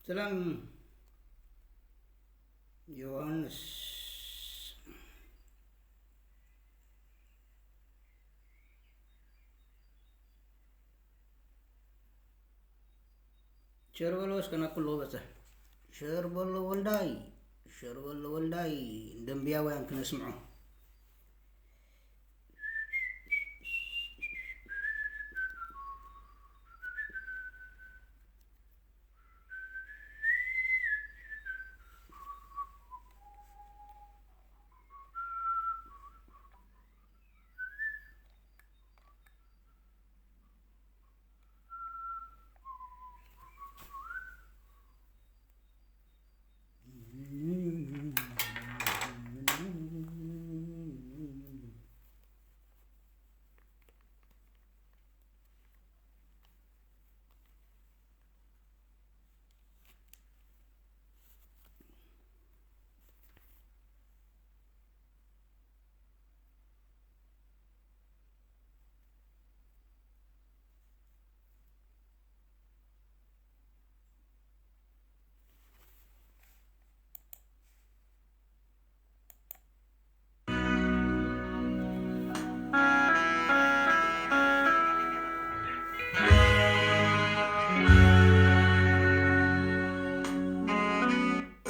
ሰላም ዮሃንስ። ሸር በሎ እስከ ናብ ኩሉ ክበጽሕ። ሸር በሎ ወልዳይ፣ ሸር በሎ ወልዳይ፣ ደንብያውያን ክነስምዖ።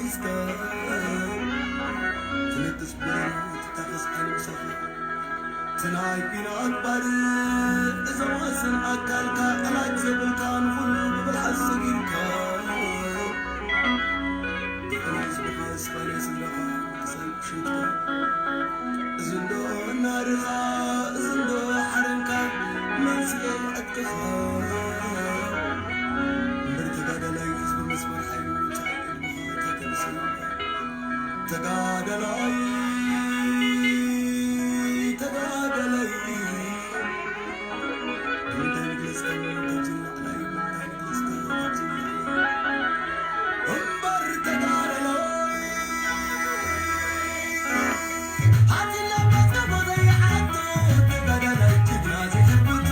እስከ ትንቅስ ብረሩ ትታኸስ ዓይኒ ምሳኻ። እቲ ናይ ኲናት ባር እዛ ዋስን ኣካልካ፣ ዕላጅ ዘብልካ፣ ንኹሉ ብብልሓት ሰጊርካ። ድሕሪ ህዝብኻ፣ ስቓይ ናይ ስድራኻ፣ ክሳይ ቁሽትካ። እዚ እንዶ ናርኻ፣ እዚ እንዶ ሓረንካ፣ መንስኤ ዕጥቅኻ። እምበር ተጋዳላይ ህዝቢ መስመር ሓይሉ፣ ቻይ ልብኻ፣ ተተንስኡ። ተጋዳላይ፣ ተጋዳላይ፣ ብምንታይ ንግለጽካ፣ ካብዚ ንላዕሊ፣ ብምንታይ ንግለጽካ፣ ካብዚ ንላዕሊ። እምበር ተጋዳላይ፣ ሓፂን ለበስካ፣ ጎዘይ ዓዱ፣ ተጋዳላይ፣ ጅግና፣ ዝሕብቶ።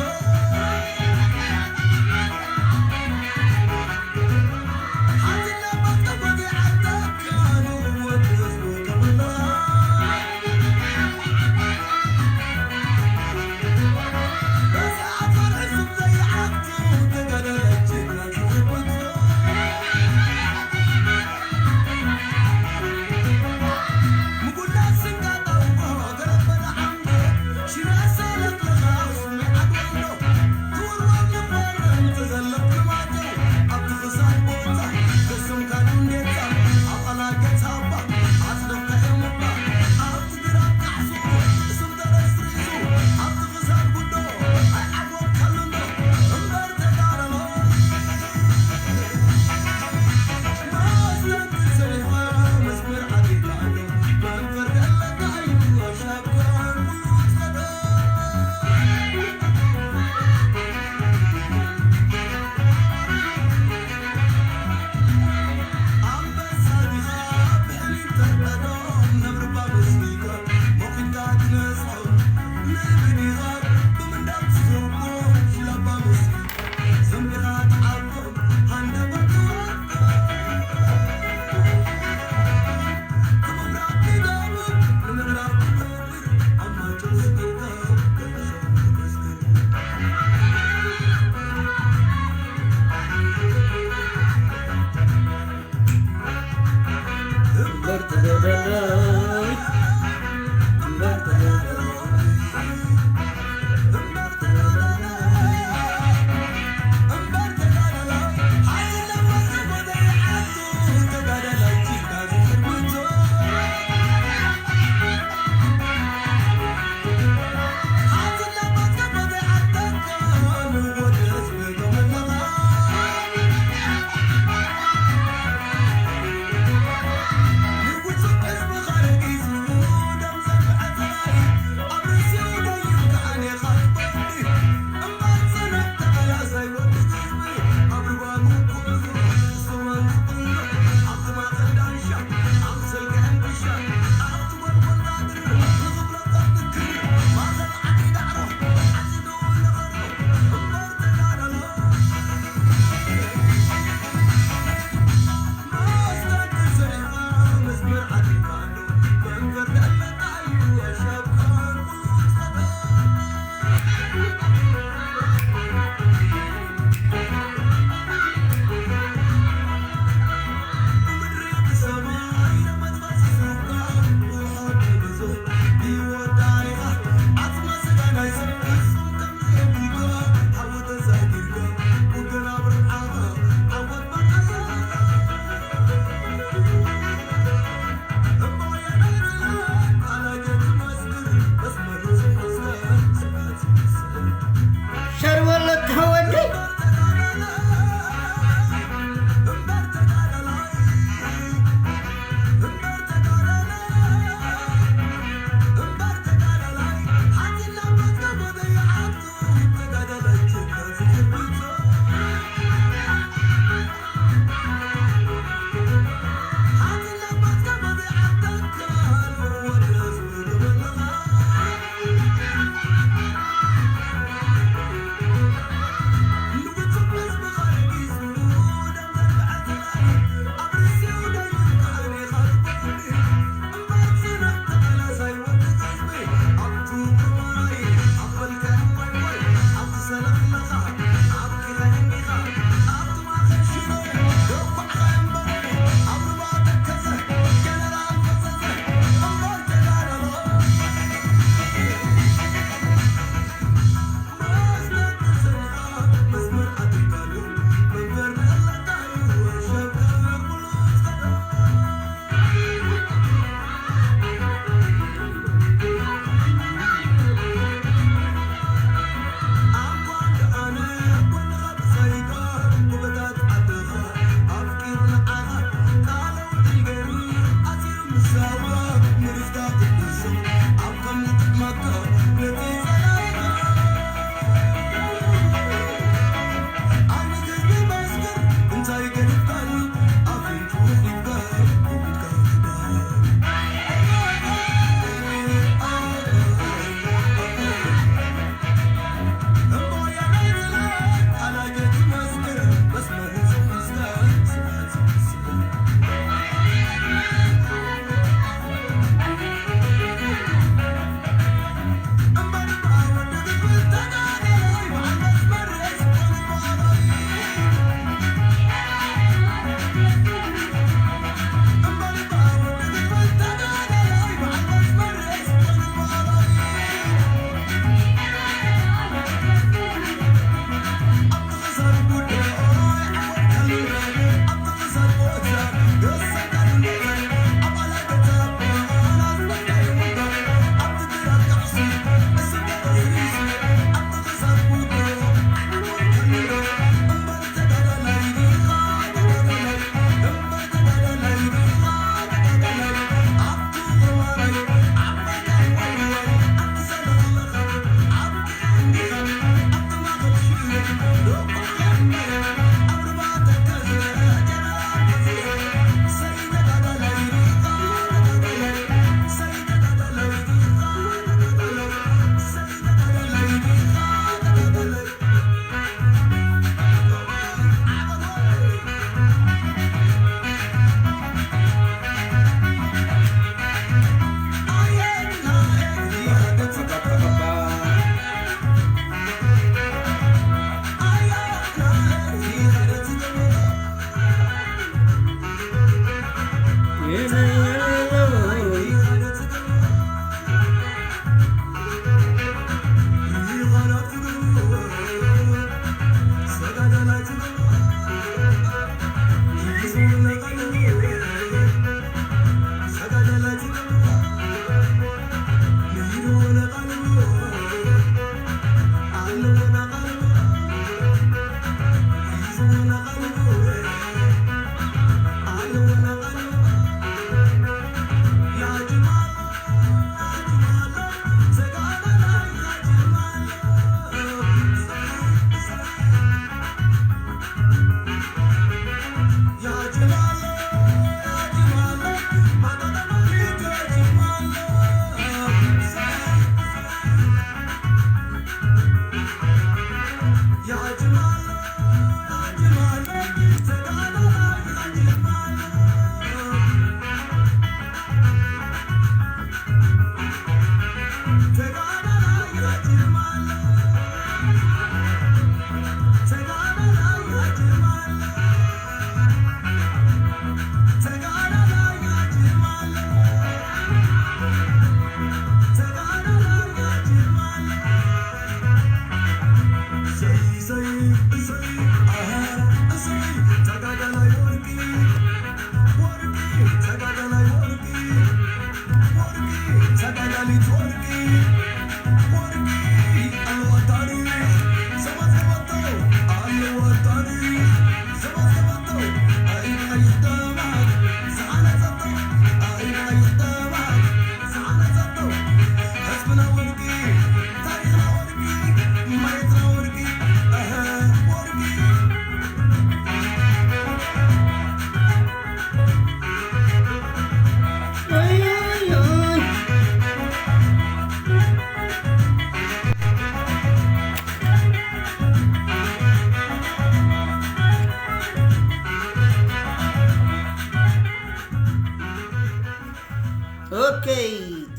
Okay,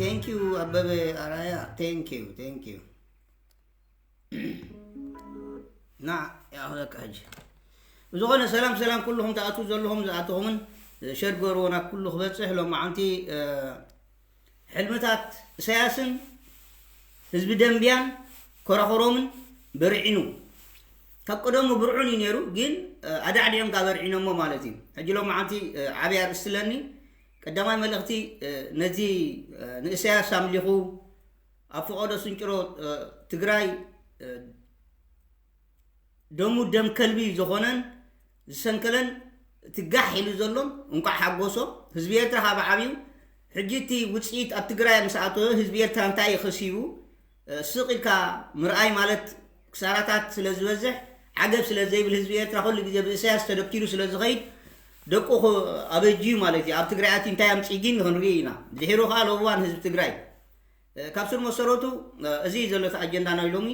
thank you ኣበበ ኣራያ, thank you, thank you። ና ያሁለካ ሕጂ ብዝኾነ ሰላም ሰላም ኩልኹም ትኣትዉ ዘለኹም ዝኣተኹምን ሸር ገርዎ ናብ ኩሉ ክበፅሕ ሎማዓንቲ ሕልምታት ኢሳያስን ህዝቢ ደንብያን ኮራኹሮምን በርዒኑ። ካብ ቀደሙ ብርዑን እዩ ነይሩ፣ ግን ኣዳዕዲዖም ካብ በርዒኖሞ ማለት እዩ። ሕጂ ሎማዓንቲ ዓብይ ኣርእስቲ ኣለኒ። ቀዳማይ መልእኽቲ ነዚ ንእሳያስ ኣምሊኹ ኣብ ፈቐዶ ስንጭሮ ትግራይ ደሙ ደም ከልቢ ዝኾነን ዝሰንከለን እቲ ጋሕ ኢሉ ዘሎን እንቋዕ ሓጎሶ ህዝቢ ኤርትራ ካብ ዓብዩ። ሕጂ እቲ ውፅኢት ኣብ ትግራይ ምስ ኣተወ ህዝቢ ኤርትራ እንታይ እዩ ከሲቡ? ስቕ ኢልካ ምርኣይ ማለት ክሳራታት ስለ ዝበዝሕ ዓገብ ስለ ዘይብል ህዝቢ ኤርትራ ኩሉ ግዜ ብእሳያስ ተደኪሩ ስለ ዝኸይድ ደቁ ኣበጅዩ ማለት እዩ። ኣብ ትግራይ ኣትዩ እንታይ ኣምፅእ ግን ክንርኢ ኢና። ድሒሩ ከዓ ለዋን ህዝቢ ትግራይ ካብ ስር መሰረቱ እዚ እዩ ዘሎ እቲ ኣጀንዳ ናይ ሎሚ።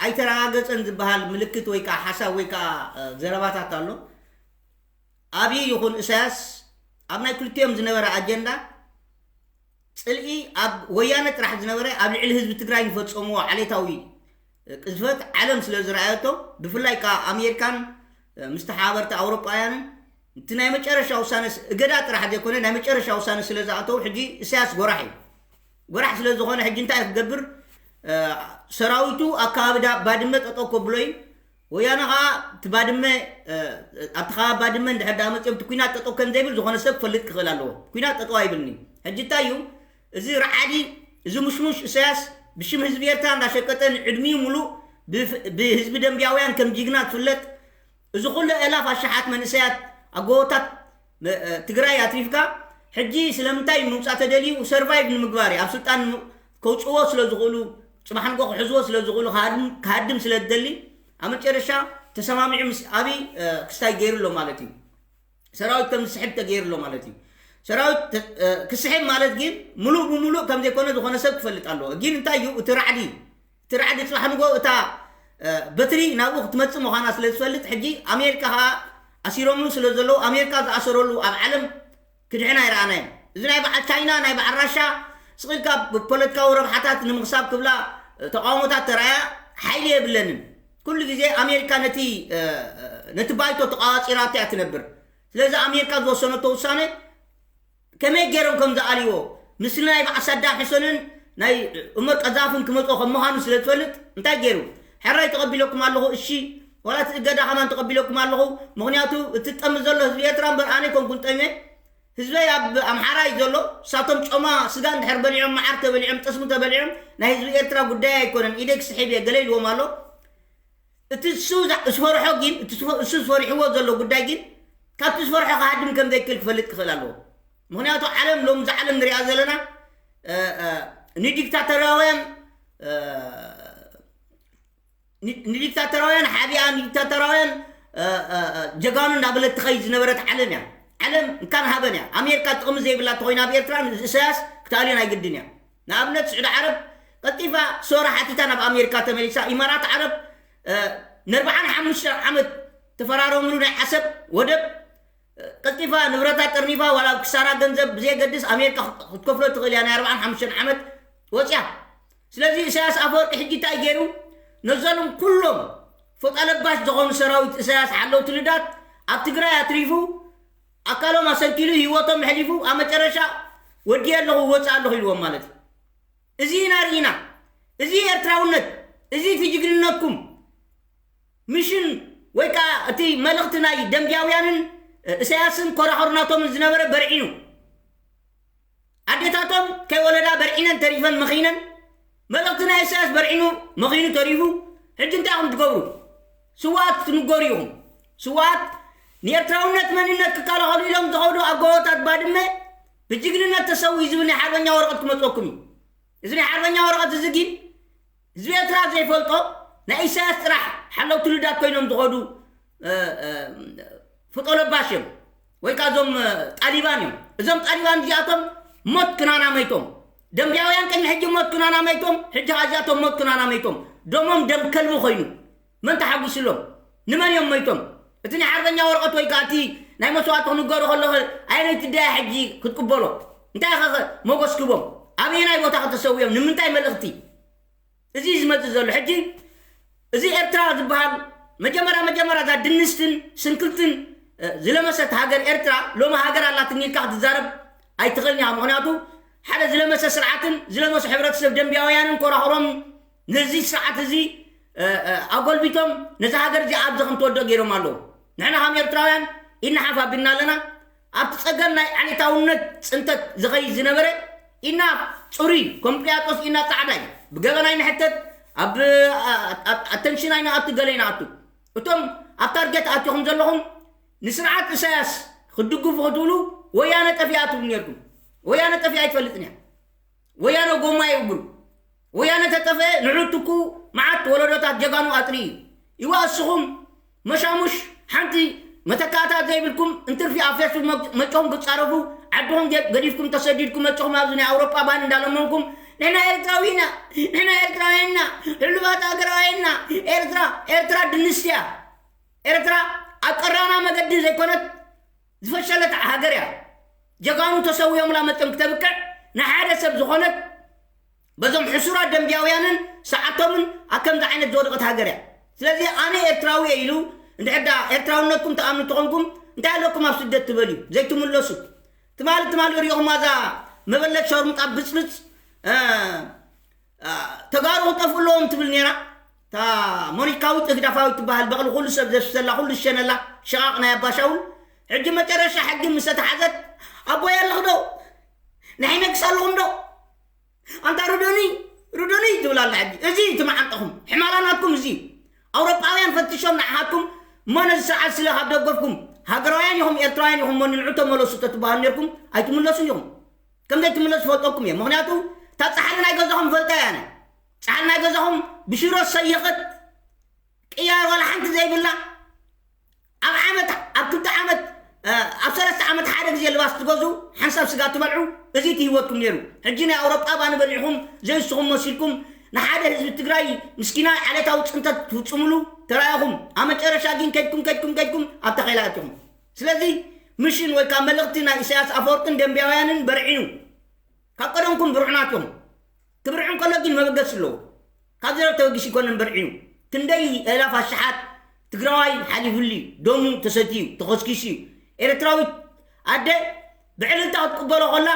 ኣይተረጋገፀን ዝበሃል ምልክት ወይ ከዓ ሓሳብ ወይ ከዓ ዘረባታት ኣሎ። ኣብይ ይኹን እሳያስ ኣብ ናይ ክልቲኦም ዝነበረ ኣጀንዳ ፅልኢ ኣብ ወያነ ጥራሕ ዝነበረ ኣብ ልዕሊ ህዝቢ ትግራይ ንፈፀምዎ ዓሌታዊ ቅዝፈት ዓለም ስለ ዝረኣየቶ ብፍላይ ከዓ ኣሜሪካን ምስ ተሓባበርቲ ኣውሮጳውያንን እቲ ናይ መጨረሻ ውሳነ እገዳ ጥራሕ ዘይኮነ ናይ መጨረሻ ውሳነ ስለ ዝኣተው ሕጂ እሳያስ ጎራሕ እዩ። ጎራሕ ስለ ዝኾነ ሕጂ እንታይ ክገብር ሰራዊቱ ኣብ ከባቢ ባድመ ጠጠው ከብሎ እዩ። ወያነ ከዓ እቲ ባድመ ኣብቲ ከባቢ ባድመ እንድሕር ዳ መፅኦም እቲ ኩናት ጠጠው ከም ዘይብል ዝኾነ ሰብ ክፈልጥ ክኽእል ኣለዎ። ኩናት ጠጠው ኣይብልኒ። ሕጂ እንታይ እዩ እዚ ረዓዲ እዚ ሙሽሙሽ እሳያስ ብሽም ህዝቢ ኤርትራ እንዳሸቀጠ ንዕድሚኡ ሙሉእ ብህዝቢ ደንብያውያን ከም ጅግና ትፍለጥ እዚ ኩሉ እላፍ ኣሽሓት መንእሰያት ኣብ ጎቦታት ትግራይ ኣትሪፍካ ሕጂ ስለምንታይ ምውፃእ ተደልዩ ሰርቫይቭ ንምግባር እዩ ኣብ ስልጣን ከውፅዎ ስለ ዝኽእሉ ፅባሕ ንጎ ክሕዝዎ ስለ ዝኽእሉ ክሃድም ስለ ዝደሊ ኣብ መጨረሻ ተሰማሚዑ ምስ ኣብይ ክስታይ ገይሩ ኣሎ ማለት እዩ። ሰራዊት ከም ዝስሕብ ተገይሩ ኣሎ ማለት እዩ። ሰራዊት ክስሕብ ማለት ግን ሙሉእ ብሙሉእ ከም ዘይኮነ ዝኾነ ሰብ ክፈልጥ ኣለዎ። ግን እንታይ እዩ እቲ ራዕዲ እቲ ራዕዲ ፅባሕ ንጎ እታ በትሪ ናብኡ ክትመፅእ ምዃና ስለ ዝፈልጥ ሕጂ ኣሜሪካ ከዓ ኣሲሮምሉ ስለ ዘለዉ ኣሜሪካ ዝኣሰረሉ ኣብ ዓለም ክድሕን ኣይረኣናዮም። እዚ ናይ በዓል ቻይና ናይ በዓል ራሻ ስቕ ኢልካ ብፖለቲካዊ ረብሓታት ንምኽሳብ ክብላ ተቃውሞታት ተረኣያ ሓይሊ የብለንን። ኩሉ ግዜ ኣሜሪካ ነቲ ነቲ ባይቶ ተቃዋፂራቶ እያ ትነብር። ስለዚ ኣሜሪካ ዝወሰነቶ ውሳነ ከመይ ገይሮም ከም ዝኣልዎ ምስሊ ናይ በዓል ሳዳም ሕሰንን ናይ ዑመር ቀዛፍን ክመፅኦ ከም ምዃኑ ስለ ዝፈልጥ እንታይ ገይሩ? ሕራይ ተቐቢለኩም ኣለኹ፣ እሺ ዋላ እቲ እገዳ ከማን ተቐቢለኩም ኣለኹ። ምኽንያቱ እቲ ጠሚ ዘሎ ህዝቢ ኤርትራ እምበር ኣነ ኣይኮንኩን ጠምየ። ህዝበይ ኣብ ኣምሓራ እዩ ዘሎ። እሳቶም ጮማ ስጋ እንድሕር በሊዖም መዓር ተበሊዖም ጠስሚ ተበሊዖም ናይ ህዝቢ ኤርትራ ጉዳይ ኣይኮነን። ኢደይ ክስሒብ እየ ገለ ኢልዎም ኣሎ። እቲ እሱ ዝፈርሖ ግን እሱ ዝፈሪሕዎ ዘሎ ጉዳይ ግን ካብቲ ዝፈርሖ ክሃድም ከም ዘይክእል ክፈልጥ ክኽእል ኣለዎ። ምክንያቱ ዓለም ሎም ዝዓለም ንሪኣ ዘለና ንዲክታተራውያን ንዲክታተራውያን ሓቢኣ ንዲክታተራውያን ጀጋኑ እንዳበለት ትኸይድ ዝነበረት ዓለም እያ። ዓለም እንካን ሃበን እያ። ኣሜሪካ ጥቕሚ ዘይብላ ተኮይና ኣብ ኤርትራ ንእሳያስ ክትኣልዮ ናይ ግድን እያ። ንኣብነት ስዑዲ ዓረብ ቀልጢፋ ሶራ ሓቲታ ናብ ኣሜሪካ ተመሊሳ። ኢማራት ዓረብ ንኣርባዓን ሓሙሽተን ዓመት ተፈራረምሉ ናይ ዓሰብ ወደብ ቀልጢፋ ንብረታ ጠርኒፋ ዋላ ክሳራ ገንዘብ ብዘየገድስ ኣሜሪካ ክትከፍሎ ትኽእል እያ ናይ ኣርባዓን ሓሙሽተን ዓመት ወፅያ። ስለዚ ኢሳያስ ኣፈወርቂ ሕጂ እንታይ ገይሩ ነዞም ኩሎም ፎጣ ለባሽ ዝኾኑ ሰራዊት ኢሳያስ ሓለውቲ ልዳት ኣብ ትግራይ ኣትሪፉ ኣካሎም ኣሰንኪሉ ህይወቶም ኣሕሊፉ ኣብ መጨረሻ ወዲየ ኣለኹ ወፅእ ኣለኹ ኢልዎም ማለት እዩ። እዚ ኢና ርኢና። እዚ ኤርትራውነት፣ እዚ እቲ ጅግንነትኩም ምሽን ወይ ከዓ እቲ መልእኽቲ ናይ ደንብያውያንን እሳያስን ኮራኸሩናቶምን ዝነበረ በርዒኑ። ኣዴታቶም ከይወለዳ በርዒነን ተሪፈን መኺነን። መልእኽቲ ናይ እሳያስ በርዒኑ መኺኑ ተሪፉ። ሕጂ እንታይ ኢኹም ትገብሩ? ስዋኣት ክትንገሩ ኢኹም። ስዋኣት ንኤርትራውነት መንነት ክከላኸሉ ኢሎም ዝኸዱ ኣብ ጎቦታት ባድመ ብጅግንነት ተሰዊኡ ዝብል ናይ ሓርበኛ ወረቐት ክመፀኩም እዩ። እዚ ናይ ሓርበኛ ወረቐት እዚ ግን ህዝቢ ኤርትራ ዘይፈልጦ ናይ ኢሳያስ ጥራሕ ሓለውቲ ልዳት ኮይኖም ዝኸዱ ፍጦለባሽ እዮም ወይ ከዓ እዞም ጣሊባን እዮም። እዞም ጣሊባን እዚኣቶም ሞት ክናና መይቶም። ደንብያውያን ቅድሚ ሕጂ ሞት ክናና መይቶም፣ ሕጂ ከዓ እዚኣቶም ሞት ክናና መይቶም። ደሞም ደም ከልቢ ኮይኑ መን ተሓጒስሎም? ንመን እዮም መይቶም? እቲ ናይ ሓርበኛ ወረቐት ወይ ከዓ እቲ ናይ መስዋእቲ ክንገሩ ከለኹ ኣየነይቲ ድያ ሕጂ ክትቅበሎ? እንታይ ኸ ሞጎስ ክቦም? ኣበየናይ ቦታ ከተሰውዮም? ንምንታይ መልእኽቲ? እዚ እዩ ዝመጽእ ዘሎ። ሕጂ እዚ ኤርትራ ዝበሃል መጀመርያ መጀመርያ እዛ ድንስትን ስንክልትን ዝለመሰት ሃገር ኤርትራ ሎሚ ሃገር ኣላትኒ ኢልካ ክትዛረብ ኣይትኽእልን ኢኻ። ምኽንያቱ ሓደ ዝለመሰ ስርዓትን ዝለመሱ ሕብረተሰብ ደንቢያውያንን ኮራኹሮም ነዚ ስርዓት እዚ ኣጎልቢቶም ነዚ ሃገር እዚ ኣብዚ ከም ትወድቕ ገይሮም ኣለዉ። ንሕና ከም ኤርትራውያን ኢድና ሓፍ ኣቢልና ኣለና። ኣብቲ ጸገም ናይ ዓሌታውነት ጽንተት ዝኸይድ ዝነበረ ኢና ጽሩይ፣ ኮምፕልያጦስ ኢና ጻዕዳይ፣ ብገበናይ ንሕተት፣ ኣብ ኣተንሽናይ ንኣቱ ገለ ይንኣቱ። እቶም ኣብ ታርጌት ኣትኹም ዘለኹም ንስርዓት እሳያስ ክትድግፉ ክትብሉ ወያነ ጠፊኣ ትብሉ ነርኩም። ወያነ ጠፊኣ ኣይትፈልጥን እያ። ወያነ ጎማ ይእግሩ። ወያነ ተጠፍአ ንዑ ትኩ መዓት ወለዶታት ጀጋኑ ኣጥሪ እዩ። ይዋ እስኹም መሻሙሽ ሓንቲ መተካእታ ዘይብልኩም እንትርፊ ኣብ ፌስቡክ መጨኹም ክትጻረፉ ዓድኹም ገዲፍኩም ተሰዲድኩም መጨኹም ኣብዚ ናይ ኣውሮጳ ባን እንዳለመንኩም ንሕና ኤርትራዊ ኢና፣ ንሕና ኤርትራውያን ኢና፣ ሕሉፋት ሃገራውያን ኢና። ኤርትራ ኤርትራ ድንስትያ ኤርትራ ኣብ ቀራና መገዲ ዘይኮነት ዝፈሸለት ሃገር እያ። ጀጋኑ ተሰዊኦምላ መፅኦም ክተብቅዕ ንሓደ ሰብ ዝኾነት በዞም ሕሱራት ደንቢያውያንን ሰዓቶምን ኣብ ከምዚ ዓይነት ዝወደቐት ሃገር እያ። ስለዚ ኣነ ኤርትራዊ እየ ኢሉ እንድሕር ዳ ኤርትራውነትኩም ተኣምኑ ተኾንኩም እንታይ ኣለኩም ኣብ ስደት ትበልዩ ዘይትምለሱ? ትማሊ ትማሊ ሪኦኹም ኣዛ መበለት ሸርሙጣ ብፅብፅ ተጋሩ ክጠፍኡ ኣለዎም ትብል ነይራ። እታ ሞኒካዊት እግዳፋዊት ትበሃል በቕሊ ኩሉ ሰብ ዘፍሰላ ኩሉ ዝሸነላ ሸቓቕ ናይ ኣባሻውል ሕጂ መጨረሻ ሕጊ ምስ ተተሓዘት ኣቦይ ኣለኽ ዶ ናይ ነግስ ኣለኹም ዶ ኣንታ ርዱኒ ርዱኒ ትብል ኣላ። ሕጂ እዚ እቲ መዓንጠኹም ሕማላ ናትኩም እዚ ኣውሮጳውያን ፈትሾም ንዓኻትኩም እሞ ነዚ ስርዓት ስለ ካብ ደገፍኩም ሃገራውያን ኢኹም ኤርትራውያን ኢኹም እሞ ንንዑ ተመለሱ ተትበሃሉ ነርኩም ኣይትምለሱን ኢኹም። ከም ዘይትምለስ ዝፈልጠኩም እየ። ምኽንያቱ እታ ጻሕሊ ናይ ገዛኹም ፈልጣ እያ። ኣነ ጻሕሊ ናይ ገዛኹም ብሽሮ ሰየኸት ቅያር ዋላ ሓንቲ ዘይብላ ኣብ ዓመት ኣብ ክልተ ዓመት ኣብ ሰለስተ ዓመት ሓደ ግዜ ልባስ ትገዙ ሓንሳብ ስጋ ትበልዑ። እዚ እቲ ህይወትኩም ነይሩ። ሕጂ ናይ ኣውሮጳ ባኒ በሊዕኹም ዘይስኹም መሲልኩም ንሓደ ህዝቢ ትግራይ ምስኪናይ ዓሌታዊ ፅንተት ትፍፅሙሉ ተራኢኹም። ኣብ መጨረሻ ግን ከድኩም ከድኩም ከድኩም ኣብ ተኸላ ኣትኹም። ስለዚ ምሽን ወይ ከዓ መልእኽቲ ናይ ኢሳያስ ኣፈወርቅን ደንቢያውያንን በርዒኑ። ካብ ቀደምኩም ብርዑናት እዮም። ክብርዑ እንከሎ ግን መበገሲ ኣለዎ። ካብ ዘረብ ተበጊሱ ይኮነን በርዒኑ። ክንደይ ኤላፍ ኣሽሓት ትግራዋይ ሓሊፉሉ ደሙ ተሰትዩ ተኸስኪሱ እዩ። ኤርትራዊት ኣደ ብዕልልታ ክትቅበሎ ከላ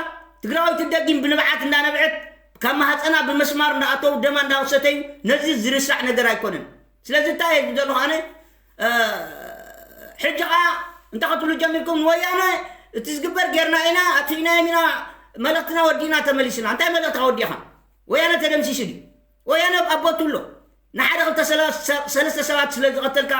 ትግራዊት ኣደ ግን ብንብዓት እንዳነብዐት ካብ ማህፀና ብመስማር እንዳኣተው ደማ እንዳወሰተዩ ነዚ ዝርሳዕ ነገር ኣይኮነን። ስለዚ እንታይ እየ ዝብል ዘለኹ ኣነ ሕጂ ኸዓ እንታይ ክትብሉ ጀሚርኩም ንወያነ እቲ ዝግበር ጌርና ኢና ኣጥፊእናዮም ኢና መልእኽትና ወዲእና ተመሊስና እንታይ መልእኽትኻ ወዲእኻ ወያነ ተደምሲሱ ድዩ ወያነ ኣብ ቦቱ ኣሎ ንሓደ ክልተ ሰለስተ ሰባት ስለ ዝቐተልካ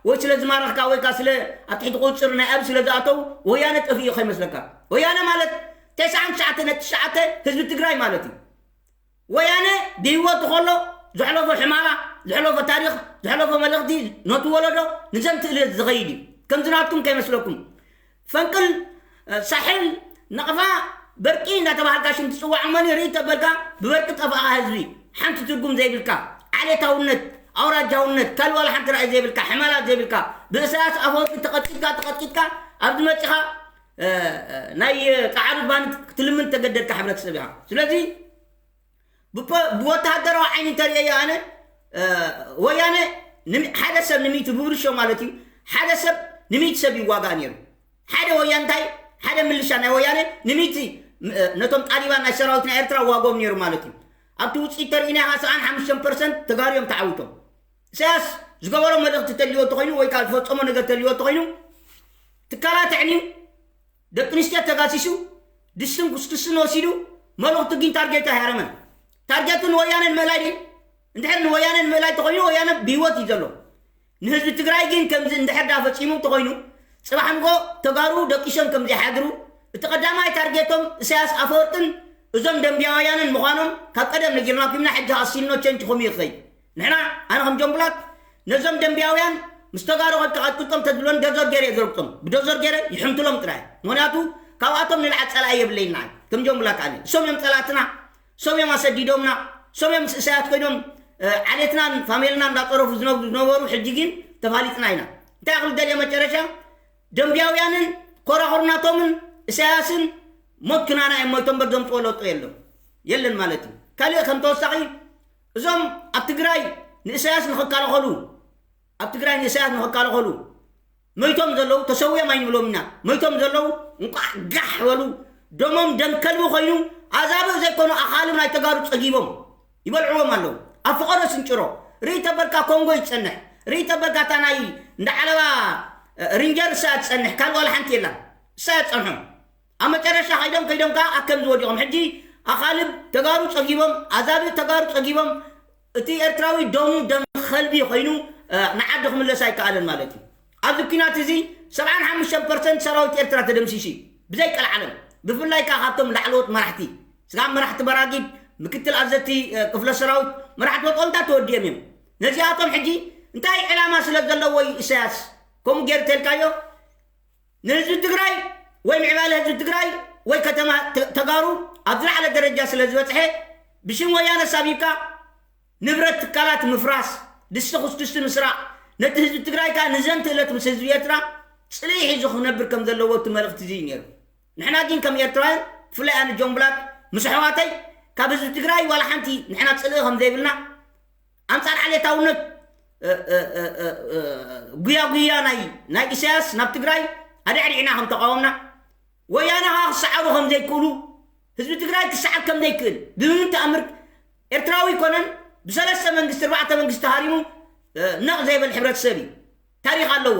ወይ ስለ ዝማረኽካ ወይ ከዓ ስለ ኣብ ትሕቲ ቁፅፅር ናይ ኣብ ስለ ዝኣተው ወያነ ጠፊኡ ከይመስለካ ወያነ ማለት ተስዓን ትሽዓተ ነጥቢ ትሽዓተ ህዝቢ ትግራይ ማለት እዩ ወያነ ብህይወቱ ከሎ ዘሕለፎ ሕማራ፣ ዘሕለፎ ታሪኽ፣ ዘሕለፎ መልእኽቲ ነቲ ወለዶ ንዘምትእ ዝኸይድ እዩ። ከምዚ ናትኩም ከይመስለኩም። ፈንቅል፣ ሳሕል፣ ነቕፋ፣ በርቂ እንዳተባሃልካ ሽም ትፅዋዕ እሞ ርኢ ተበልካ ብበርቂ ጠፋእኻ ህዝቢ። ሓንቲ ትርጉም ዘይብልካ ዓሌታውነት፣ ኣውራጃውነት፣ ካልእ ዋላ ሓንቲ ራእይ ዘይብልካ፣ ሕማላት ዘይብልካ፣ ብእሳያስ ኣፈወርቂ ተቐጥቂጥካ ተቐጥቂጥካ ኣብዚ መፂኻ ናይ ፃዓዱ ባንድ ክትልምን ተገደድካ ሕብረተሰብ ኢኻ። ስለዚ ብወተሃደራዊ ዓይኒ እንተርእየዮ ኣነ ወያነ ሓደ ሰብ ንሚእቲ ብብርሾ ማለት እዩ ሓደ ሰብ ንሚእቲ ሰብ ይዋጋእ ነይሩ ሓደ ወያንታይ ሓደ ምልሻ ናይ ወያነ ንሚእቲ ነቶም ጣሊባን ናይ ሰራዊት ናይ ኤርትራ ዋጎም ነይሩ ማለት እዩ ኣብቲ ውፅኢት ተርእናኻ ሰዓን ሓሙሽተ ፐርሰንት ተጋሩ እዮም ተዓዊቶም ኢሳያስ ዝገበሮ መልእኽቲ ተልዎ እንተኾይኑ ወይ ከዓ ዝፈፀሞ ነገር ተልዎ እንተኾይኑ ትካላት ኣዕንዩ ደቂ ኣንስትዮ ተጋሲሱ ድስትን ኩስኩስን ወሲዱ መልእኽቱ ግን ታርጌቱ ኣይሃረመን። ታርጌቱ ንወያነ ንምእላይ ድዩ? እንድሕር ንወያነ ንምእላይ ተኾይኑ ወያነ ብህይወት እዩ ዘሎ። ንህዝቢ ትግራይ ግን ከምዚ እንድሕር ዳ ፈፂሙ ተኾይኑ ፅባሕ ንጎ ተጋሩ ደቂሶም ከም ዘይሓድሩ እቲ ቀዳማይ ታርጌቶም እሳያስ ኣፈወርቅን እዞም ደንቢያ ወያነን ምዃኖም ካብ ቀደም ነጊርናኩምና ሕጂ ኣሲልኖ ቸንች ኾም ይኸይ ንሕና ኣነ ከም ጀምቡላት ነዞም ደንቢያውያን ምስ ተጋሩ ከድካ ቀጥቅጦም ተዝብሎን ደዞር ገይረ እየ ዝረግጦም ብደዞር ገይረ ይሕምትሎም ጥራይ ምክንያቱ ካብኣቶም ንልዓል ፀላኢ የብለይና ከም ጀምቡላት ኣነ እሶም እዮም ፀላትና እሶም እዮም ኣሰዲዶምና እሶም እዮም ምስ እሳያት ኮይኖም ዓሌትናን ፋሜልናን እንዳፀረፉ ዝነብሩ ዝነበሩ ሕጂ ግን ተፋሊጥና ኢና እንታይ ክብል ደልየ መጨረሻ ደንቢያውያንን ኮራኹርናቶምን እሳያስን ሞት ክናና እዮም ሞይቶም በር ዘምፅዎ ለውጢ የለን የለን ማለት እዩ። ካልእ ከም ተወሳኺ እዞም ኣብ ትግራይ ንእሳያስ ንኽከላኸሉ ኣብ ትግራይ ንእሳያስ ንኽከላኸሉ መይቶም ዘለዉ ተሰዊኦም ኣይንብሎም ኢና። መይቶም ዘለዉ እንቋዕ ጋሕ በሉ። ደሞም ደም ከልቢ ኮይኑ ኣዛብእ ዘይኮኑ ኣኻልብ ናይ ተጋሩ ጸጊቦም ይበልዕዎም ኣለዉ። ኣብ ፈቐዶ ስንጭሮ ርኢ ተበልካ ኮንጎ ይጸንሕ። ርኢ ተበልካ እታ ናይ እንዳ ዓለባ እ፣ ሪንጀር እሳ ትጸንሕ ካልእ ዋላ ሓንቲ የላን። እሳ እያ ትጸንሖም። ኣብ መጨረሻ ከይዶም ከይዶም ከኣ ኣከም ዝወዲቖም። ሕጂ ኣኻልብ ተጋሩ ጸጊቦም፣ ኣዛብእ ተጋሩ ጸጊቦም፣ እቲ ኤርትራዊ ደሙ ደም ኸልቢ ኮይኑ እ፣ ንዓዲ ክምለስ ኣይከኣለን ማለት እዩ። ኣብዚ ኲናት እዚ ሰብዓን ሓሙሽተን ፐርሰንት ሰራዊት ኤርትራ ተደምሲሱ እዩ ብዘይ ቀልዓለም። ብፍላይ ከኣ ካብቶም ላዕለዎት መራሕቲ ስጋብ መራሕቲ በራጊድ ምክትል ኣዘቲ እ፣ ክፍለ ሰራዊት መራሕቲ ወጦንታት ተወዲኦም እዮም። ነዚኣቶም ሕጂ እንታይ ዕላማ ስለ ዘለዎ እዩ ኢሳያስ ከምኡ ገይሩ ተልካዮ? ንህዝቢ ትግራይ ወይ ምዕባለ ህዝቢ ትግራይ ወይ ከተማ ተ- ተጋሩ ኣብ ዝለዓለ ደረጃ ስለ ዝበፅሐ ብሽም ወያነ ሳቢብካ ንብረት ትካላት ምፍራስ፣ ድስቲ ኩስኩስቲ ምስራቕ፣ ነቲ ህዝቢ ትግራይ ከዓ ንዘንቲ እለት ምስ ህዝቢ ኤርትራ ፅልኢ ሒዙ ክነብር ከም ዘለዎ እቲ መልእኽቲ እዚ እዩ ነይሩ። ንሕና ግን ከም ኤርትራውያን ብፍላይ ኣነ ጆን ብላክ ምስ ኣሕዋተይ ካብ ህዝቢ ትግራይ ዋላ ሓንቲ ንሕና ፅልኢ ከም ዘይብልና ኣንጻር ዓሌታውነት ጉያ ጉያ ናይ ናይ ኢሳያስ ናብ ትግራይ ኣድዕዲዕና ከም ተቃወምና ወያነ ከዓ ክሰዓሩ ከም ዘይክእሉ ህዝቢ ትግራይ ክሰዓር ከም ዘይክእል ብምንም ተኣምር ኤርትራዊ ይኮነን ብሰለስተ መንግስቲ ኣርባዕተ መንግስቲ ተሃሪሙ ነቕ ዘይበል ሕብረተሰብ እዩ። ታሪኽ ኣለዎ።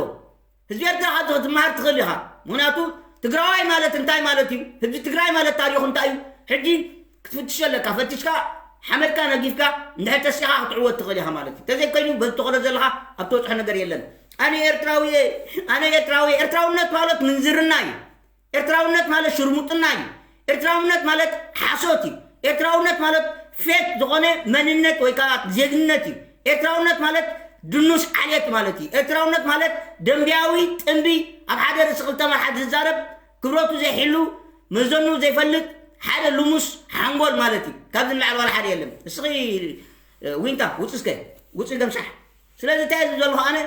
ህዝቢ ኤርትራ ካብ ትመሃር ትኽእል ኢኻ። ምክንያቱ ትግራዋይ ማለት እንታይ ማለት እዩ፣ ህዝቢ ትግራይ ማለት ታሪኹ እንታይ እዩ፣ ሕጂ ክትፍትሾ ኣለካ። ፈቲሽካ ሓመድካ ነጊፍካ እንድሕር ተሲኻ ክትዕወት ትኽእል ኢኻ ማለት እዩ። ተዘይኮይኑ በዚ ትኸዶ ዘለኻ ኣብ ትበፅሖ ነገር የለን። ኣነ ኤርትራዊ እየ፣ ኣነ ኤርትራዊ እየ። ኤርትራውነት ማለት ምንዝርና እዩ። ኤርትራውነት ማለት ሽርሙጥና እዩ። ኤርትራውነት ማለት ሓሶት እዩ። ኤርትራውነት ማለት ፌክ ዝኾነ መንነት ወይ ከዓ ዜግነት እዩ። ኤርትራውነት ማለት ድኑስ ዓሌት ማለት እዩ። ኤርትራውነት ማለት ደንቢያዊ ጥንቢ ኣብ ሓደ ርእሲ ክልተ መርሓት ዝዛረብ ክብረቱ ዘይሕሉ መዘኑ ዘይፈልጥ ሓደ ልሙስ ሓንጎል ማለት እዩ። ካብዚ ንላዕሊ ዋላ ሓደ የለን። እስኺ እ፣ ዊንታ ውፅ እስከ ውፅ ገምሻሕ። ስለዚ እንታይ ዝብ ዘለኹ ኣነ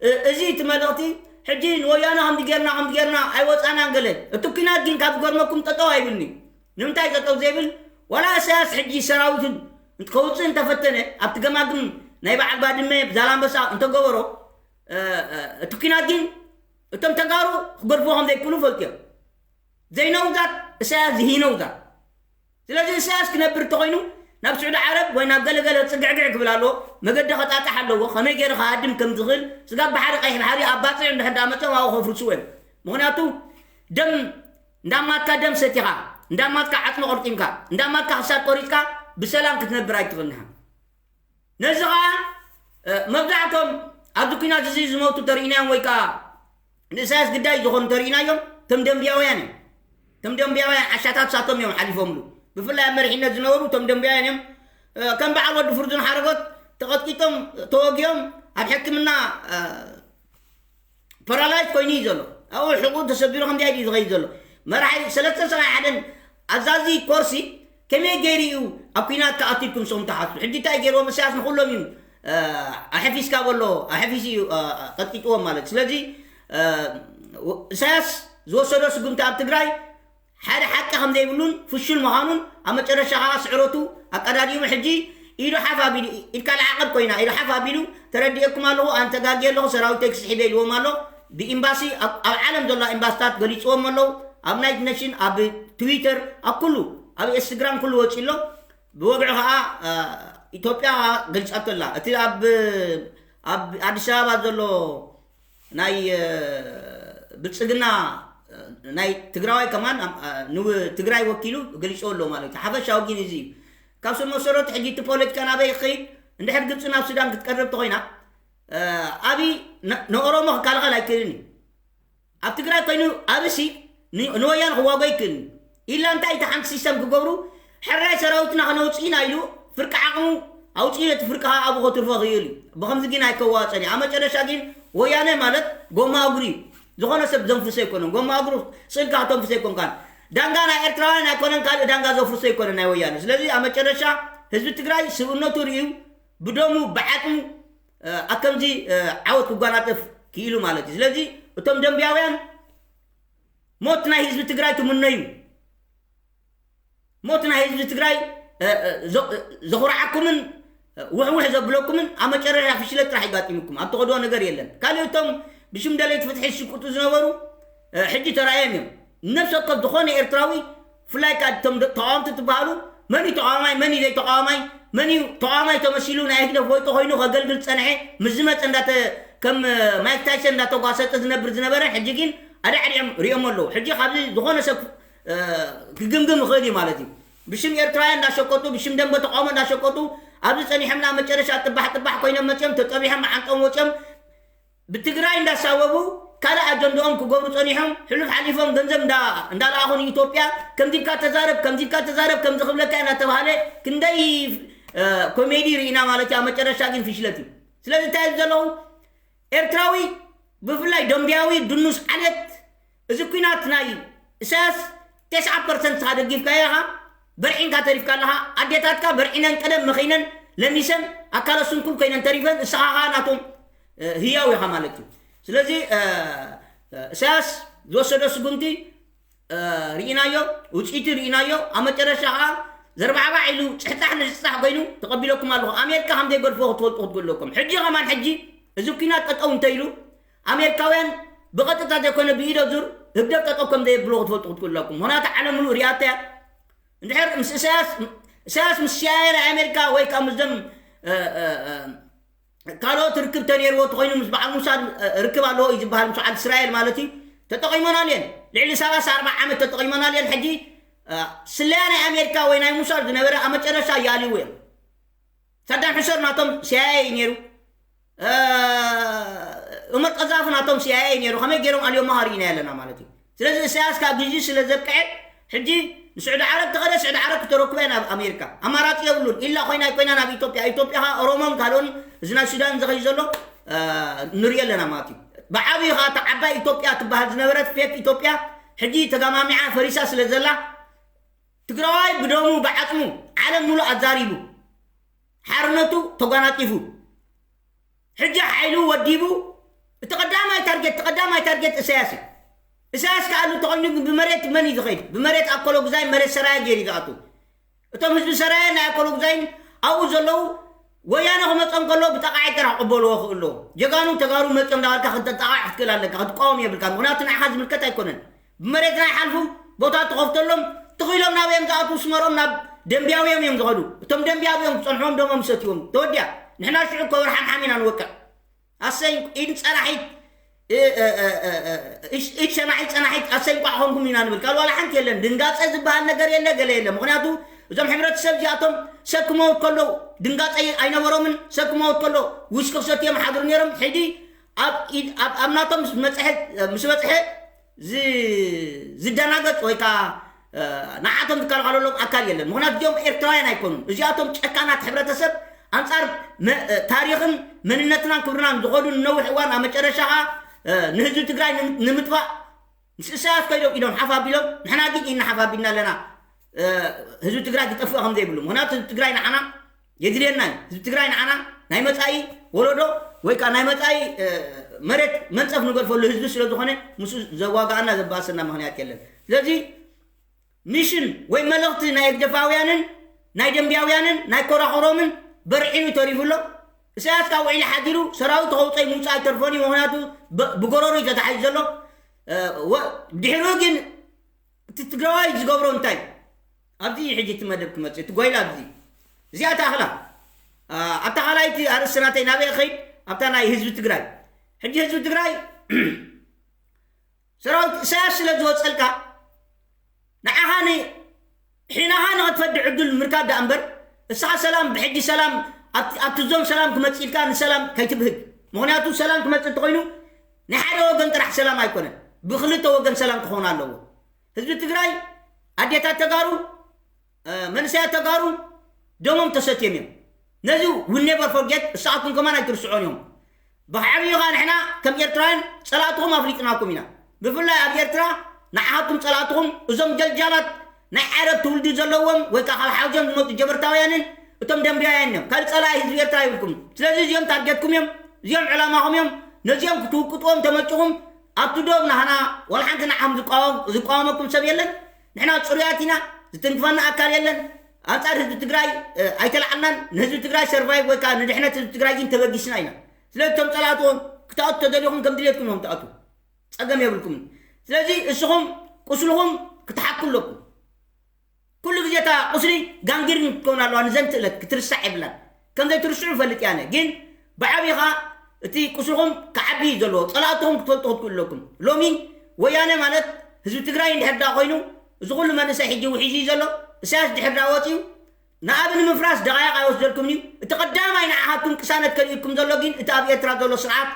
እ፣ እዚ እቲ መልእኽቲ ሕጂ ንወያነ ከምዚ ጌርና ከምዚ ጌርና ኣይወፃናን ገለ እቲ ኩናት ግን ካብ ዝገርመኩም ጠጠው ኣይብልኒ። ንምንታይ ጠጠው ዘይብል ዋላ እሳያስ ሕጂ ሰራዊቱ ከውፅእ እንተፈተነ ኣብቲ ገማግም ናይ በዓል ባድመ ዛላንበሳ እንተገበሮ እ፣ እ፣ እቲ ኩናት ግን እቶም ተጋሩ ክገድፍዎ ከም ዘይክእሉ ፈልጡ እዮም። ዘይነውዛት እሳያስ ዝሂነውዛት ስለዚ እሳያስ ክነብር እንተኾይኑ ናብ ስዑዲ ዓረብ ወይ ናብ ገለገለ ፅግዕግዕ ክብል ኣለዎ። መገዲ ከጣጣሕ ኣለዎ። ከመይ ገይሩ ክሃድም ከም ዝኽእል ስጋብ ባሕሪ ቀይሕ ባሕሪ ኣብ ባፅዕ እንድሕር ዳመፅኦም ኣብኡ ከፍርስዎ እዮም። ምክንያቱ ደም እንዳማትካ ደም ሰቲኻ እንዳማትካ ዓፅሚ ቆርጢምካ እንዳማትካ ክሳድ ቆሪፅካ ብሰላም ክትነብር ኣይትኽእልንኻ። ነዚ ኸዓ መብዛሕቶም ኣብዚ ኩናት እዚ ዝሞቱ ተርእናዮም ወይ ከዓ ንእሳያስ ግዳይ ዝኾኑ ተርእናዮም እቶም ደንብያውያን እዮም። እቶም ደንብያውያን ዓሻታት ሳቶም እዮም ሓሊፎምሉ። ብፍላይ ኣብ መሪሕነት ዝነበሩ እቶም ደንብያውያን እዮም። ከም በዓል ወዲ ፍርዙን ሓረጎት ተቐጥቂጦም ተወጊኦም ኣብ ሕክምና ፓራላይዝ ኮይኑ እዩ ዘሎ። ኣብኡ ሕቁ ተሰቢሩ ከምዚ እዩ ዝኸይድ ዘሎ። መራሒ ሰለስተ ሰብዓይ ሓደን ኣዛዚ ኮርሲ ከመይ ገይሩ እዩ ኣብ ኩናት ክኣቱ ኢልኩም ንስኹም ትሓስቡ? ሕጂ እንታይ ገይርዎም? እሳያስ ንኩሎም እዩ ኣሕፊስካ በሎ ኣሕፊስ እዩ ቀጥቂጥዎም ማለት። ስለዚ እሳያስ ዝወሰዶ ስጉምቲ ኣብ ትግራይ ሓደ ሓቂ ከም ዘይብሉን ፍሹል ምዃኑን ኣብ መጨረሻ ከዓ ስዕረቱ ኣቀዳዲሙ ሕጂ ኢዱ ሓፍ ኣቢሉ ኢድካ ለዓቐብ ኮይና ኢዱ ሓፍ ኣቢሉ ተረዲኤኩም ኣለኹ ኣነ ተጋጊየ ኣለኹ ሰራዊተይ ክስሒበ ኢልዎም ኣሎ። ብኤምባሲ ኣብ ዓለም ዘሎ ኤምባስታት ገሊፅዎም ኣለዉ። ኣብ ናይት ነሽን ኣብ ትዊተር ኣብ ኩሉ ኣብ ኢንስትግራም ኩሉ ወፂ ኣሎ። ብወግዒ ከዓ ኢትዮጵያ ገልፃቶ ኣላ እቲ ኣብ ኣብ ኣዲስ ኣበባ ዘሎ ናይ ብልፅግና ናይ ትግራዋይ ከማን ንትግራይ ወኪሉ ገሊፅዎ ኣሎ ማለት እዩ። ሓፈሻዊ ግን እዚ እዩ። ካብ ስር መሰረቱ ሕጂ እቲ ፖለቲካ ናበይ ክኸይድ? እንድሕር ግብፂ ናብ ሱዳን ክትቀርብ ተኮይና ኣብይ ንኦሮሞ ክከላኸል ኣይክእልን እዩ። ኣብ ትግራይ ኮይኑ ኣብሲ ንወያን ክዋጎ ይክእል ኢላ እንታይ እቲ ሓንቲ ሲስተም ክገብሩ ሕራይ ሰራዊትና ከነውፅኢና ኢሉ ፍርቂ ዓቕሙ ኣውፅኢ ነቲ ፍርቂ ከዓ ኣብኡ ከትርፎ ክእል እዩ። ብከምዚ ግን ኣይከዋፀን እዩ ኣብ መጨረሻ ግን ወያነ ማለት ጎማ እግሩ እዩ። ዝኾነ ሰብ ዘንፍሶ ኣይኮነን ጎማ እግሩ ስእልካ ከተንፍሶ ኣይኮንካን። ዳንጋ ናይ ኤርትራውያን ኣይኮነን ካልእ ዳንጋ ዘፍርሶ ኣይኮነን ናይ ወያነ ስለዚ ኣብ መጨረሻ ህዝቢ ትግራይ ስብእነቱ ርእዩ ብደሙ ብዓቅሙ ኣከምዚ ዓወት ክጓናጠፍ ክኢሉ ማለት እዩ። ስለዚ እቶም ደንብያውያን ሞት ናይ ህዝቢ ትግራይ ትምነዩ ሞት ናይ ህዝቢ ትግራይ ዘኹርዓኩምን ውሕውሕ ዘብለኩምን ኣብ መጨረሻ ፍሽለት ጥራሕ ይጋጢምኩም ኣብ ተኸድዎ ነገር የለን። ካልእ እቶም ብሽም ደለይቲ ፍትሒ ዝሽቅጡ ዝነበሩ ሕጂ ተራእዮም እዮም። ነብሰ ወከፍ ዝኾነ ኤርትራዊ ብፍላይ ከዓ እቶም ተቃወምቲ ትበሃሉ መን እዩ ተቃዋማይ መን እዩ ዘይተቃዋማይ መን እዩ ተቃዋማይ ተመሲሉ ናይ ህግደፍ ወይጦ ኮይኑ ከገልግል ዝፀንሐ ምስ ዝመፀ እንዳተ ከም ማይክ ታይሰን እንዳተጓሰጠ ዝነብር ዝነበረ ሕጂ ግን ኣዳዕዲዖም ሪኦም ኣለዉ። ሕጂ ካብዚ ዝኾነ ሰብ ክግምግም ይኽእል እዩ ማለት እዩ። ብሽም ኤርትራውያን እንዳሸቀጡ ብሽም ደንበ ተቃውሞ እንዳሸቀጡ ኣብዚ ፀኒሖምና መጨረሻ ጥባሕ ጥባሕ ኮይኖም መፅኦም ተጠቢሖም መዓንጠኦም ወፅኦም ብትግራይ እንዳሳበቡ ካልእ ኣጀንድኦም ክገብሩ ፀኒሖም ሕሉፍ ሓሊፎም ገንዘብ እንዳለኣኹ ንኢትዮጵያ ከምዚልካ ተዛረብ ከምዚልካ ተዛረብ ከምዚ ክብለካ እናተባሃለ ክንደይ ኮሜዲ ርኢና ማለት እዩ። ኣብ መጨረሻ ግን ፍሽለት እዩ። ስለዚ እንታይ ዘለዉ ኤርትራዊ ብፍላይ ደንቢያዊ ድኑስ ዓለት እዚ ኩናት ናይ እሳያስ ተስዓ ፐርሰንት ስኻ ደጊፍካዮ ኢኻ በርዒንካ ተሪፍካ ኣለኻ። ኣዴታትካ በርዒነን ቀደም መኺነን ለሚሰን ኣካለ ስንኩል ኮይነን ተሪፈን እስኻ ኸዓ ናቶም ህያው ኢኻ ማለት እዩ። ስለዚ እሳያስ ዝወሰዶ ስጉምቲ ርኢናዮ፣ ውፅኢቱ ርኢናዮ። ኣብ መጨረሻ ከዓ ዘርባዕባዕ ኢሉ ፅሕፃሕ ንፅፃሕ ኮይኑ ተቐቢለኩም ኣለኹ። ኣሜሪካ ከም ዘይገድፎ ክትፈልጡ ክትክእሉ ኣለኩም። ሕጂ ከማን ሕጂ እዚ ኩናት ጠጠው እንተኢሉ ኣሜሪካውያን ብቐጥታ ዘይኮነ ብኢዶ ዙር ህግደፍ ጠጠው ከም ዘየብሎ ክትፈልጡ ክትክእሉ ኣለኩም። ምክንያቱ ዓለም ሙሉእ ሪኣቶ እያ። እንድሕር ምስ እሳያስ እሳያስ ምስ ሲኣይኤ ናይ ኣሜሪካ ወይ ከዓ ምስዞም ካልኦት ርክብ ተነይርዎ ተኮይኑ ምስ በዓል ሙሳድ ርክብ ኣለዎ እዩ ዝበሃል ምስ በዓል እስራኤል ማለት እዩ። ተጠቂሞናሉ እየን። ልዕሊ ሰላሳ ኣርባዓ ዓመት ተጠቂሞናሉ እየን። ሕጂ ስለያ ናይ ኣሜሪካ ወይ ናይ ሙሳድ ዝነበረ ኣብ መጨረሻ ይኣልይዎ እዮም። ሳዳም ሕሰር ናቶም ሲኣይኤ እዩ ነይሩ። ዑመር ቀዛፊ ናቶም ሲኣይኤ እዩ ነይሩ። ከመይ ገይሮም ኣልዮሞ ሪኢና ኣለና ማለት እዩ። ስለዚ እሳያስ ካብ ግዜ ስለ ዘብቅዐ ሕጂ ንስዑዲ ዓረብ ተኸደ ስዑዲ ዓረብ ክተረክበ ናብ ኣሜሪካ ኣማራፂ የብሉን። ኢላ ኮይና ኣይኮይና ናብ ኢትዮጵያ ኢትዮጵያ ከዓ ኦሮሞን ካልኦን እዚ ናይ ሱዳን ዝኸዩ ዘሎ ንሪኦ ኣለና ማለት እዩ። ብዓብዩ ከዓ እታ ዓባይ ኢትዮጵያ ትበሃል ዝነበረት ፌክ ኢትዮጵያ ሕጂ ተገማሚዓ ፈሪሳ ስለ ዘላ ትግራዋይ ብደሙ ብዓፅሙ ዓለም ሙሉእ ኣዛሪቡ ሓርነቱ ተጓናፂፉ ሕጂ ሓይሉ ወዲቡ እቲ ቀዳማይ ታርጌት እቲ ቀዳማይ ታርጌት እሳያስ እዩ። እሳያስ ከኣሉ ተኾይኑ ግን ብመሬት መን እዩ ዝኸይድ? ብመሬት ኣኮሎጉዛይ መሬት ሰራየ ገይሩ ዝኣቱ እቶም ህዝቢ ሰራየ ናይ ኣኮሎጉዛይን ኣብኡ ዘለዉ ወያነ ክመፀም ከሎ ብጠቃዒ ጥራሕ ክቕበልዎ ክእሎ ጀጋኑ ተጋሩ መፅኦም እንዳበልካ ክተጣቃዕ ክትክእል ኣለካ ክትቃወም የብልካ ምክንያቱ ንዓኻ ዝምልከት ኣይኮነን። ብመሬትና ይሓልፉ ቦታ ተኸፍተሎም ትኽኢሎም ናበዮም ዝኣትዉ ስመሮም ናብ ደንቢያውዮም እዮም ዝኸዱ። እቶም ደንቢያውዮም ክፀንሕዎም ደሞም ሰትዎም ተወዲያ። ንሕና ሽዑ ከበርሓምሓም ኢና ንወቅዕ። ኣሰይ ኢድ ፀናሒት ኢድ ሸናሒት ፀናሒት ኣሰይ እንቋዕ ኾንኩም ኢና ንብል። ካልእ ዋላ ሓንቲ የለን። ድንጋፀ ዝበሃል ነገር የለ ገለ የለ። ምክንያቱ እዞም ሕብረተሰብ እዚኣቶም ሰብ ክመውት ከሎ ድንጋፀ ኣይነበሮምን። ሰብ ክመውት ከሎ ውስኪ ክሰትዮም ሓድሩ ነይሮም። ሕጂ ኣብ ናቶም ምስ በፅሐ ዝደናገፅ ወይ ከዓ ንዓቶም ዝከላኸለሎም ኣካል የለን። ምክንያቱ እዚኦም ኤርትራውያን ኣይኮኑን። እዚኣቶም ጨካናት ሕብረተሰብ ኣንፃር ታሪክን መንነትናን ክብርናን ዝኸዱ ንነዊሕ እዋን ኣብ መጨረሻ ከዓ ንህዝቢ ትግራይ ንምጥፋእ ምስ እሳያስ ከይዶም ኢዶም ሓፍ ኣቢሎም ንሕና ግን ኢና ሓፍ ኣቢልና ኣለና። ህዝቢ ትግራይ ክጠፍእ ከም ዘይብሉ ምክንያቱ ህዝቢ ትግራይ ንዓና የድልየና እዩ። ህዝቢ ትግራይ ንዓና ናይ መፃኢ ወለዶ ወይ ከዓ ናይ መፃኢ መሬት መንፀፍ ንገድፈሉ ህዝቢ ስለ ዝኾነ ምስ ዘዋጋኣና ዘባእሰና ምክንያት የለን። ስለዚ ሚሽን ወይ መልእኽቲ ናይ ህግደፋውያንን ናይ ደንቢያውያንን ናይ ኮራኹሮምን በርዒኑ ተሪፉ ኣሎ። እሳያስ ካብ ውዒሉ ሓዲሩ ሰራዊት ከውፀይ ምውፃእ ኣይተርፎን እዩ። ምክንያቱ ብጎረሩ እዩ ተታሒዙ ዘሎ። ድሕሪኡ ግን እቲ ትግራዋይ ዝገብሮ እንታይ ኣብዚ ሕጂ እቲ መደብ ክመፅእ እቲ ጎይላ ኣብዚ እዚኣ ተኣኽላ ኣብታ ካልኣይቲ ኣርእስቲ ናተይ ናበይ ኸይድ ኣብታ ናይ ህዝቢ ትግራይ ሕጂ ህዝቢ ትግራይ ሰራዊት እሳያስ ስለ ዝወፀልካ ንዓኻ ሒናኻ ንኸትፈዲ ዕድል ምርካብ ደኣ እምበር እስኻ ሰላም ብሕጂ ሰላም ኣብቲ ዞን ሰላም ክመፅእ ኢልካ ንሰላም ከይትብህግ ምኽንያቱ ሰላም ክመፅእ እንተኾይኑ ናይ ሓደ ወገን ጥራሕ ሰላም ኣይኮነን ብክልተ ወገን ሰላም ክኾን ኣለዎ ህዝቢ ትግራይ ኣዴታት ተጋሩ መንእሰያት ተጋሩ ደሞም ተሰትዮም እዮም ነዚ we never forget እሳኣኩም ከማን ኣይትርስዖን እዮም ብዓብዩ ኸዓ ንሕና ከም ኤርትራውያን ፀላእትኹም ኣፍሊጥናኩም ኢና ብፍላይ ኣብ ኤርትራ ንዓኻትኩም ፀላእትኹም እዞም ጀልጃላት ናይ ዓረብ ትውልዲ ዘለዎም ወይ ከዓ ካብ ሓውጀም ዝመፁ ጀበርታውያንን እቶም ደንቢያውያን እዮም ካልእ ፀላኢ ህዝቢ ኤርትራ ይብልኩም ስለዚ እዚኦም ታርጌትኩም እዮም እዚኦም ዕላማኹም እዮም ነዚኦም ክትውቅጥዎም ተመጭኹም ኣብቲ ዶብ ናህና ዋላ ሓንቲ ንዓኹም ዝቃወመኩም ሰብ የለን ንሕና ፅሩያት ኢና ዝትንክፈና ኣካል የለን። ኣንጻር ህዝቢ ትግራይ ኣይተላዓልናን። ንህዝቢ ትግራይ ሰርቫይቭ ወይ ከዓ ንድሕነት ህዝቢ ትግራይ ግን ተበጊስና ኢና። ስለዚ እቶም ፀላእትዎም ክትኣቱ ተደሊኹም ከም ድሌትኩም እዮም ትኣቱ። ፀገም የብልኩምን። ስለዚ እስኹም ቁስልኹም ክትሓኩ ኣለኩም። ኩሉ ግዜ እታ ቁስሊ ጋንግሪን ክትከውን ኣለዋ። ንዘንትእለት ክትርሳዕ የብላን። ከም ዘይትርስዑ እፈልጥ እየ ኣነ። ግን ብዓብይኻ እቲ ቁስልኹም ክዓቢ እዩ ዘለዎ። ፀላእትኹም ክትፈልጡ ክትክእሉ ኣለኩም። ሎሚ ወያነ ማለት ህዝቢ ትግራይ እንድሕር ዳ ኮይኑ እዚ ኩሉ መንእሰይ ሕጂ ውሒዙ እዩ ዘሎ። እሳያስ ድሕር ዳ ወፅዩ ንኣብ ንምፍራስ ደቓይቕ ኣይወስደልኩምን እዩ። እቲ ቀዳማይ ንዓኻትኩም ቅሳነት ከልኢኩም ዘሎ ግን እቲ ኣብ ኤርትራ ዘሎ ስርዓት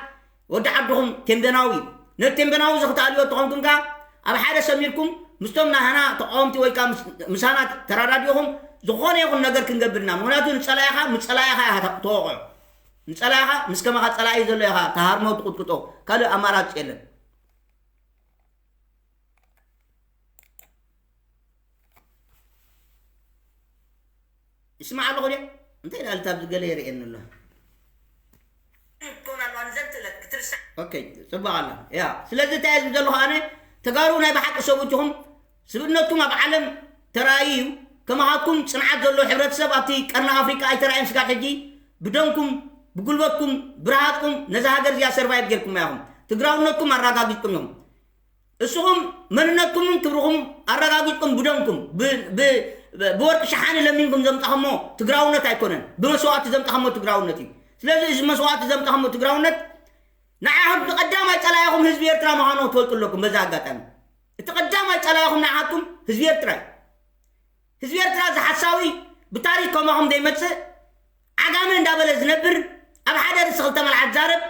ወዲ ዓድኹም ቴምቤናዊ እዩ። ነቲ ቴምቤናዊ እዚ ክትኣልዮ እተኾንኩም ከኣ ኣብ ሓደ ሰሚርኩም ምስቶም ናህና ተቃወምቲ ወይ ከዓ ምስ- ምሳና ተረዳዲእኹም ዝኾነ ይኹን ነገር ክንገብር ኢና። ምክንያቱ ንፀላኢኻ ምስ ፀላኢኻ ኢኻ ተወቕዖ። ንፀላኢኻ ምስ ከማኻ ፀላኢ ዘሎ ኢኻ ተሃርሞ ትቁጥቁጦ። ካልእ ኣማራፂ የለን። ይስማዕ ኣለኹ ድያ? እንታይ ዳልታ ኣብዚ ገለ የርእየኒ ኣሎ። ኦኬ፣ ጽቡቕ ኣላ። ያ ስለዚ እንታይ እየ ዝብል ዘለኹ ኣነ፣ ተጋሩ ናይ ብሓቂ ሰብኡት ኢኹም። ስብእነትኩም ኣብ ዓለም ተራእዩ እዩ። ከማኻትኩም ጽንዓት ዘለዎ ሕብረተሰብ ኣብቲ ቀርኒ ኣፍሪቃ ኣይተራእየን። ስጋብ ሕጂ ብደምኩም፣ ብጉልበትኩም፣ ብረሃጽኩም ነዛ ሃገር እዚኣ ሰርቫይቭ ጌርኩማ ኢኹም። ትግራውነትኩም ኣረጋጊጽኩም ኢኹም። እስኹም መንነትኩምን ክብርኹም ኣረጋጊጽኩም ብደምኩም፣ ብ- ብ- ብ- ብወርቂ ሸሓኒ ለሚንኩም ዘምጻኹሞ ትግራውነት ኣይኮነን፣ ብመስዋእቲ ዘምጻኹሞ ትግራውነት እዩ። ስለዚ እዚ መስዋእቲ ዘምጻኹሞ ትግራውነት ንዓኹም ብቐዳማይ ጸላኢኹም ህዝቢ ኤርትራ ምዃኑ ክትፈልጡ ኣለኩም። በዚ ኣጋጣሚ እቲ ቀዳማይ ጸላኢኹም ንዓኹም ህዝቢ ኤርትራ እዩ። ህዝቢ ኤርትራ እዚ ሓሳዊ ብታሪክ ከማኹም ዘይመጽእ ዓጋመ እንዳበለ ዝነብር ኣብ ሓደ ርእሲ ክልተ መልዓት ዛረብ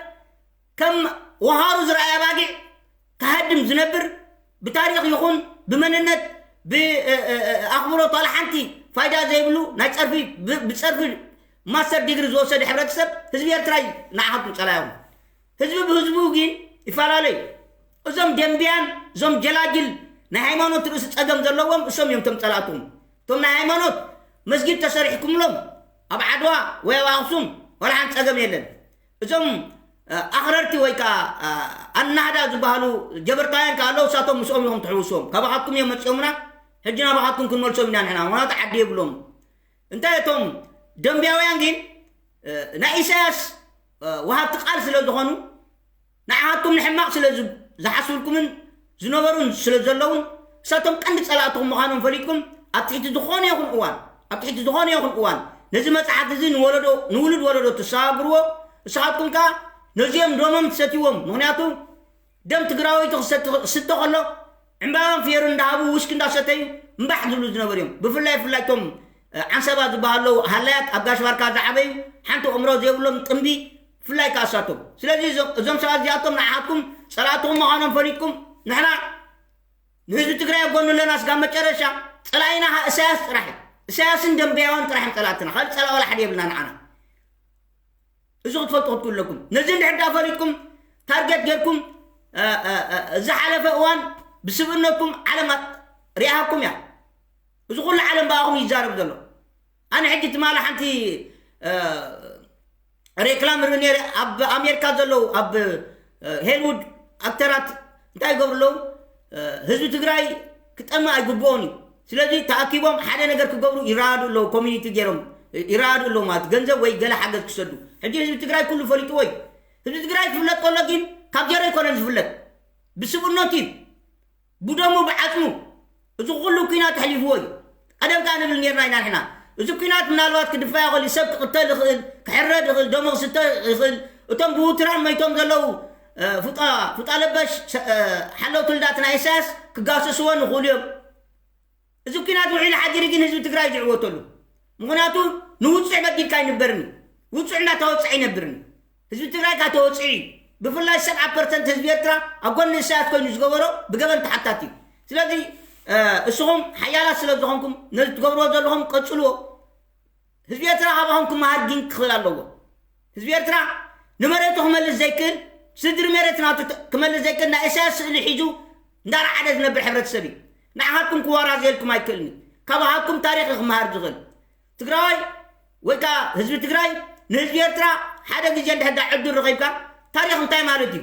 ከም ወሃሩ ዝረኣየ ኣባጊዕ ክሃድም ዝነብር ብታሪክ ይኹን ብመንነት ብኣኽብሮት ዋላ ሓንቲ ፋይዳ ዘይብሉ ናይ ጸርፊ ብ- ብጸርፊ ማስተር ዲግሪ ዝወሰደ ሕብረተሰብ ህዝቢ ኤርትራ እዩ ንዓኹም ጸላኢኹም። ህዝቢ ብህዝቡ ግን ይፈላለዩ። እዞም ደንብያን እዞም ጀላጅል ናይ ሃይማኖት ርእሲ ጸገም ዘለዎም እሶም እዮም እቶም ጸላእትኹም። እቶም ናይ ሃይማኖት መስጊድ ተሰሪሕኩምሎም ኣብ ዓድዋ ወይ ኣብ ኣኽሱም ዋላ ሓንቲ ጸገም የለን። እዞም ኣኽረርቲ ወይ ከዓ ኣናህዳ ዝበሃሉ ጀበርታውያን ከ ኣለዉ፣ እሳቶም ምስኦም ኢኹም ትሕውስዎም። ካባኻትኩም እዮም መፂኦምና፣ ሕጂ ናባኻትኩም ክንመልሶም ኢና ንሕና፣ ምክንያቱ ዓዲ የብሎም። እንታይ እቶም ደንብያውያን ግን ናይ ኢሳያስ ወሃብቲ ቃል ስለ ዝኾኑ ንዓኻትኩም ንሕማቕ ስለ ዝሓስብልኩምን ዝነበሩን ስለ ዘለውን እሳቶም ቀንዲ ጸላእትኹም ምዃኖም ፈሊጥኩም ኣብ ትሕቲ ዝኾነ ይኹን እዋን ኣብ ትሕቲ ዝኾነ ይኹን እዋን ነዚ መጽሓፍ እዚ ንወለዶ ንውሉድ ወለዶ ትሰጋግርዎ። ንስኻትኩም ከኣ ነዚኦም ደሞም ትሰትይዎም። ምኽንያቱ ደም ትግራወይቲ ክሰቲ ክስተ ከሎ ዕምባባን ፍዮርን እንዳሃቡ ውስኪ እንዳሰተዩ እምባሕ ዝብሉ ዝነበሩ እዮም። ብፍላይ ብፍላይ እቶም ዓንሰባ ዝበሃሉ ሃላያት ኣብ ጋሽ ባርካ ዝዓበዩ ሓንቲ ኣእምሮ ዘይብሎም ጥንቢ ብፍላይ ከኣ እሳቶም። ስለዚ እዞም ሰባት እዚኣቶም ንዓኻትኩም ጸላእትኹም ምዃኖም ፈሊጥኩም ንሕና ንህዝቢ ትግራይ ኣብ ጎኑ ኣለና ስጋብ መጨረሻ። ጸላኢና ከኣ እሳያስ ጥራሕ እዩ። እሳያስን ደንበያውን ጥራሕ እዮም ጸላእትና። ካልእ ጸላኢ ዋላ ሓደ የብልና ንዓና። እዚ ክትፈልጡ ክትክእሉ ኣለኩም። ነዚ እንድሕር ዳ ፈሊጥኩም ታርጌት ጌርኩም ዝሓለፈ እዋን ብስብእነትኩም ዓለም ሪኣኩም እያ። እዚ ኩሉ ዓለም ብኣኹም ይዛረብ ዘሎ። ኣነ ሕጂ ትማሊ ሓንቲ ሬክላም ርኢ ነይረ ኣብ ኣሜሪካ ዘለዉ ኣብ ሄልውድ ኣክተራት እንታይ ይገብሩ ኣለዉ? ህዝቢ ትግራይ ክጠምእ ኣይግብኦን እዩ። ስለዚ ተኣኪቦም ሓደ ነገር ክገብሩ ይረዳዱ ኣለዉ። ኮሚኒቲ ገይሮም ይረዳዱ ኣለዉ ማለት ገንዘብ ወይ ገለ ሓገዝ ክሰዱ። ሕጂ ህዝቢ ትግራይ ኩሉ ፈሊጥዎ እዩ። ህዝቢ ትግራይ ክፍለጥ ከሎ ግን ካብ ዜሮ ኣይኮነን ዝፍለጥ፣ ብስብእነቱ እዩ። ብደሙ ብዓፅሙ እዚ ኩሉ ኲናት ኣሕሊፍዎ እዩ። ቀደም ከኣ ንብል ነርና ኢና ንሕና። እዚ ኲናት ምናልባት ክድፋ ይኽእል እዩ፣ ሰብ ክቕተል ይኽእል፣ ክሕረድ ይኽእል፣ ደሙ ክስተ ይኽእል። እቶም ብውትራን መይቶም ዘለዉ ፉጣ ፉጣ ለበሽ ሓለውቲ ልዳት ናይ ኢሳያስ ክጋሰስዎ ንኽእሉ እዮም። እዚ ኲናት ውዒሉ ሓዲሩ ግን ህዝቢ ትግራይ ዝዕወተሉ። ምኽንያቱ ንውፁዕ በዲልካ ኣይንበርን እዩ። ውፁዕ እናተወፅዐ ኣይነብርን እዩ። ህዝቢ ትግራይ ካተወፅዒ ብፍላይ ሰብዓ ፐርሰንት ህዝቢ ኤርትራ ኣብ ጎኒ እሳያስ ኮይኑ ዝገበሮ ብገበን ተሓታት እዩ። ስለዚ እስኹም ሓያላት ስለ ዝኾንኩም ነዚ ትገብርዎ ዘለኹም ቀፅልዎ። ህዝቢ ኤርትራ ካባኹም ክመሃር ግን ክኽእል ኣለዎ። ህዝቢ ኤርትራ ንመሬቱ ክመልስ ዘይክእል ስድሪ መሬት ናቱ ክመልስ ዘይክእል ናይ እሳያስ ስእሊ ሒዙ እንዳረዓደ ዝነብር ሕብረተሰብ እዩ። ንዓኻትኩም ክወራዘየልኩም ኣይክእልን እዩ። ካባኻትኩም ታሪኽ ክመሃር ዝኽእል ትግራዋይ ወይ ከዓ ህዝቢ ትግራይ ንህዝቢ ኤርትራ ሓደ ግዜ እንድሕር ዳ ዕድል ረኺብካ ታሪኽ እንታይ ማለት እዩ፣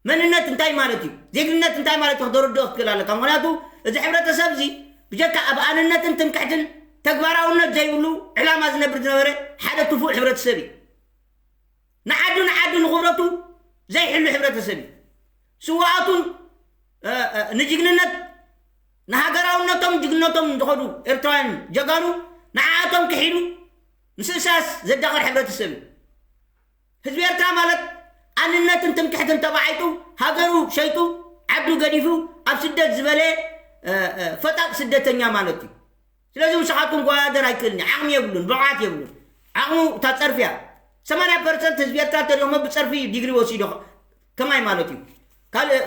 መንነት እንታይ ማለት እዩ፣ ዜግነት እንታይ ማለት እዩ ክተረድኦ ክትክእል ኣለካ። ምክንያቱ እዚ ሕብረተሰብ እዚ ብጀካ ኣብ ኣንነትን ትምክሕትን ተግባራውነት ዘይብሉ ዕላማ ዝነብር ዝነበረ ሓደ ክፉእ ሕብረተሰብ እዩ። ንዓዱ ንዓዱ ንኽብረቱ ዘይሕሉ ሕብረተሰብ እዩ። ስዋኣቱን ንጅግንነት ንሃገራውነቶም ጅግንነቶም ዝኸዱ ኤርትራውያን ጀጋኑ ንዓኣቶም ክሒዱ ምስ እሳያስ ዘዳኸር ሕብረተሰብ እዩ። ህዝቢ ኤርትራ ማለት ኣንነትን ትምክሕትን ተባዓይጡ ሃገሩ ሸይጡ ዓዱ ገዲፉ ኣብ ስደት ዝበለ ፈጣጥ ስደተኛ ማለት እዩ። ስለዚ ንስኻትኩም ክወዳደር ኣይክእልን እዩ። ዓቕሚ የብሉን፣ ብቕዓት የብሉን። ዓቕሙ እታ ጸርፊ እያ። ሰማንያ ፐርሰንት ህዝቢ ኤርትራ እንተሪእኹሞ ብጸርፊ ዲግሪ ወሲዱ ከ-፣ ከማይ ማለት እዩ። ካልእ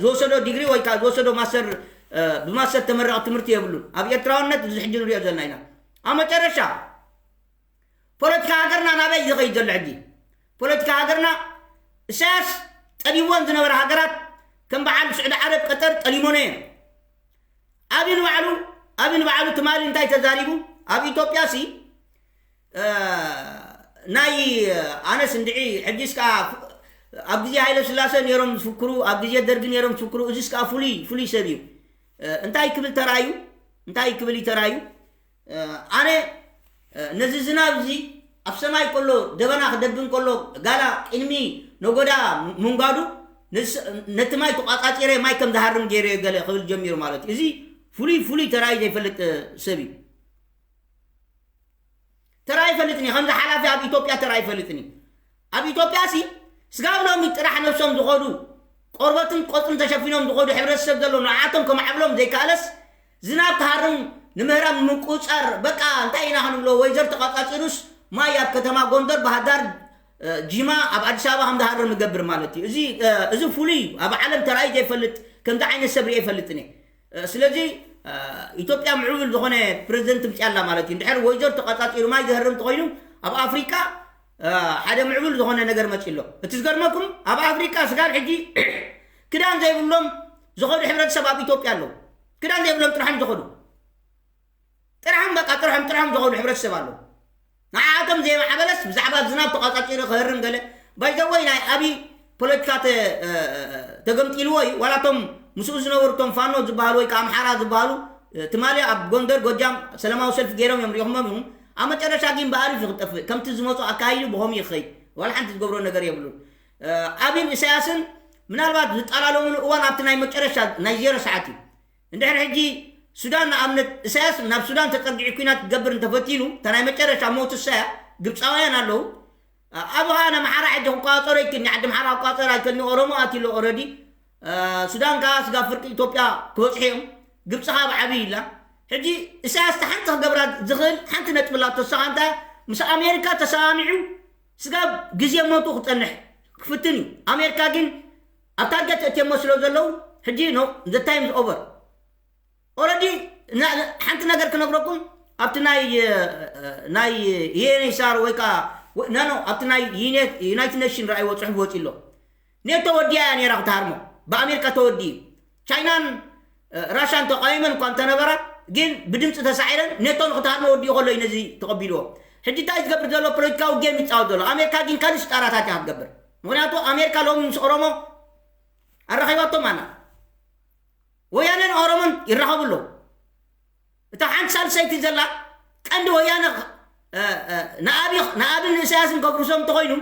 ዝወሰዶ ዲግሪ ወይ ከዓ ዝወሰዶ ማስተር ብማስተር ተመረቐ ትምህርቲ የብሉን። ኣብ ኤርትራውነት እዚ ሕጂ ንሪኦ ዘለና ኢና። ኣብ መጨረሻ ፖለቲካ ሃገርና ናበይ ዝኸይድ ዘሎ ሕጂ? ፖለቲካ ሃገርና እሳያስ ጠሊብወን ዝነበረ ሃገራት ከም በዓል ስዑዲ ዓረብ ቀጠር ጠሊሞነ እየን። ኣብይ ንባዕሉ ኣብይ ንባዕሉ ትማሊ እንታይ ተዛሪቡ? ኣብ ኢትዮጵያ ሲ ናይ ኣነስ እንድዒ ሕጂስ ከዓ ኣብ ግዜ ሃይለ ስላሰ ነይሮም ዝፍክሩ፣ ኣብ ግዜ ደርጊ ነይሮም ዝፍክሩ፣ እዚስ ከዓ ፍሉይ ፍሉይ ሰብ እዩ። እንታይ ክብል ተራዩ እንታይ ክብል እዩ ተራዩ ኣነ ነዚ ዝናብ እዚ ኣብ ሰማይ ከሎ ደበና ክደብን ከሎ ጋላ ቅድሚ ነጎዳ ምንጓዱ ነቲ ማይ ተቋጻጺረ ማይ ከም ዝሃርም ገይረ ገለ ክብል ጀሚሩ ማለት እዩ። እዚ ፍሉይ ፍሉይ ተራይ ዘይፈልጥ ሰብ እዩ። ተራ ኣይፈልጥን እዩ። ከምዚ ሓላፊ ኣብ ኢትዮጵያ ተራ ኣይፈልጥን እዩ። ኣብ ኢትዮጵያ ሲ ስጋብ ሎሚ ጥራሕ ነብሶም ዝኸዱ ቆርበትን ቆፅልን ተሸፊኖም ዝኸዱ ሕብረተሰብ ዘሎ ንዓቶም ከማዕብሎም ዘይከኣለስ ዝናብ ክሃርም ንምህራም ንምቁፃር በቃ እንታይ ኢና ክንብሎ ወይዘር ተቋፃፂሩስ ማይ ኣብ ከተማ ጎንደር ባህርዳር ጂማ ኣብ ኣዲስ ኣበባ ከም ዝሃርም ንገብር ማለት እዩ። እዚ እዚ ፍሉይ ኣብ ዓለም ተራእዩ ዘይፈልጥ ከምዚ ዓይነት ሰብ ርኤ ይፈልጥን እየ። ስለዚ ኢትዮጵያ ምዕቡል ዝኾነ ፕረዚደንት ምፅያ ኣላ ማለት እዩ። እንድሕር ወይዘር ተቋፃፂሩ ማይ ዘህርም እንተኮይኑ ኣብ ኣፍሪቃ ሓደ ምዕቡል ዝኾነ ነገር መፂ ኣሎ። እቲ ዝገርመኩም ኣብ ኣፍሪቃ ስጋብ ሕጂ ክዳን ዘይብሎም ዝኸዱ ሕብረተሰብ ኣብ ኢትዮጵያ ኣለዉ። ክዳን ዘይብሎም ጥራሕም ዝኸዱ ጥራሕም በቃ ጥርሖም ጥርሖም ዝኸዱ ሕብረተሰብ ኣለዉ። ንዓኣቶም ዘይማዕበለስ ብዛዕባ ዝናብ ተቋፃፂሩ ክህርም ገለ ባይዘወይ ናይ ኣብይ ፖለቲካ ተገምጢልዎ እዩ። ዋላቶም ምስኡ ዝነበሩ ቶም ፋኖ ዝበሃሉ ወይ ከዓ ኣምሓራ ዝበሃሉ ትማሊ ኣብ ጎንደር ጎጃም ሰላማዊ ሰልፊ ገይሮም እዮም ሪኹሞም ኢኹም። ኣብ መጨረሻ ግን ብኣሪፍ እዩ ክጠፍእ። ከምቲ ዝመፁ ኣካይዱ ብኸምኡ ይኸይድ። ዋላ ሓንቲ ዝገብሮ ነገር የብሉን። ኣብይን ኢሳያስን ምናልባት ዝጠላለሙሉ እዋን ኣብቲ ናይ መጨረሻ ናይ ዜሮ ሰዓት እዩ። እንድሕር ሕጂ ሱዳን ንኣብነት እሳያስ ናብ ሱዳን ተጸጊዑ ኲናት ክገብር እንተፈቲኑ እታ ናይ መጨረሻ ሞት እሳያ ግብፃውያን ኣለዉ። ኣብ ኸዓ ነምሓራ ሕጂ ክቋፀሮ ይክልኒ ዓዲ ምሓራ ክቋፀር ኣይከልኒ ኦሮሞ ኣትሎ ኦረዲ ሱዳን ከዓ ስጋ ፍርቂ ኢትዮጵያ ክበፅሑ እዮም። ግብፂ ከዓ ብዓብይ ኢላ ሕጂ እሳያስ ሓንቲ ክገብራ ዝኽእል ሓንቲ ነጥቢ ላቶ እሳ ከዓ እንታይ ምስ ኣሜሪካ ተሰማሚዑ ስጋብ ግዜ ሞቱ ክፀንሕ ክፍትን እዩ። ኣሜሪካ ግን ኣብ ታርጌት እትየሞ ስለ ዘለዉ ሕጂ no the time is over already። ሓንቲ ነገር ክነግረኩም ኣብቲ ናይ ናይ ዩኤንኤችሲአር ወይ ከዓ ኖ ኖ ኣብቲ ናይ ዩናይትድ ኔሽን ረኣይዎ ፅሑፍ ወፂ ኣሎ። ኔቶ ወዲያ እያ ነይራ ክትሃርሞ ብኣሜሪካ ተወዲኡ ቻይናን ራሻን ተቃዊመን እኳ እንተነበራ ግን ብድምፂ ተሳዒረን ኔቶ ንክትሃርሞ ወዲኡ ከሎ እዩ ነዚ ተቐቢልዎ። ሕጂ እንታይ ዝገብር ዘሎ ፖለቲካዊ ጌም ይፃወት ዘሎ ኣሜሪካ ግን ካልእ ሽጣራታት እያ ክትገብር። ምክንያቱ ኣሜሪካ ሎሚ ምስ ኦሮሞ ኣራኺባቶም ኣላ። ወያነን ኦሮሞን ይራኸቡ ኣለዉ። እታ ሓንቲ ሳልሰይቲ ዘላ ቀንዲ ወያነ ንኣብይ ንኣብን ንእሳያስን ከፍርሶም እንተኮይኑ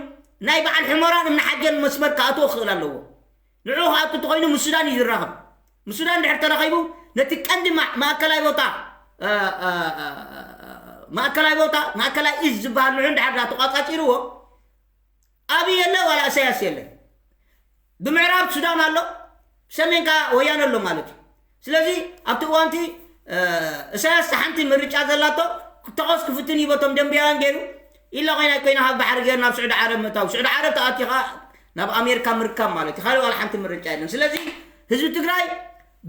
ናይ በዓል ሕሞራን እምኒ ሓጀን መስመር ክኣትዎ ክኽእል ኣለዎ። ንዕኡ ክኣቱ እንተኮይኑ ምስ ሱዳን እዩ ዝራኸብ። ምስ ሱዳን ድሕር ተራኺቡ ነቲ ቀንዲ ማእከላይ ቦታ ማእከላይ ቦታ ማእከላይ እዝ ዝበሃል ንዑ እንድሕር ተቋፃፂርዎ ኣብይ የለ ዋላ እሳያስ የለ። ብምዕራብ ሱዳን ኣሎ ሰሜን ከዓ ወያነ ኣሎ ማለት እዩ። ስለዚ ኣብቲ እዋንቲ እሳያስ ሓንቲ ምርጫ ዘላቶ ተቆስ ክፍትን ይበቶም ደንብያውያን ገይሩ ኢላ ኮይና ኮይና ካብ ባሕሪ ገይሩ ናብ ስዑዲ ዓረብ ምእታው ስዑዲ ዓረብ ተኣቲኻ ናብ ኣሜሪካ ምርካብ ማለት እዩ። ካልእ ዋላ ሓንቲ ምርጫ የለን። ስለዚ ህዝቢ ትግራይ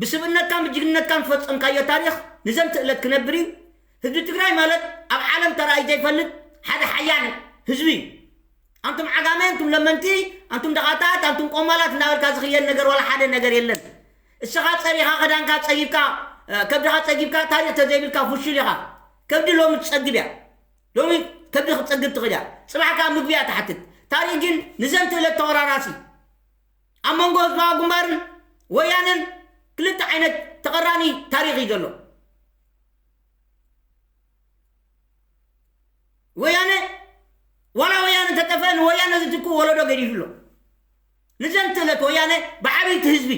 ብስብእነትካን ብጅግንነትካን ዝፈፀምካዮ ታሪክ ንዘንትእለት ክነብር እዩ። ህዝቢ ትግራይ ማለት ኣብ ዓለም ተራእዩ ዘይፈልጥ ሓደ ሓያል ህዝቢ እዩ። ኣንቱም ዓጋመ ኣንቱም ለመንቲ ኣንቱም ደቓታት ኣንቱም ቆማላት እናበልካ ዝኽየድ ነገር ዋላ ሓደ ነገር የለን። እስኻ ፀሪኻ ክዳንካ ፀጊብካ ከብድኻ ፀጊብካ ታሪክ ተዘይብልካ ፍሹል ኢኻ። ከብዲ ሎሚ ትፀግብ እያ። ሎሚ ከብዲ ክትፀግብ ትኽእል እያ። ፅባሕ ከዓ ምግቢ እያ ትሓትት። ታሪክ ግን ንዘንትእለት ተወራራሲ ኣብ መንጎ ህዝባዊ ግንባርን ወያነን ክልተ ዓይነት ተቐራኒ ታሪክ እዩ ዘሎ። ወያነ ዋላ ወያነ ተጠፈ ንወያነ ዝትኩ ወለዶ ገዲፉ ኣሎ። ንዘን ትእለት ወያነ ብዓብይቲ ህዝቢ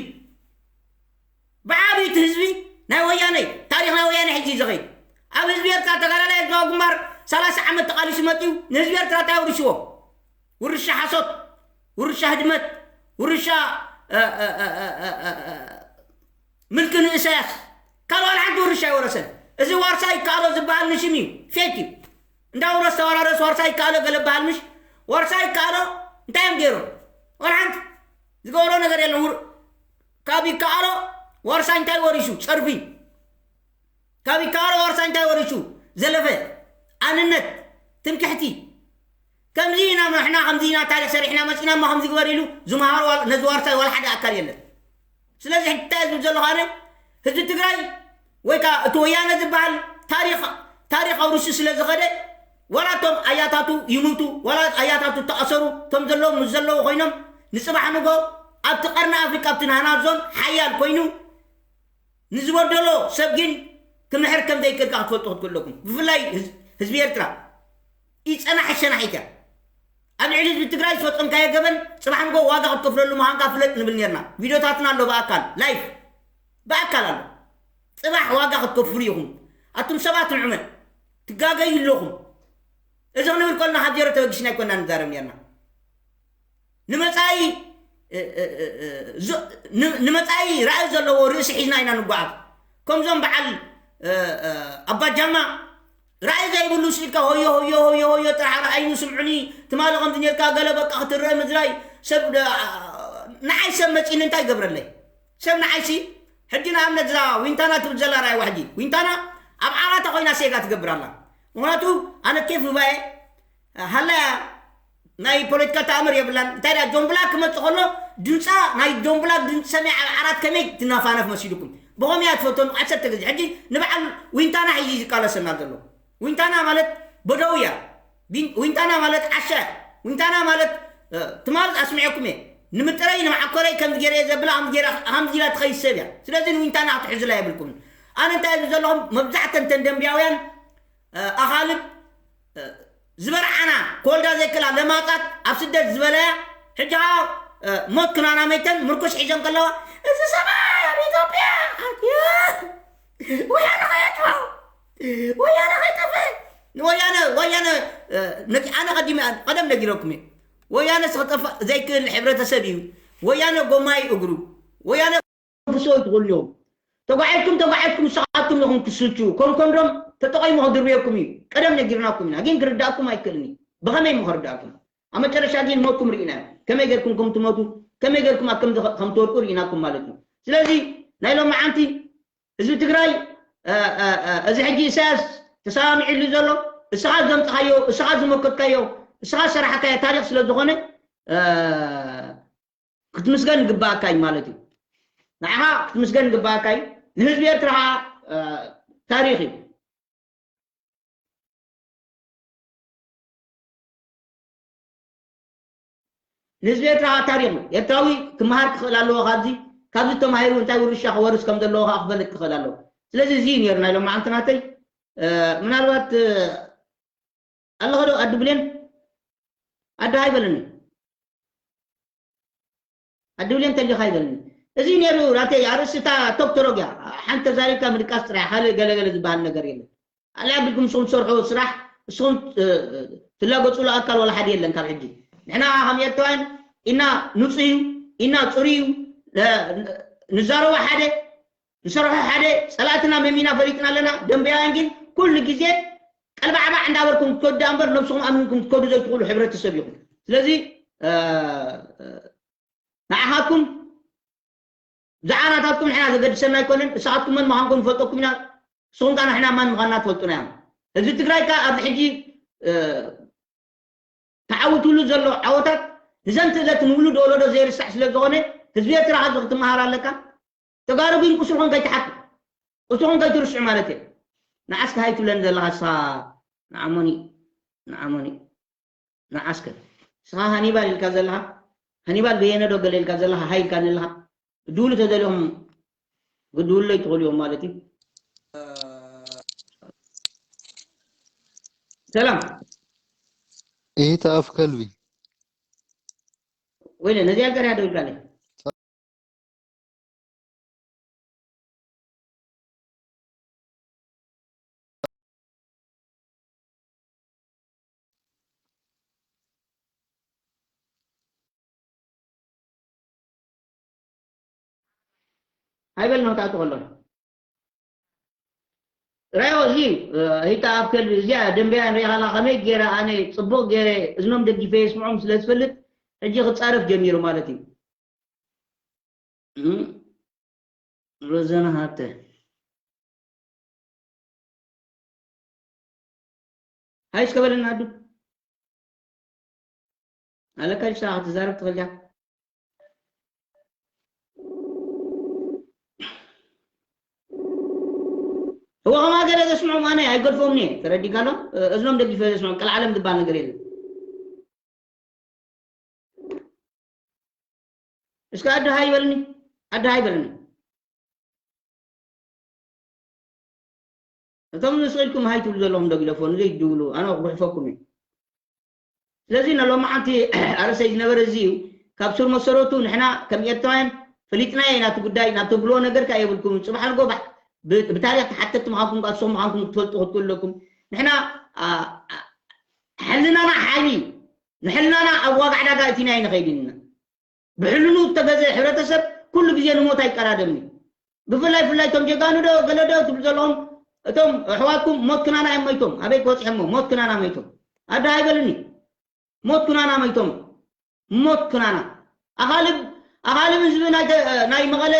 ብዓብይቲ ህዝቢ ናይ ወያነ ታሪኽ ናይ ወያነ ሕጂ እዩ ዝኸይድ። ኣብ ህዝቢ ኤርትራ ተጋዳላይ ኤርትራዊ ግንባር ሰላሳ ዓመት ተቓሊሱ መፅዩ ንህዝቢ ኤርትራ እንታይ ውርሽዎ? ውርሻ ሓሶት፣ ውርሻ ህድመት፣ ውርሻ ምልኪ ንእሰያስ ካልእ ዋላ ሓንቲ ውርሻ ኣይወረሰን። እዚ ዋርሳይ ይከኣሎ ዝበሃል ንሽም እዩ፣ ፌክ እዩ። እንዳውረስ ተወራረስ ዋርሳይ ይከኣሎ ገለ በሃል ምሽ ዋርሳይ ይከኣሎ እንታይ እዮም ገይሮም? ዋላ ሓንቲ ዝገበሮ ነገር የለን። ውር- ካብ ይከኣሎ ዋርሳይ እንታይ ወሪሱ? ጸርፊ። ካብ ይከኣሎ ዋርሳይ እንታይ ወሪሱ? ዘለፈ፣ ኣንነት፣ ትምክሕቲ። ከምዚ ኢና ንሕና ከምዚ ኢና ታሪኽ ሰሪሕና መፂና እሞ ከምዚ ግበር ኢሉ ዝመሃሮ ዋል- ነዚ ዋርሳይ ዋላ ሓደ ኣካል የለን። ስለዚ ሕጂ እንታይ ዝብል ዘለኹ ኣነ ህዝቢ ትግራይ ወይ ከዓ እቲ ወያነ ዝበሃል ታሪኽ ታሪኽ ኣውርሱ ስለ ዝኸደ ዋላ እቶም ኣያታቱ ይሙቱ ዋላ ኣያታቱ ተኣሰሩ እቶም ዘለዉ ምስ ዘለዉ ኮይኖም ንፅባሕ ንጎ ኣብቲ ቀርኒ ኣፍሪቃ ኣብቲ ናህና ዞን ሓያል ኮይኑ ንዝበደሎ ሰብ ግን ክምሕር ከም ዘይክእል ከዓ ክትፈልጡ ክትክእለኩም ብፍላይ ህዝ- ህዝቢ ኤርትራ ይፀናሕ ሸናሒት እያ ኣብ ልዕሊ ህዝቢ ትግራይ ዝፈፀምካዮ ገበን ፅባሕ ንጎ ዋጋ ክትከፍለሉ ምዃንካ ፍለጥ ንብል ነርና ቪዲዮታትና ኣሎ ብኣካል ላይፍ ብኣካል ኣሎ ፅባሕ ዋጋ ክትከፍሉ ኢኹም ኣቱም ሰባት ንዑመን ትጋገዩ ኣለኹም እዚ ክንብል ከልና ካብ ዜሮ ተበጊስና ኣይኮና ንዛረብ ነርና ንመፃኢ ንመፃኢ ራእይ ዘለዎ ርእሲ ሒዝና ኢና ንጓዓዝ ከምዞም በዓል ኣባጃማ ራእይ ዘይብሉ ስኢልካ ሆዮ ሆዮ ሆዮ ሆዮ ጥራሕ ረኣይኒ ስምዑኒ ትማሊ ከምዚ ኔርካ ገለ በቃ ክትረአ ምድራይ ሰብ ንዓይ ሰብ መፂኒ እንታይ ይገብረለይ ሰብ ንዓይሲ ሕጂ ንኣብነት እዛ ዊንታና ትብል ዘላ ራእይ ዋሕዲ ዊንታና ኣብ ዓራታ ኮይና ሴጋ ትገብር ኣላ ምክንያቱ ኣነ ኬፍ ባየ ሃላያ ናይ ፖለቲካ ተኣምር የብላን እንታይ ዳ ጆን ብላክ ክመፅእ ከሎ ድምፃ ናይ ጆን ብላክ ድምፂ ሰሚዓ ኣብ ዓራት ከመይ ትናፋነፍ መሲልኩም ብኸመይ እያ ትፈትወኒ ዓሰርተ ግዜ ሕጂ ንበዓል ዊንታና ሕጂ ዝቃለሰና ዘሎ ዊንታና ማለት በደው እያ ዊንታና ማለት ዓሻ እያ ዊንታና ማለት ትማል ኣስሚዐኩም እየ ንምጥረይ ንመዓኮረይ ከምዚ ገይረ እየ ዘብላ ከምዚ ኢላ ትኸይድ ሰብ እያ ስለዚ ንዊንታና ክትሕዝላ የብልኩምን ኣነ እንታይ እብል ዘለኹም መብዛሕተን ተን ደንብያውያን ኣኻልብ ዝበርዓና ክወልዳ ዘይክላ ለማጣት ኣብ ስደት ዝበለያ ሕጂ ሞት ክናና መይተን ምርኩስ ሒዘን ከለዋ እዚ ሰብኣይ ኣብ ኢትዮጵያ ኣትዩ ወያነ ከየጥፋ ወያነ ከይጠፍእ ንወያነ ወያነ ኣነ ቀዲመ ቀደም ነጊረኩም እየ ወያነ ክጠፍእ ዘይክእል ሕብረተሰብ እዩ ወያነ ጎማይ እግሩ ወያነ ክስወ ትኽእሉ እዮም ተጓዒዝኩም ተጓዒዝኩም ንስኻትኩም ኢኹም ክትስልችዉ ከም ኮንዶም ተጠቒሙ ክድርብየኩም እዩ ቀደም ነጊርናኩም ኢና ግን ክርዳእኩም ኣይክእልን እዩ ብኸመይ እሞ ክርዳእኩም ኣብ መጨረሻ ግን ሞትኩም ርኢና ከመይ ገርኩም ከም ትሞቱ ከመይ ገርኩም ኣብ ከምዚ ከም ትወድቁ ርኢናኩም ማለት እዩ ስለዚ ናይ ሎማዓንቲ ህዝቢ ትግራይ እዚ ሕጂ ኢሳያስ ተሰማሚዕሉ ዘሎ እስኻ ዘምፅኻዮ እስኻ ዝመከትካዮ እስኻ ዝሰራሕካዮ ታሪክ ስለ ዝኾነ ክትምስገን ይግባኣካ እዩ ማለት እዩ ንዓኻ ክትምስገን ይግባኣካ እዩ ንህዝቢ ኤርትራ ከዓ ታሪክ እዩ ንህዝቢ ኤርትራ ከዓ ታሪክ እዩ ኤርትራዊ ክመሃር ክኽእል ኣለዎ ካብዚ ካብዚ ተማሂሩ እንታይ ውርሻ ክወርስ ከም ዘለዎ ከዓ ክፈልጥ ክኽእል ኣለዎ ስለዚ እዚ እዩ ነይሩ ናይ ሎማዓንቲ ናተይ ምናልባት ኣለኸ ዶ ኣዲ ብሌን ኣዲ ሃይበለኒ ኣዲ ብሌን ተሊኻ ይበልኒ እዚ ነይሩ ናተይ ኣርእስታ ቶክቶሮግ እያ ሓንቲ ተዛሪብካ ምድቃስ ጥራይ ካልእ ገለገለ ዝበሃል ነገር የለን ኣልያ ብልኩም ንስኹም ትሰርሑ ስራሕ ንስኹም ትላገፅሉ ኣካል ዋላ ሓደ የለን ካብ ሕጂ ንሕና ከም ኤርትራውያን ኢና ንፁህ እዩ ኢና ፅሩ እዩ ንዛረቦ ሓደ ንሰርሖ ሓደ ፀላእትና መሚና ፈሊጥና ኣለና ደንበያውያን ግን ኩሉ ግዜ ቀልባዕባዕ እንዳበልኩም ትከዱ ዳ እምበር ነብስኹም ኣሚንኩም ትከዱ ዘይትኽእሉ ሕብረተሰብ ኢኹም ስለዚ ንዓኻትኩም ዝዓናታትኩም ንሕና ዘገድሰና ኣይኮነን እሳኻትኩም መን ምዃንኩም ንፈልጠኩም ኢና ንስኹም ከዓ ንሕና ማን ምዃንና ትፈልጡና እዮም ህዝቢ ትግራይ ከዓ ኣብዚ ሕጂ ተዓዊትሉ ዘሎ ዓወታት ንዘን ትእለት ንውሉድ ወለዶ ዘይርሳዕ ስለ ዝኾነ ህዝቢ ኤርትራ ከዚ ክትመሃር ኣለካ ተጋሩ ግን ቁስልኹም ከይትሓቱ ቁስልኹም ከይትርስዑ ማለት እየ ንዓስካ ሃይ ትብለኒ ዘለኻ ንስኻ ንዓሞኒ ንዓሞኒ ንዓስከ ንስኻ ሃኒባል ኢልካ ዘለኻ ሃኒባል በየነ ዶ ገለ ኢልካ ዘለኻ ሃይ ኢልካ ዘለኻ ድውሉ ተደሊኹም ግድውለይ ትኽእሉ እዮም ማለት እዩ ሰላም ኢሂታ ኣፍ ከልቢ። ወይለ ነዚኣ ገርያ ደው ኢልካለይ። ኣይበል ነው ታጥቆሎ ራዮ እዚ ሂታ ኣብ ከልቢ እዚኣ ደንበያ ንሪኻላ ከመይ ገይረ ኣነ ጽቡቕ ገይረ እዝኖም ደጊፈ የስምዖም ስለ ዝፈልጥ ሕጂ ክጻረፍ ጀሚሩ ማለት እዩ። ሮዘና ሃብተ ሃይ እስከ በለና ኣዱ ኣለካ ጅሳ ክትዛረብ ትኽእል ዲኻ? እወ ከማ ገለ ዘስምዖም ኣነ ኣይገድፎም እየ ተረዲካ ኣሎ። እዝኖም ደጊፈ ዘስምዖም ቀልዓለም ዝበሃል ነገር የለን። እስከ ኣደ ሃይ በልኒ ኣደ ሃይ በልኒ። እቶም ንስኢልኩም ሃይ ትብሉ ዘለኹም ዶ ግደፎ ንዘይ ትድውሉ ኣነ ክጉሕፈኩም እዩ። ስለዚ ንሎማዓንቲ ኣርእሰይ ዝነበረ እዚ እዩ። ካብ ሱር መሰረቱ ንሕና ከም ኤርትራውያን ፈሊጥናዮ ኢና እቲ ጉዳይ ናብ ተብልዎ ነገር ከኣ የብልኩም። ጽባሕ ንጎባሕ ብታሪኽ ተሓተቲ ምዃንኩም ከኣ ንስኹም ምዃንኩም ክትፈልጡ ክትክእሉ ኣለኩም። ንሕና ሕልናና ሓይሊ እዩ። ንሕልናና ኣብ ዋጋ ዕዳጋ እቲና ኣይንኸይድን ኢና። ብሕልኑ ዝተገዘ ሕብረተሰብ ኩሉ ግዜ ንሞት ኣይቀዳደምን እዩ። ብፍላይ ፍላይ እቶም ጀጋኑ ዶ ገለ ዶ ትብሉ ዘለኹም እቶም ኣሕዋትኩም ሞት ክናና እዮም መይቶም። ኣበይ ክበፅሖሞ ሞት ክናና መይቶም። ኣደ ኣይበልኒ ሞት ክናና መይቶም። ሞት ክናና ኣኻልብ ኣኻልብ ህዝቢ ናይ መቐለ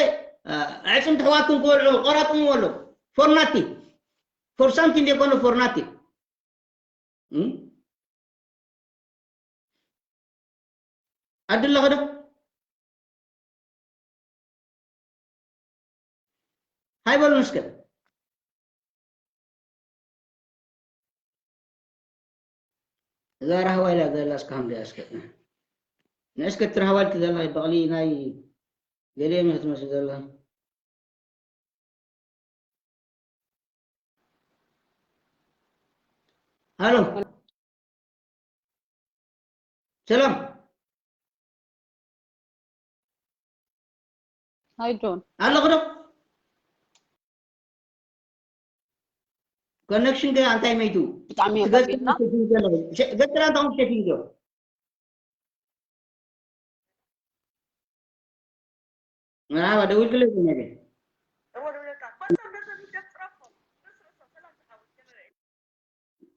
ኣዕፅምቲ ኣሕዋትኩም ክበልዑ ቆራጥምዎ ኣሎ። ፎርናቲ ፎርሳንቲ እንደ ኮነ ፎርናቲ ኣድለኸ ዶ ሃይ በሉን እስከ። እዛ ራህዋ ኢላ ዘላ እስከ ሃምዳ እስከ ንእስከ ትራህዋልቲ ዘላ በቕሊ ናይ ገሊኦም እያ ትመስል ዘላ። ሃሎ ሰላም ሃይ ጆን ኣለኹ ዶ ኮኔክሽን ገ እንታይ መይቱ ብጣዕሚ ገጽና እንታይ ሸቲንግ ዶ መርሓባ ደዊልክለይ ነገር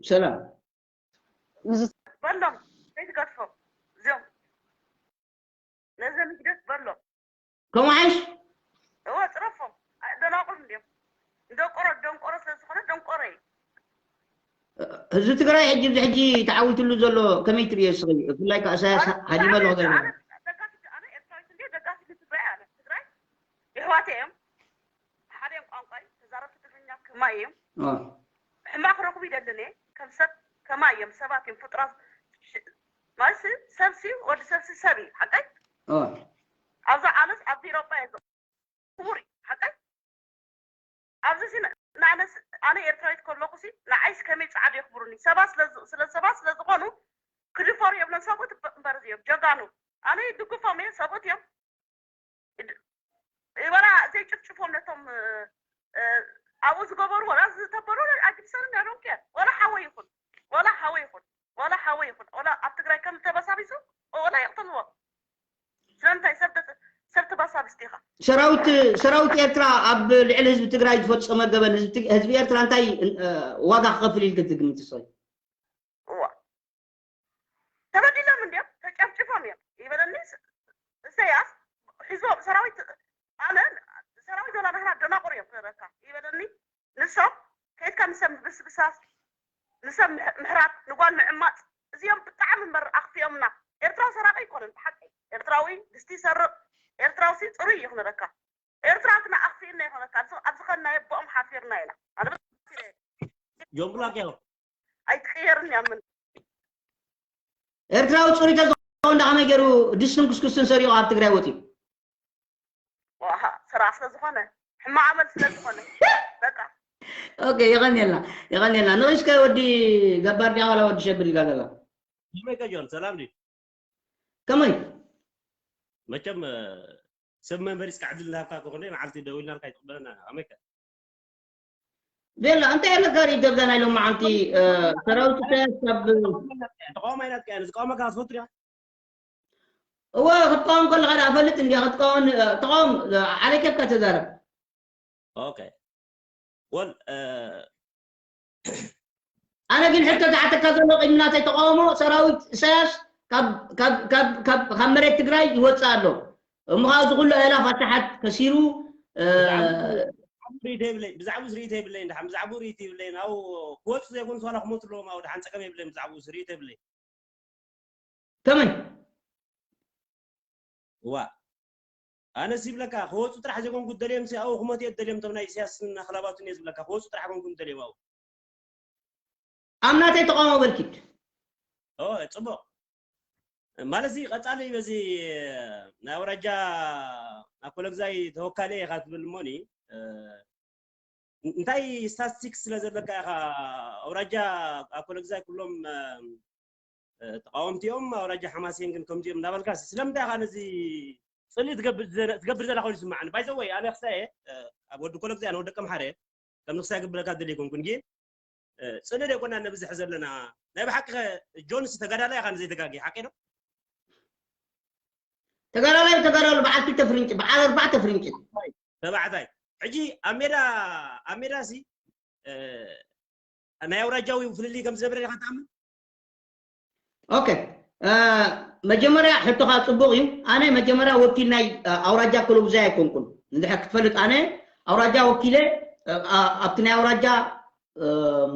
ሰላም በሎም ዘይትገድፎም እዚኦም ነዘም ሂደት በሎም ከምሓሽ እወ ፅረፎም ደናቁር እንዲዮም ደንቆሮ ደንቆሮ ስለዝኾነ ደንቆሮ እዩ ህዝቢ ትግራይ ሕጂ ብዚ ሕጂ ተዓዊትሉ ዘሎ ከመይ ትርእዮ እስኺ ብፍላይ ከዓ እሳያስ ሃዲመ ኣለኹ ደጋፊ ኣነ ኤርትራዊት እንዲ ደጋፊ ትግራይ ኣነ ትግራይ የሕዋተ እዮም ሓደ እዮም ቋንቋ ተዛረብቲ ትግርኛ ከማይ እዮም ሕማቅ ክረኽቡ ይደልን እየ ከም ሰብ ከማይ እዮም ሰባት እዮም ፍጡራት ማለት ሰብሲ ወዲ ሰብሲ ሰብ እዩ ሓቀይ ኣብዛ ዓለምስ ኣብዚ ኢሮጳ እየ ክቡር እዩ ሓቀይ ኣብዚ ኣነ ኤርትራዊት ከለኹ ሲ ንዓይስ ከመይ ጻዕዱ የኽብሩኒ ሰባት ስለ ሰባት ስለ ዝኾኑ ክድፈሩ የብሎም ሰብኡት እምበር እዮም ጀጋኑ ኣነ ይድግፎም እየ ሰብኡት እዮም ወላ ዘይጭፍጭፎም ነቶም ኣብኡ ዝገበሩ ወላ ዝተበሉ ኣይግድሰንን ያዶም ኬር ወላ ሓወይ ይኹን ወላ ሓወይ ይኹን ወላ ሓወይ ይኹን ወላ ኣብ ትግራይ ከም ተበሳቢሱ ወላ ይቕትልዎ ስለምንታይ ሰብ ሰብ ተበሳቢስ ዲኻ ሰራዊት ሰራዊት ኤርትራ ኣብ ልዕሊ ህዝቢ ትግራይ ዝፈጸመ ገበን ህዝቢ ኤርትራ እንታይ ዋጋ ክኸፍል ኢልክ ትግምት ሰይ እዋ ተበዲሎም እንዲዮም ተጨፍጭፎም እዮም ይበለኒ እሰያስ ሒዞም ሰራዊት ኣነ ሰራዊት ወላ ናህና ደናቁር እዮም ክረካ ይበለኒ ንሶም ከይድካ ንሰብ ብስብሳስ ንሰብ ምሕራት ንጓል ምዕማፅ እዚኦም ብጣዕሚ እምበር ኣኽፊኦምና ኤርትራዊ ሰራቂ ኣይኮነን ብሓቂ ኤርትራዊ ድስቲ ይሰርቕ ኤርትራውሲ ፅሩይ እዩ ክነረካ ኤርትራ ግና ኣኽፊእና ይኾነካ ኣብዚ ከናየ ብኦም ሓፊርና ኢና ኣነ ጆን ብላክ ያው ኣይትቅየርን እያ ምን ኤርትራዊ ፅሩይ ተዝኸውን ዳ ከመይ ገይሩ ድስትን ኩስኩስትን ሰሪቑ ኣብ ትግራይ ወፂኡ ዋሃ ስራሕ ስለዝኾነ ሕማቕ ኣመል ስለዝኾነ በቃ ኦኬ የቐንየልና የቐንየልና ንቕሽከ ወዲ ገባር ዲያ ዋላ ወዲ ሸብር ኢላ ዘላ ከመይ ከ ጆን፣ ሰላም ድዩ? ከመይ መቸም ሰብ መንበሪ እስካ ዕድል እናሃብካ ከኮነ መዓልቲ ደው ኢልናልካ ይትቕበለና ኢና። ከመይ ከ ቤላ እንታይ ኣለካ ሪእ ገብዛ ናይ ሎማዓንቲ ሰራዊት ኢሳያስ ካብ ተቃውሞ ኣይናትካ እያ። ንዝቃወመካ ክትፈቱ ዲኻ? እወ ክትቃወም ከለካ ዳ ፈልጥ እንዲያ ክትቃወም ተቃወም ዓለይ ከብካ ተዛረብ። ኦኬ ወል ኣነ ግን ሕቶ ዝሓተካ ዘሎ ቅድሚ ናተይ ተቃውሞ ሰራዊት ኢሳያስ ካብ መሬት ትግራይ ይወፅእ ኣሎ እሞ ከዓ እዚ ኩሉ ኣእላፍ ኣሽሓት ከሲሩ ርእይቶ የብለይ ብዛዕባ ርእይቶ የብለይ እንዳ ብዛዕባ ርእይቶ የብለይ ናብ ክወፁ ዘይኮኑ ዋላ ክሞቱ ኣለዎም ኣብ ድሓን ፀገም የብለይ ብዛዕባ ርእይቶ የብለይ ከመይ ዋ ኣነ ዝብለካ ክወፁ ጥራሕ ዘይኮንኩ ደልዮም ሲ ኣብኡ ክሞት እየ ደልዮም ቶም ናይ ኢሳያስን ኣኽላባቱን እየ ዝብለካ ክወፁ ጥራሕ ኮንኩ ደልዮም ኣብኡ ኣብ ናተይ ተቃውሞ በልኪድ ኦ ፅቡቅ ማለት ዚ ቀፃሊ በዚ ናይ ኣውራጃ ኣኮለግዛይ ተወካሊ ኢኻ ትብል እሞኒ እንታይ ስታስቲክስ ስለ ዘለካ ኢኻ ኣውራጃ ኣኮለግዛይ ኩሎም ተቃወምቲ እዮም ኣውራጃ ሓማሴን ግን ከምዚኦም እናበልካ ስለምንታይ ኢኻ ነዚ ፅልኢ ትገብር ዘላ ኮይኑ ይስማዓኒ ባይዘወይ ኣነ ክሳየ ኣብ ወዲ ኮለግዛይ ኣነ ወዲ ቀምሓረ ከም ንክሳይ ክብለካ ደሊ ይኮንኩን ግን ፅልኢ ደይኮና ነብዝሕ ዘለና ናይ ብሓቂ ጆንስ ተጋዳላይ ኢኻ ንዘይተጋጊ ሓቂ ዶ ተጋዳላይ ተጋዳሉ በዓል ክልተ ፍርንጭ በዓል ኣርባዕተ ፍርንጭ ተባዕታይ ሕጂ ኣብ ሜዳ ኣብ ሜዳ ሲ ናይ ኣውራጃዊ ፍልልይ ከም ዝነብረ ኢኻ ትኣምን ኦኬ መጀመርያ ሕቶኻ ፅቡቅ እዩ ኣነ መጀመርያ ወኪል ናይ ኣውራጃ ኮሎጉዛይ ኣይኮንኩን እንድሕር ክትፈልጥ ኣነ ኣውራጃ ወኪለ ኣብቲ ናይ ኣውራጃ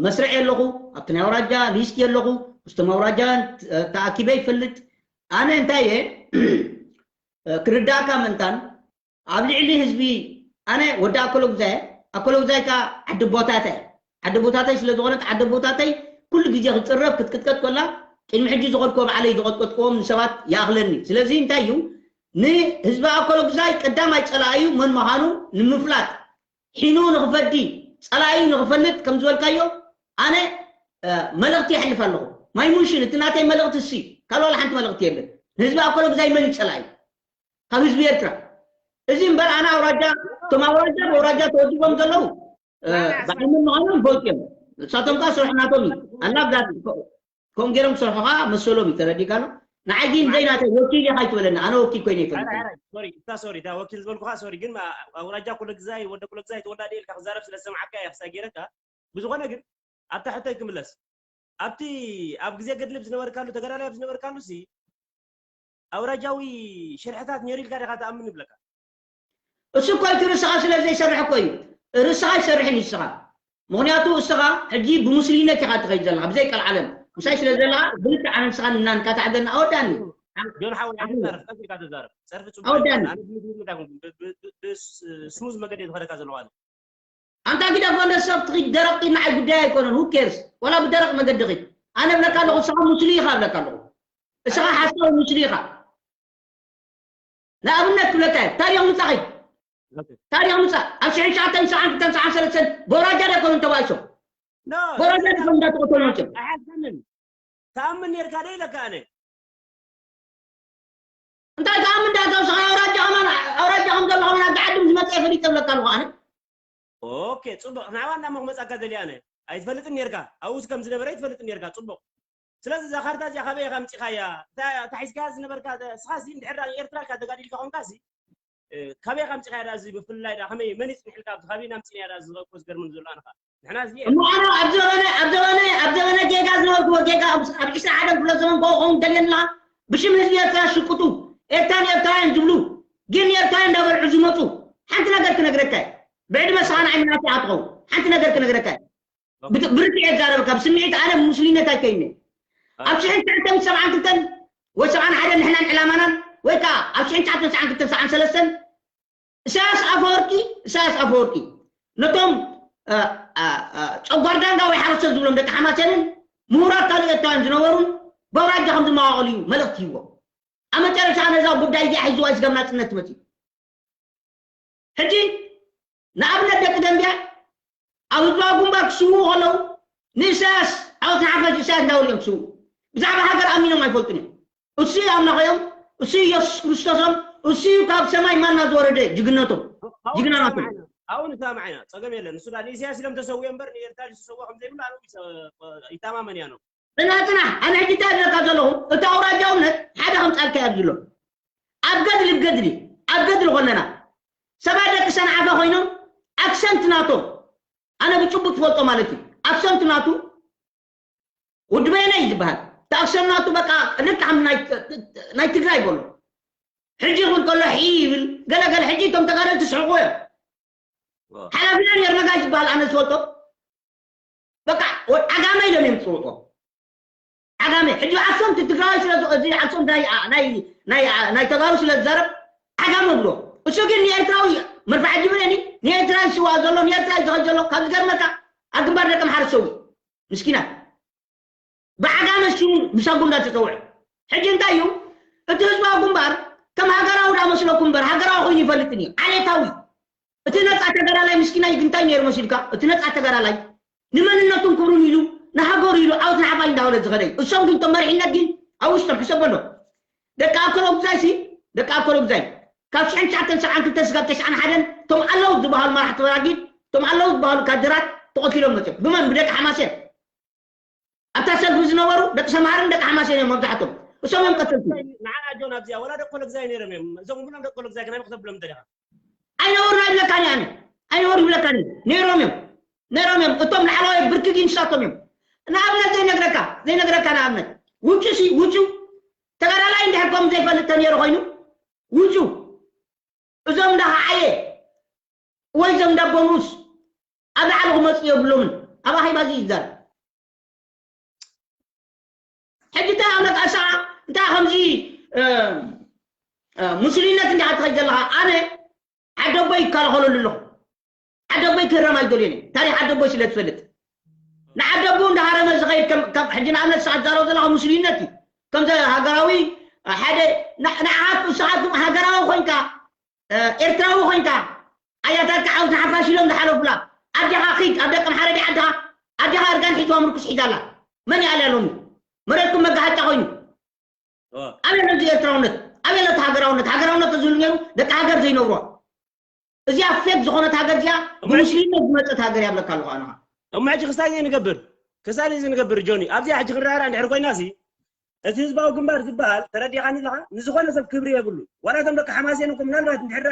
መስርዕ ኣለኹ ኣብቲ ናይ ኣውራጃ ሊስት ኣለኹ ምስቶም ኣውራጃ ተኣኪበ ይፈልጥ ኣነ እንታይ እየ ክርዳእካ ምእንታን ኣብ ልዕሊ ህዝቢ ኣነ ወዲ ኣኮሎጉዛይ ኣኮሎጉዛይ ከ ዓዲ ቦታተይ ዓዲ ቦታተይ ስለ ዝኾነት ዓዲ ቦታተይ ኩሉ ግዜ ክፅረፍ ክትቅጥቀጥ ኮላ ቅድሚ ሕጂ ዝኸድኮ ባዕለይ ዝቐጥቀጥክዎም ንሰባት ይኣኽለኒ ስለዚ እንታይ እዩ ንህዝቢ ኣኮሎጉዛይ ቀዳማይ ፀላእዩ መን ምዃኑ ንምፍላጥ ሒኑ ንኽፈዲ ፀላእዩ ንኽፈልጥ ከም ዝበልካዮ ኣነ መልእኽቲ የሕልፍ ኣለኹ ማይሙንሽን እቲ ናተይ መልእኽቲ እሲ ካልእ ዋላ ሓንቲ መልእኽቲ የለን ንህዝቢ ኣኮሎጉዛይ መን እዩ ፀላእዩ ካብ ህዝቢ ኤርትራ እዚ እምበር ኣነ ኣውራጃ እቶም ኣውራጃ ብኣውራጃ ተወዲቦም ዘለዉ በዓል ምዃኖም ፈልጡ እዮም ንሳቶም ከዓ ስራሕ ናቶም እዩ ኣላ ብዛት ከምኡ ገይሮም ክሰርሑ ከዓ መሰሎም እዩ ተረዲካ ኣሎ ንዓይ ግን ዘይናተይ ወኪል ኢኻ ይትበለኒ ኣነ ወኪል ኮይነ ይፈልጥ ወኪል ዝበልኩኻ ሶሪ ግን ኣውራጃ ኩለ ግዛይ ወደ ኩለ ግዛይ ተወላደ ኢልካ ክዛረብ ስለ ዝሰማዓካ እየ ክሳይ ገይረካ ብዝኾነ ግን ኣብታ ሕቶይ ክምለስ ኣብቲ ኣብ ግዜ ገድሊ ዝነበርካሉ ተጋዳላይ ኣብ ዝነበርካሉ ሲ ኣውራጃዊ ሽርሕታት ነይሩ ኢልካ ዲኻ ትኣምን ይብለካ እሱ እኮ እቲ ርእስኻ ስለ ዘይሰርሕ እኮ እዩ ርእስኻ ይሰርሕን እዩ ስኻ ምክንያቱ እስኻ ሕጂ ብሙስሊነት ኢኻ ትኸይድ ዘለኻ ብዘይ ቀልዓለም ምሳይ ስለ ዘለኻ ብልክዕ ኣነ ንስኻ እናንካታዕገና ኣወዳኒ ጆን ሓወይ ኣነ ዛረብ ቀስ ኢልካ ተዛረብ ጸርፊ ጽቡቅ ኣወዳኒ ኣነ ብሙስሊነት ኣይኮንኩን ብስሙዝ መገዲ ዝኸደካ ዘለዋ ኣነ ኣንታ ግደፎ ነሰብ ትኺድ ደረቕ ንዓይ ጉዳይ ኣይኮነን who cares ወላ ብደረቕ መገዲ ኺድ ኣነ እብለካ ኣለኹ እስኻ ሙስሊ ኢኻ እብለካ ኣለኹ እስኻ ሓሳዊ ሙስሊ ኢኻ ንኣብነት ክብለካ እየ ታሪኽ ምጻ ኺድ ታሪኽ ምጻ ኣብ ሽሕን ሸዓተን ሰዓን ክልተን ሰዓን ሰለስተን በውራጃ ዶ ኣይኮኑን ተባኢሶም በውራጃ ዶ ኣይኮኑን እንዳተቐተሉ መፅዮም ኣይሓስብን ተኣምን ነርካ ዶ ኢለካ ኣነ እንታይ ከኣ ምንዳ ተውስኻ ኣውራጃ ከማን ኣውራጃ ከም ዘሎ ከማን ኣብቲ ዓዲ ምስ መፅአ ፈሊጠ ብለካ ኣለኹ ኣነ ኦኬ ፅቡቅ ናባ እንዳ መክመፃካ ደልየ ኣነ ኣይትፈልጥን ነርካ ኣብኡስ ከም ዝነበረ ኣይትፈልጥን ነርካ ፅቡቅ ስለዚ እዛ ካርታ እዚኣ ካበይ ኢኻ ኣምፂኻያ እታ ሒዝካያ ዝነበርካ ስኻሲ እንድሕር ኤርትራ ኢልካ ተጋዲልካ ኮንካሲ ካበይ ኢኻ ኣምፂኻያ ዳ እዚ ብፍላይ ዳ ከመይ መን ይፅንሕልካ ኣብዚ ካበይ ኢና ኣምፂናያ ዳ እዚ እኮ ዝገርመኒ ዘሎ ኣነኻ ንሕና እዚ እሞ ኣነ ኣብ ዘበነ ኣብ ዘበነ ኣብ ዘበነ ጌጋ ዝነበርኩዎ ጌጋ ኣብ ዕስራ ሓደ ክፍለ ዘመን ከው ከውን ደልየና ብሽም ህዝቢ ኤርትራ ሽቅጡ ኤርትራን ኤርትራውያን ዝብሉ ግን ኤርትራውያን እንዳበልዑ ዝመፁ ሓንቲ ነገር ክነግረካ እየ ብዕድመ ስኻ ንዓይ ምናት ኢኻ ትኸውን ሓንቲ ነገር ክነግረካ እየ ብርትዕ እየ ዝዛረበካ ብስምዒት ኣነ ብሙስሊነት ኣይከይነ ኣብ ሽሕን ትሽዓተን ሰብዓን ክልተን ወይ ሰብዓን ሓደን ንሕናን ዕላማናን ወይ ከዓ ኣብ ሽሕን ትሽዓተን ሰብዓን ክልተን ሰብዓን ሰለስተን ኢሳያስ ኣፈወርቂ ኢሳያስ ኣፈወርቂ ነቶም ጨጓር ዳንጋ ወይ ሓረስቶት ዝብሎም ደቂ ሓማሴንን ምሁራት ካልኦት ኤርትራውያን ዝነበሩን በውራጃ ከም ዝመዋቐሉ እዩ መልእኽቲ ሂቦም ኣብ መጨረሻ ነዛ ጉዳይ እዚኣ ሒዝዋ እዩ ስጋብ ናፅነት ትመፅእ ሕጂ ንኣብነት ደቂ ደንብያ ኣብ ህዝባዊ ግንባር ክስውኡ ከለዉ ንእሳያስ ዓወት ንሓፋሽ እሳያስ እንዳበሉ እዮም ክስውኡ ብዛዕባ ሃገር ኣሚኖም ኣይፈልጡን እዮም። እሱ እዩ ኣምላኾም፣ እሱ እዩ ኢየሱስ ክርስቶሶም፣ እሱ እዩ ካብ ሰማይ ማና ዝወረደ ጅግነቶም። ጅግና ናቶም። ኣብኡ ንሰማማዕ ኢና፣ ፀገም የለን። ንሱ ዳ ንኢሳያስ ኢሎም ተሰዊኦም እምበር ንኤርትራ ዝተሰውኦ ከም ዘይብሉ ኣነ ይተማመን እያ ነው። ፅና ፅና፣ ኣነ ሕጂ እንታይ ዝብለካ ዘለኹ፣ እቲ ኣውራጃውነት ሓደ ከምፃልካ እያ ዝብሎ። ኣብ ገድሊ ገድሊ ኣብ ገድሊ ኮለና ሰባት ደቂ ሰንዓፈ ኮይኖም ኣክሰንት ናቶም ኣነ ብጭቡጥ ትፈልጦ ማለት እዩ። ኣክሰንት ናቱ ውድበ የነ እዩ ዝበሃል። እቲ ኣክሰንት ናቱ በቃ ልክዓም ናይ ትግራይ በሎ። ሕጂ ይኹን ከሎ ሒ ይብል ገለገለ። ሕጂ እቶም ተጋደልቲ ስሕቁ እዮም። ሓላፊና ነር ነጋሽ ዝበሃል ኣነ ዝፈልጦ በቃ ዓጋመ ኢሎም እዮም ዝፅውዕዎ። ዓጋመ ሕጂ ኣክሰንት ትግራዊ ስለ እዚ ኣክሰንት ናይ ናይ ናይ ናይ ተጋሩ ስለ ዝዛረብ ዓጋመ ብሎ። እሱ ግን ንኤርትራዊ መርፋዕ ጅብረኒ ንኤርትራ ይስዋ ዘሎ ንኤርትራ ይዘኸል ዘሎ ካብ ዝገርመካ ኣብ ግንባር ደቂ ኣምሓረ ዝሰውእ ምስኪናት ብዓጋመ ሽሙ ምሳጉ እንዳተፀውዐ። ሕጂ እንታይ እዩ እቲ ህዝባዊ ግንባር ከም ሃገራዊ ዳ መስለኩም እምበር ሃገራዊ ኮይኑ ይፈልጥን እዩ። ዓሌታዊ እቲ ነፃ ተጋዳላይ ምስኪናይ ግንታይ ነይሩ መሲልካ? እቲ ነፃ ተጋዳላይ ንመንነቱን ክብሩን ኢሉ ንሃገሩ ኢሉ ዓወት ንዓባይ እንዳበለ ዝኸደ እዩ። እሶም ግን እቶም መሪሕነት ግን ኣብ ውሽጦም ሕሰበሎ። ደቂ ኣከሎ ግዛይ ሲ ደቂ ኣከሎ ግዛይ ካብ ሽሕን ትሽዓተን ሰብዓን ክልተን ስጋብ ተስዓን ሓደን እቶም ኣለዉ ዝበሃሉ መራሕቲ በራጊድ እቶም ኣለዉ ዝበሃሉ ካድራት ተቐቲሎም መፅኦም። ብመን? ብደቂ ሓማሴን። ኣብታ ሰልፊ ዝነበሩ ደቂ ሰምሃርን ደቂ ሓማሴን እዮም መብዛሕቶም። እሶም እዮም ቀተልቲ። ንዓና ጆን ኣብዚኣ ወላ ደቂ ኮለግዛይ ነይሮም እዮም። እዞም ኩሎም ደቂ ኮለግዛይ ከናይ ክተብሎም እንተ ዲኻ? ኣይነበሩን ኣይብለካን እየ ኣነ። ኣይነበሩ ይብለካን እየ። ነይሮም እዮም። ነይሮም እዮም። እቶም ላዕለዋይ ብርኪ ግን ንሳቶም እዮም። ንኣብነት ዘይነግረካ ዘይነግረካ ንኣብነት ውጩ ሲ ውጩ ተጋዳላይ እንድሕር ከም ዘይፈልጥ ተነይሩ ኮይኑ ውጩ እዞም እንዳኸዓየ ወይ ዘም ዳቦ ንኡስ ኣብ ላዕሊ ክመፁ የብሎምን። ኣብ ኣኼባ እዚ ይዛረብ። ሕጂ እንታይ ኣምለካ እሳ እንታይ ከምዚ ሙስሊነት እንዲኻ ትኸይድ ዘለኻ ኣነ ዓደቦይ ይከላኸለሉ ኣለኹ። ዓደቦይ ክህረም ኣይደልዮን እየ። ታሪክ ዓደቦይ ስለ ትፈልጥ ንዓደቦ እንዳሃረመ ዝኸይድ ከም ሕጂ ንኣብነት እሳ ትዛረብ ዘለኻ ሙስሊነት እዩ። ከምዚ ሃገራዊ ሓደ ንዓኻት ንስኻትኩም ሃገራዊ ኮይንካ ኤርትራዊ ኮይንካ ኣያታትካ ዓወት ንሓፋሽ ኢሎም ዝሓለፉላ ኣዴኻ ኺድ ኣብ ደቂ ኣምሓረ ድያ ዓድኻ ኣዴኻ እርጋን ሒዝዋ ምርኩስ ሒዛላ መን ይኣልያ ሎሚ መሬትኩም መጋሃጫ ኮይኑ ኣበይ ነዚ ኤርትራውነት ኣበይ ነቲ ሃገራውነት ሃገራውነት ተዝህሉ ነይሩ ደቂ ሃገር ዘይነብሮ እዚኣ ፌክ ዝኾነት ሃገር እዚኣ ብሙስሊምነት ዝመፀት ሃገር እያ ብለካ ኣለኹ ኣነኻ እሞ ሕጂ ክሳብ ዘይንገብር ክሳብ ዘይንገብር ጆኒ ኣብዚኣ ሕጂ ክንረኣራ እንድሕር ኮይና ሲ እቲ ህዝባዊ ግንባር ዝበሃል ተረዲኻኒ ኣለኻ ንዝኾነ ሰብ ክብሪ የብሉ ዋላ እቶም ደቂ ሓማሴን እኮ ምናልባት እንድሕር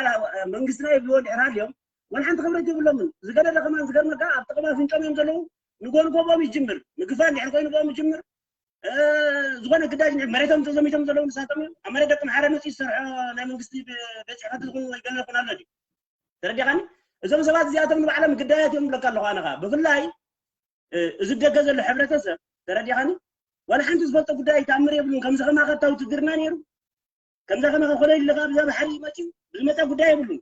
መንግስትና ይብልዎ እንድሕር ሃልዮም ዋላ ሓንቲ ክብረት የብሎምን ዝገደደ ከማን ዝገርመካ ኣብ ጥቕሚ ኣፍንጮም እዮም ዘለዉ ንጎንጎቦም ይጅምር ምግፋ እንድሕር ኮይኑ ቦም ይጅምር ዝኾነ ግዳጅ መሬቶም ተዘሚቶም ዘለዉ ንሳቶም እዮም ኣብ መሬት ደቂ ኣምሓረ መፅኡ ዝሰርሖ ናይ መንግስቲ ቤት ፅሕፈት ዝኹን ወይ ገለ ይኹን ኣሎ ድዩ ተረዲኻኒ እዞም ሰባት እዚኣቶም ንባዕሎም ግዳያት እዮም ብለካ ኣለኹ ኣነ ከዓ ብፍላይ እዚ ደገ ዘሎ ሕብረተሰብ ተረዲኻኒ ዋላ ሓንቲ ዝፈልጦ ጉዳይ ተኣምር የብሉን ከምዚ ከማኸ እታ ውትድርና ነይሩ ከምዛ ከማኸ ኮለል ኢልኻ ብዛ ባሕሪ መፅዩ ብዝመፀ ጉዳይ የብሉን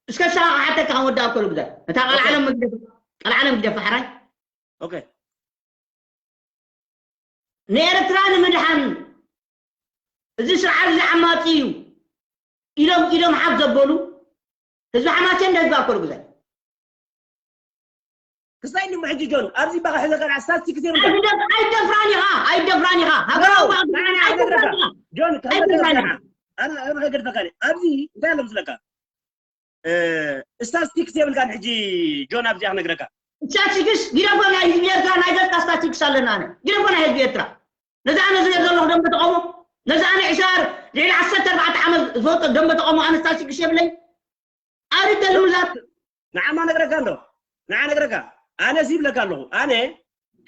እስከ ሳቕ ሓተካ ከወዳእ ከሉ ግዛይ እታ ቃል ዓለም መግደፍ ቃል ዓለም ግደፍ ሓራይ ኦኬ ንኤርትራ ንምድሓን እዚ ስርዓት እዚ ዓማፂ እዩ ኢሎም ኢሎም ሓፍ ዘበሉ ህዝቢ ሓማሴን ንህዝቢ ኣኮሉ ግዛይ ክሳይ ንሞ ሕጂ ጆን ኣብዚ ባኻ ሕዘ ቀልዓ ስታስቲክስ የብልካ ኣይደፍራን ኢኻ ኣይደፍራን ኢኻ ሃገራዊ ባዕሉ ንዓና ኣይደፍራን ኢኻ ጆን ኣይደፍራን ኢኻ ኣነ ኣነ ከገድፈካ ኣብዚ እንታይ ኣሎ ምስለካ ስታስቲክስ የብልካን ሕጂ ጆን ኣብዚኣ ክነግረካ ስታስቲክስ ግደፎ ናይ ህዝቢ ኤርትራ ናይ ገጽካ ስታስቲክስ ኣለና ኣነ ግደፎ ናይ ህዝቢ ኤርትራ ነዚ ኣነ ዝሪኦ ዘለኹ ደንበ ተቐሞ ነዚ ኣነ ዕስራ ልዕሊ ዓሰርተ ኣርባዕተ ዓመት ዝፈልጦ ደንበ ተቐሞ ኣነ ስታስቲክስ የብለይ ኣሪ ተልምዛት ንዓማ ነግረካ እንዶ ንዓ ነግረካ ኣነ ሲ ይብለካ ኣለኹ ኣነ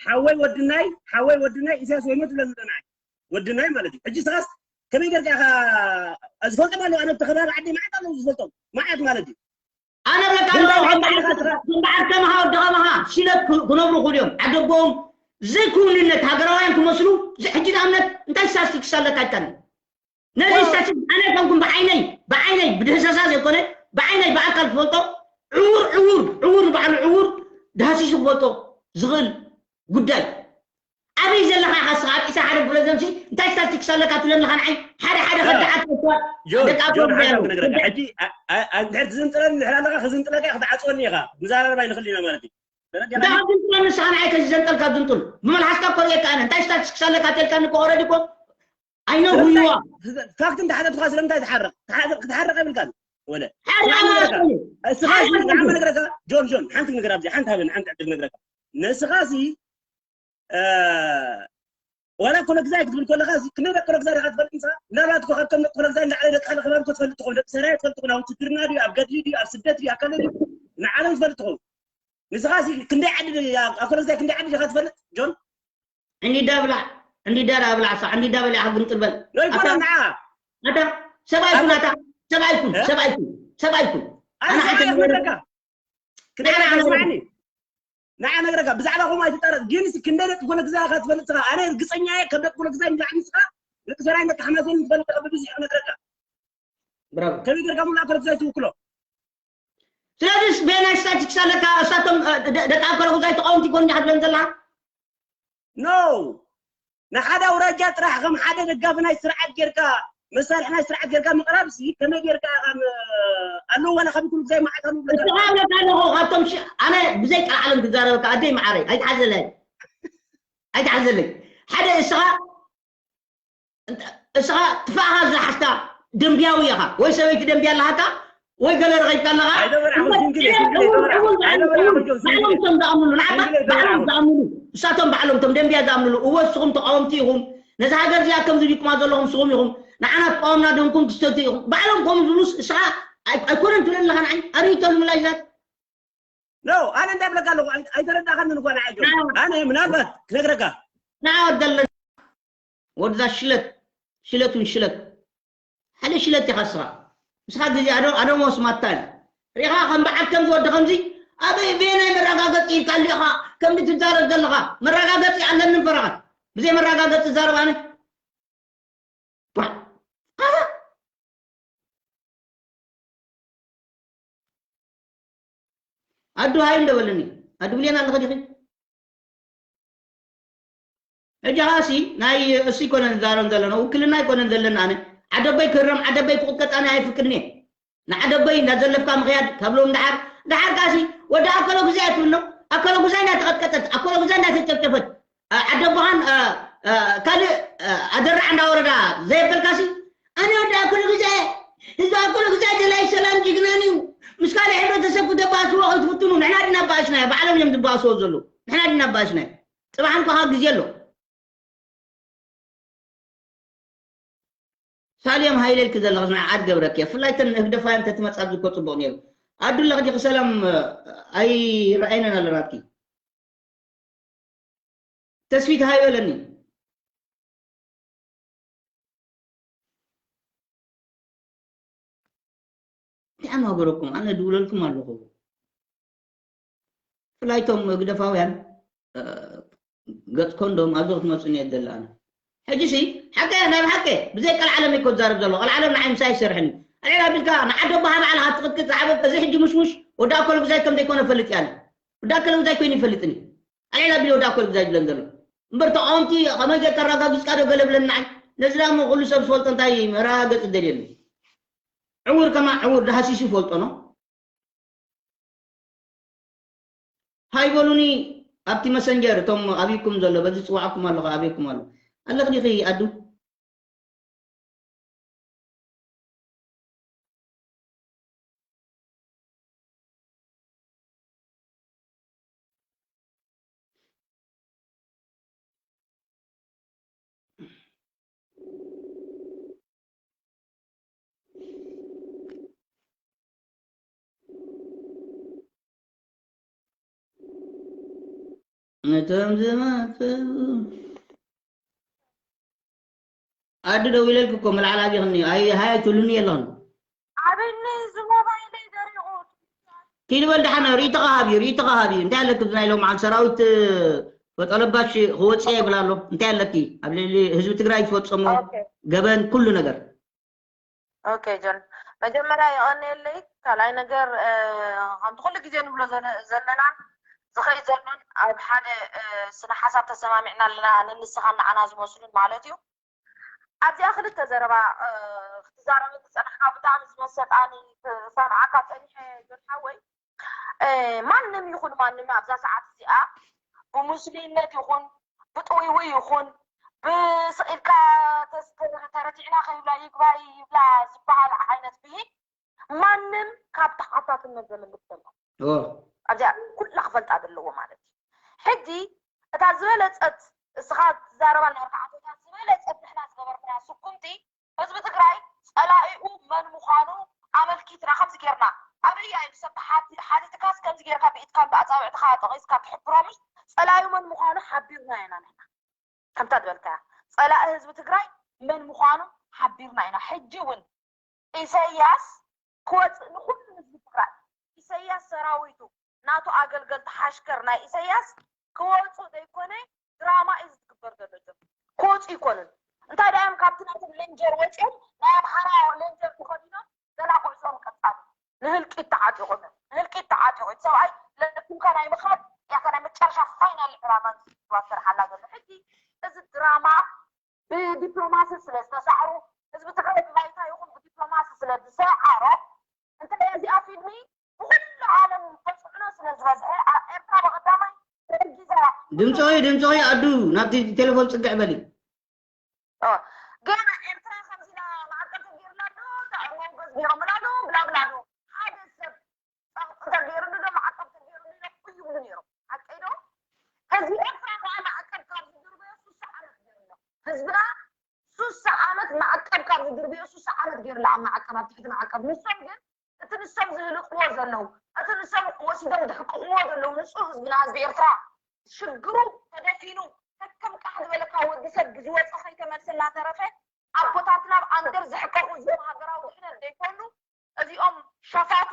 ሓወይ ወድናይ ሓወይ ወድናይ ኢሳያስ ወይ ሞት ብለኒ ንዓይ ወድናይ ማለት እዩ ሕጂ ስኻስ ከመይ ጌርካ ኢኻ ዝፈልጦም ኣለዉ ኣነ ኣብቲ ከባቢ ዓዲ መዓት ኣለዉ ዝፈልጦም መዓት ማለት እዩ ኣነ ብለካ ኣለኹ ከም በዓል ከማኻ ወዲ ከማኻ ሽለት ክነብሩ ክእሉ እዮም ዓደቦም ዘይክውንነት ሃገራውያን ክመስሉ ሕጂ ንኣብነት እንታይ ስታስቲክስ ኣለካ ይካኒ ነዚ ስታስቲክስ ኣነ ከምኩም ብዓይነይ ብዓይነይ ብድህሰሳ ዘይኮነ ብዓይነይ ብኣካል ትፈልጦ ዕውር ዕውር ዕውር ባዕሉ ዕውር ድሃሲሱ ክፈልጦ ዝኽእል ጉዳይ ኣበይ ዘለኻ ኢኻ ስኻ ኣብ ኢሳ ሓደ ፕረዚደንት እንታይ ስታስቲክስ ኣለካ ትብለኒ ኢኻ ንዓይ ሓደ ሓደ ከዳዓት ሕጂ እንድሕር ትዝንጥለኒ እንድሕር ኣለኻ ክዝንጥለካ ክትዓፅወኒ ኢኻ ምዛራረብ ኣይንኽእል ኢና ማለት እዩ እንታይ ካብ ዝንጥሎ ንስኻ ንዓይ ከዚ ዘንጠል ካብ ዝንጥል ብመልሓስካ እኮ ርእየካ ኣነ እንታይ ስታትስክስ ኣለካ ተልካኒ እኮ ኦረዲ እኮ ኣይነው ሁይዋ ፋክት እንተሓተትካ ስለምንታይ ትሓርቕ ክትሓርቕ የብልካን ወለ እስኻ ንዓመ ነግረካ ጆን ጆን ሓንቲ ነገር ኣብዚ ሓንቲ ሃበኒ ሓንቲ ዕድል ነግረካ ንስኻ ሲ ዋላ ኮለግዛይ ክትብል ከለኻ እዚ ክንደይ ደቂ ኮለግዛይ ኢኻ ትፈልጥ ንስኻ? ምናልባት እኮ ካብቶም ደቂ ኮለግዛይ ንላዕሊ ደቂ ሓለ ከባቢ እኮ ትፈልጥ ትኸውን። ደቂ ሰራየ ትፈልጥ ትኸውን። ኣብ ውትድርና ድዩ፣ ኣብ ገድሊ ድዩ፣ ኣብ ስደት ድዩ፣ ኣብ ከመይ ድዩ? ንዓለም ትፈልጥ ትኸውን። ንስኻ እዚ ክንደይ ዓዲ ድዩ፣ ኣብ ኮለግዛይ ክንደይ ዓዲ ኢኻ ትፈልጥ ጆን? ዕንዲዳ ብላዕ፣ ዕንዲዳ ደኣ ብላዕ፣ እሳ ዕንዲዳ በሊዕኻ ግምጥል በል። ኖ ይኮነ ኣታ፣ ንዓ። ኣታ፣ ሰብኣይ ኩን፣ ኣታ፣ ሰብኣይ ኩን፣ እ? ሰብኣይ ኩን፣ ሰብኣይ ኩን። ኣነ ኣነ ሰብኣይ ሓንቲ እየ ነገር ክነግረካ። ክነግረካ፣ ስማዕኒ። ንዓ ነግረካ፣ ብዛዕባ ከምኡ ኣይትጣረጥ። ግን እስኪ ክንደይ ደቂ ኮነ ግዛይ ኢኻ ትፈልጥ ኢኻ? ኣነ ርግጸኛ እየ፣ ከም ደቂ ኮነ ግዛይ ንላዕሊ ንስኻ፣ ደቂ ሰራይን ደቂ ሓማሴንን ትፈልጥ ኢኻ፣ ብብዝሒ ክነግረካ። ብራቮ። ከመይ ጌርካ ሙሉእ ኮነ ግዛይ ትውክሎ? ስለዚ በየናይ ስታቲስቲክስ ኣለካ? እሳቶም፣ እ፣ ደ-፣ ደቂ ኣከለ ጉዛይ ተቃወምቲ ኮን ኢኻ ትብለን ዘለኻ? ኖ! ንሓደ ኣውራጃ ጥራሕ ከም ሓደ ደጋፊ ናይ ስርዓት ጌርካ፣ መሳርሒ ናይ ስርዓት ጌርካ ምቕራብ ሲ ከመይ ጌርካ ኢኻ ም-፣ ኣለዉ ዋላ ካብ ኩሉ ግዜ መዓት ኣለዉ ብለካ? እስኻ ኣለካ ኣለኹ ካብቶም ሽ-፣ ኣነ ብዘይ ቃል ዓለም ክዛረበካ ኣደይ መዓረይ ኣይትሓዘለይ። ኣይትሓዘለይ። ሓደ እስኻ እንተ-፣ እስኻ ጥፋእኻ ዝሓዝካ ደንብያዊ ኢኻ ወይ ሰበይቲ ደንብያ ኣለሃካ ወይ ገለ ረኺብካ ኣለኻ። ኣይነበርዓኹም፣ እምበር ሲንግል እየ፣ ሲንግል እየ፣ እምበር፣ እምበር፣ ኣይነበርዓኹም፣ እምበር፣ ኣይነበርዓኹም፣ ባዕሎም እቶም ዝኣምንሉ፣ ንዓኻ ሲንግል እየ፣ ባዕሎም ኣይነበርዓኹም። ዝኣምንሉ፣ ንሳቶም ባዕሎም እቶም ደንብያ ዝኣምንሉ፣ እወ ንስኹም ተቓወምቲ ኢኹም፣ ነዛ ሃገር እዚኣ ከም ዝብልኩማ ዘለኹም ንስኹም ኢኹም፣ ንዓና ትቃወምና ዶ ንኩም ትስተቲ ኢኹም፣ ባዕሎም ከምኡ ዝብሉስ እስኻ ኣይ-፣ ኣይኮነን ትብል ኣለኻ ንዓይ፣ ኣርእይቶ ልምላሽ ዛት። ኖ፣ ኣነ እንታይ ብለካ ኣለኹ፣ ኣይ-፣ ኣይተረዳእኻንን እኮ ንዓይ ጆን። ኣዎ። ኣነ ምናልባት ክነግረካ። ንዓ ወደለ ወድዛ ሽለት፣ ሽለት እውን ሽለት። ሓደ ሽለት ኢኻ እስኻ። ንስኻ ግዜ ኣዶ-፣ ኣዶሞስ ማታ እዩ። ሪኻ ከም በዓል ከምዚ ወዲ ከምዚ ኣበይ በየናይ መረጋገፂ ኢልካ ኣሊኻ ከምዚ ትዛረብ ዘለኻ? መረጋገፂ ኣለኒ ፈረቓት። ብዘይ መረጋገፂ ዛረብ ኣነ። ባ-፣ ኣታ። ኣዱ ሃይ እንዶ በለኒ። ኣዱ ብሌን ኣለኺ ዲኺ? ሕጂ ኸኣሲ ናይ እሱ ኣይኮነን ዝዛረብ ዘለና፣ ውክልና ኣይኮነን ዘለና ኣነ። ዓደበይ ክህረም፣ ዓደበይ ክቕጥቀጥ ኣነ ኣይፍቅድን እየ። ንዓደበይ እንዳዘለፍካ ምኽያድ፣ ካብ ሎም ደሓር፣ ደሓር ከኣሲ ወዲ ኣከሎ ግዜ ኣይትብሎ። ኣከሎ ግዜ እንዳተቐጥቀጠት፣ ኣከሎ ግዜ እንዳተጨፍጨፈት፣ አ-፣ ዓደቦኻን፣ አ-፣ አ-፣ ካልእ፣ አ-፣ ኣደራዕ እንዳወረዳ ዘየበልካሲ፣ ኣነ ወዲ ኣኩሉ ግዜ፣ ህዝቢ ኣኩሉ ግዜ ደላይ ሰላም ጅግናን እዩ። ምስ ካልእ ሕብረተሰብ ክተባእስዎ ከይትፍትኑ፣ ንሕና ድና ኣባእስናዮ፣ ባዕሎም እዮም ዝባእስዎ ዘለዉ። ንሕና ድና ኣባእስናዮ። ጽባሕ እንኳ ካብ ግዜ ኣሎ። ሳልዮም ሃይለ ኢልኪ ዘለኽስ ንዓዓ ትገብረኪ እያ። ብፍላይ እተን ህግደፋውያን እንተትመጻ ኣብዚ እኮ ጽቡቕ ነይሩ። ኣዱ ኣለኺ ዲኺ ሰላም ኣይረኣየናን ኣሎ ናትኪ። ተስፊት ሃይ በለኒ። እንታይ ኣማጎረኩም? ኣነ ድውለልኩም ኣለኹ። ብፍላይ እቶም ህግደፋውያን፣ እ፣ ገጽ ኮንዶም ኣብዚ ክትመጹኒ እየ ዝደሊ ኣነ። ሕጂሲ ሓቂ እየ፣ ናይ ብሓቂ እየ። ብዘይ ቀልዓለም እኮ ዝዛረብ ዘለኹ። ቀልዓለም ንዓይ ምሳይ ይሰርሕን እዩ። ኣልዒል ኣቢልካ ንዓደቦኻ ባዕልኻ ትቕጥቅጥ ዝዓበ-፣ እዚ ሕጂ ሙሽሙሽ ወዲ ኣኮለ ጉዛይ ከም ዘይኮነ እፈልጥ እየ ኣነ። ወዲ ኣኮለ ጉዛይ ኮይኑ ይፈልጥን እዩ። ኣልዒል ኣቢሉ ወዲ ኣኮለ ጉዛይ ዝብለን ዘሎ። እምበር ተቃወምቲ ከመይ ጌርካ ኣረጋጊጽካ ዶ ገለ ብለኒ ንዓይ? ነዚ ደኣ እሞ ኩሉ ሰብ ዝፈልጦ እንታይ መረጋገጺ ደልየሉ? ዕውር ከማ ዕውር ደሃሲሱ ይፈልጦ ነው። ሃይ በሉኒ ኣብቲ መሰንጀር እቶም ኣብይኩም ዘሎ በዚ ጽዋዕኩም ኣለኹ ኣብይኩም ኣሎ ኣለኽ ዲኺ ኣዱ ነቶም ዝመጽኡ ኣዱ ደው ኢለልክ እኮ መልዓል ኣብይኽኒ ኣይ ሃይ ኣይትብሉኒ የለኽን ኣበኒ እዚ ሞባይለይ ደሪቑ ኪድ በል ደሓን ርእይቶኻ ሃብ እዩ ርእይቶኻ ሃብ እዩ እንታይ ኣለክ ብናይ ሎም ዓል ሰራዊት ፈጠለባሽ ክወፅእ ይብል ኣሎ እንታይ ኣለኪ ኣብ ልዕሊ ህዝቢ ትግራይ ዝፈፀሞ ገበን ኩሉ ነገር ኦኬ ጆን፣ መጀመርያ የቐንየለይ። ካልኣይ ነገር ከምቲ ኩሉ ግዜ ንብሎ ዘለናን ዝኸይድ ዘሎን ኣብ ሓደ ስነ ሓሳብ ተሰማሚዕና ኣለና፣ ኣነን ንስኻን ንዓና ዝመስሉን ማለት እዩ። ኣብዚኣ ክልተ ዘረባ ክትዛረበኒ ዝፀናሕካ ብጣዕሚ ዝመሰጣኒ ክሰምዓካ ፀኒሐ ጆን ሓወይ። ማንም ይኹን ማንም ኣብዛ ሰዓት እዚኣ ብሙስሊምነት ይኹን ብጥውይዊ ይኹን ብስኢልካ ተረቲዕና ከይብላ ይግባይ ይብላ ዝበሃል ዓይነት ብሂል ማንም ካብ ተሓታትነት ዘምልጥ ዘሎ ኣብዚኣ ኩላ ክፈልጣ ዘለዎ ማለት እዩ። ሕጂ እታ ዝበለፀት እስኻ ትዛረባ እናበልካ ዓቶታት ዝበለፀት ንሕና ዝገበርና ስኩምቲ ህዝቢ ትግራይ ፀላኢኡ መን ምዃኑ ኣመልኪትና ከምዚ ጌርና ኣበይ እዩ ሰብ ሓቲትካስ ከምዚ ጌርካ ብኢድካን ብኣፃብዕትካ ጠቒስካ ትሕብሮምሽ ፀላዩ መን ምዃኑ ሓቢርና ኢና ንሕና ከምታ ዝበልካያ ፀላኢ ህዝቢ ትግራይ መን ምዃኑ ሓቢርና ኢና ሕጂ እውን ኢሰያስ ክወፅእ ንኩሉ ህዝቢ ትግራይ ኢሰያስ ሰራዊቱ ናቱ ኣገልገልቲ ሓሽከር ናይ ኢሰያስ ክወፁ ዘይኮነ ድራማ እዩ ዝትግበር ዘሎ ጀ ክወፁ ይኮኑን እንታይ ዳዮም ካብቲ ናቶም ሌንጀር ወፂኦም ናይ ኣምሓራ ሌንጀር ተኸዲኖም ገና ጉዕዞም ቀፃሉ ንህልቂት ተዓጢቑም ንህልቂት ተዓጢቑ እቲ ሰብኣይ ለኪምካ ናይ ምኻድ ያካ ናይ መጨረሻ ፋይናል ዕላማ ዝዋሰር ሓላ ዘሎ ሕጂ እዚ ድራማ ብዲፕሎማሲ ስለ ዝተሳዕሩ ህዝቢ ትግራይ ብባይታ ይኹን ብዲፕሎማሲ ስለ ዝሰዓሮ እንታይ እዚኣ ፊልሚ ብኩሉ ዓለም ተፅዕኖ ስለ ዝበዝሐ ኣብ ኤርትራ ብቐዳማይ ተርጊዛ ድምፆ ድምፆ ኣዱ ናብቲ ቴሌፎን ፅግዕ በሊ ገና ኤርትራ ከምዚ ማዕቀብ ተገይሩላ ዶ ተዕወገዝ ገይሮምላ ዶ ብላብላ ዶ ሓደ ሰብ ፃውዒት ተገይሩሉ ዶ ማዕቀብ ተገይሩሉ ዶ ይብሉ ነይሮም ሓቀይ ዶ ህዝቢ ኤርትራ ከዓ ማዕቀብ ካብ ዝድርበዮ ሱሳ ዓመት ገይሩሎ ህዝብና ሱሳ ዓመት ማዕቀብ ካብ ዝድርበዮ ሱሳ ዓመት ገይሩላ ኣብ ማዕቀብ ኣብ ትሕቲ ማዕቀብ ንሶም ግን እቲ ንሶም ዝህልቅዎ ዘለዉ እቲ ንሶም ወሲዶም ዝሕቅቅዎ ዘለዉ ንፁህ ህዝብና ህዝቢ ኤርትራ ሽግሩ ተደፊኑ ከከም ቃሕ ዝበለካ ወዲ ሰብ ብዝወፀ ከይተመልሰ እናተረፈ ኣቦታትና ኣብ ኣንደር ዝሕቀቁ እዚኦም ሃገራዊ ድሕነት ዘይኮኑ እዚኦም ሸፋቱ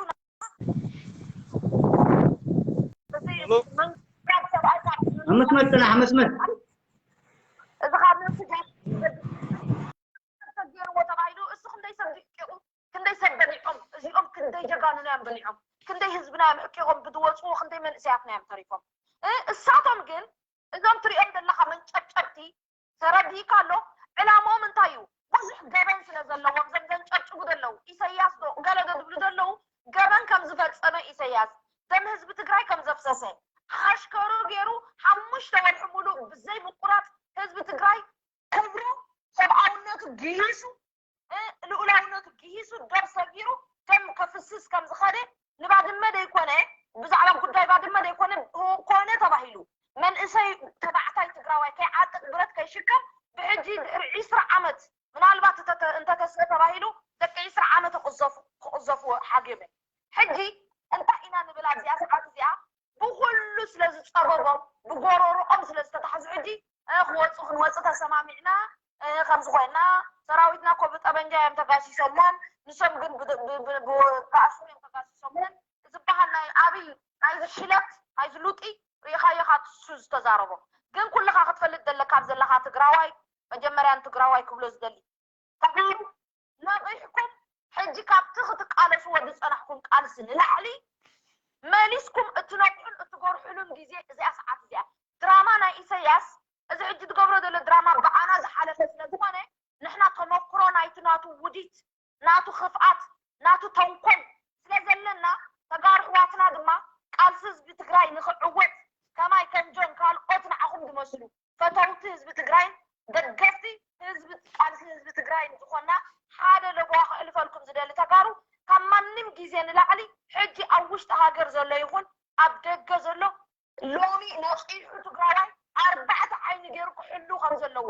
ኣመስመር ፅናሕ ኣመስመር እዚ ካብ ነፍሲ ገይርዎ ተባሂሉ እሱ ክንደይ ሰብ ድቂቁ ክንደይ ሰብ በሊዖም እዚኦም ክንደይ ጀጋኑና እዮም በሊዖም ክንደይ ህዝብና እዮም ሕቂቆም ብዝወፅዎ ክንደይ መንእሰያትና እዮም ተሪፎም እሳቶም ግን እዞም ትሪኦም ዘለካ መንጨብጨብቲ ተረዲእካ ኣሎ ዕላምኦም እንታይ እዩ ብዙሕ ገበን ስለ ዘለዎም ዘም ዘንጨብጭቡ ዘለዉ ኢሰያስ ዶ ገለ ዶ ዝብሉ ዘለዉ ገበን ከም ዝፈፀመ ኢሰያስ ደም ህዝቢ ትግራይ ከም ዘፍሰሰ ሓሽከሩ ገይሩ ሓሙሽተ ወርሒ ሙሉእ ብዘይ ምቁራፅ ህዝቢ ትግራይ ክብሩ ሰብኣውነቱ ግሂሱ ልኡላውነቱ ግሂሱ ደም ሰጊሩ ደም ከፍስስ ከም ዝኸደ ንባድመ ደይኮነ ብዛዕባ ጉዳይ ባድመ ደይኮነ ኮነ ተባሂሉ መንእሰይ ተባዕታይ ትግራዋይ ከይዓጥቅ ብረት ከይሽከም ብሕጂ ድሕሪ ዒስራ ዓመት ምናልባት እንተተስለ ተባሂሉ ደቂ ዒስራ ዓመት ክቕዘፉ ሓገመ ሕጂ እንታይ ኢና ንብል ኣብዚኣ ሰዓት እዚኣ ብኩሉ ስለ ዝፀበቦም ብጎሮሮኦም ስለ ዝተታሕዙ ሕጂ ክወፁ ክንወፁ ተሰማሚዕና ከምዚ ኮይና ሰራዊትና ኮ ብጠበንጃ እዮም ተጋሲሶሞም ንሶም ግን ብኣሽሩ እዮም ተጋሲሶሞም ዝበሃል ናይ ኣብይ ናይዚ ሽለት ናይዚ ሉጢ ሪኢኻዮ ካብ እሱ ዝተዛረቦ ግን ኩልኻ ክትፈልጥ ዘለካ ኣብ ዘለኻ ትግራዋይ መጀመርያ ንትግራዋይ ክብሎ ዝደሊ ተጋሩ ነቒሕኩም ሕጂ ካብቲ ክትቃለስዎ ዝፀናሕኩም ቃልሲ ንላዕሊ መሊስኩም እትነቕሑን እትጎርሕሉን ግዜ እዚኣ ሰዓት እዚኣ ድራማ ናይ ኢሰያስ እዚ ሕጂ ትገብሮ ዘሎ ድራማ ብዓና ዝሓለፈ ስለዝኾነ ንሕና ተመክሮ ናይቲ ናቱ ውዲት ናቱ ክፍኣት ናቱ ተንኮል ስለዘለና ተጋሩ ኣሕዋትና ድማ ቃልሲ ህዝቢ ትግራይ ንኽዕወት ከማይ ከም ጆን ካልኦት ንዓኹም ዝመስሉ ፈተውቲ ህዝቢ ትግራይን ደገፍቲ ህዝቢ ቃልሲ ህዝቢ ትግራይን ዝኾና ሓደ ለበዋ ከሕልፈልኩም ዝደሊ ተጋሩ ካብ ማንም ግዜ ንላዕሊ ሕጂ ኣብ ውሽጢ ሃገር ዘሎ ይኹን ኣብ ደገ ዘሎ ሎሚ ነቒሑ ትግራዋይ ኣርባዕተ ዓይኒ ገይሩ ክሕሉ ከም ዘለዎ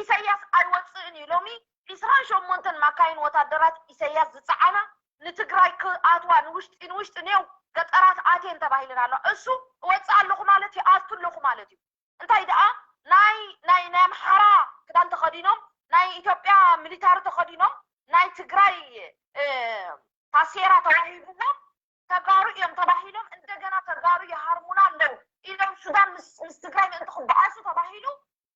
ኢሳያስ ኣይወፅእን እዩ ሎሚ ዒስራን ሸሞንተን ማካይን ወታደራት ኢሳያስ ዝፀዓና ንትግራይ ክኣትዋ ንውሽጢ ንውሽጢ ኔው ገጠራት ኣትየን ተባሂለን ኣሎ እሱ እወፅእ ኣለኹ ማለት እዩ ኣቱ ኣለኹ ማለት እዩ እንታይ ደኣ ናይ ናይ ናይ ኣምሓራ ክዳን ተኸዲኖም ናይ ኢትዮጵያ ሚሊታሪ ተኸዲኖም ናይ ትግራይ ታሴራ ተዋሂብዎም ተጋሩ እዮም ተባሂሎም እንደገና ተጋሩ ይሃርሙና ኣለዉ ኢሎም ሱዳን ምስ ትግራይ ምእንቲ ክበኣሱ ተባሂሉ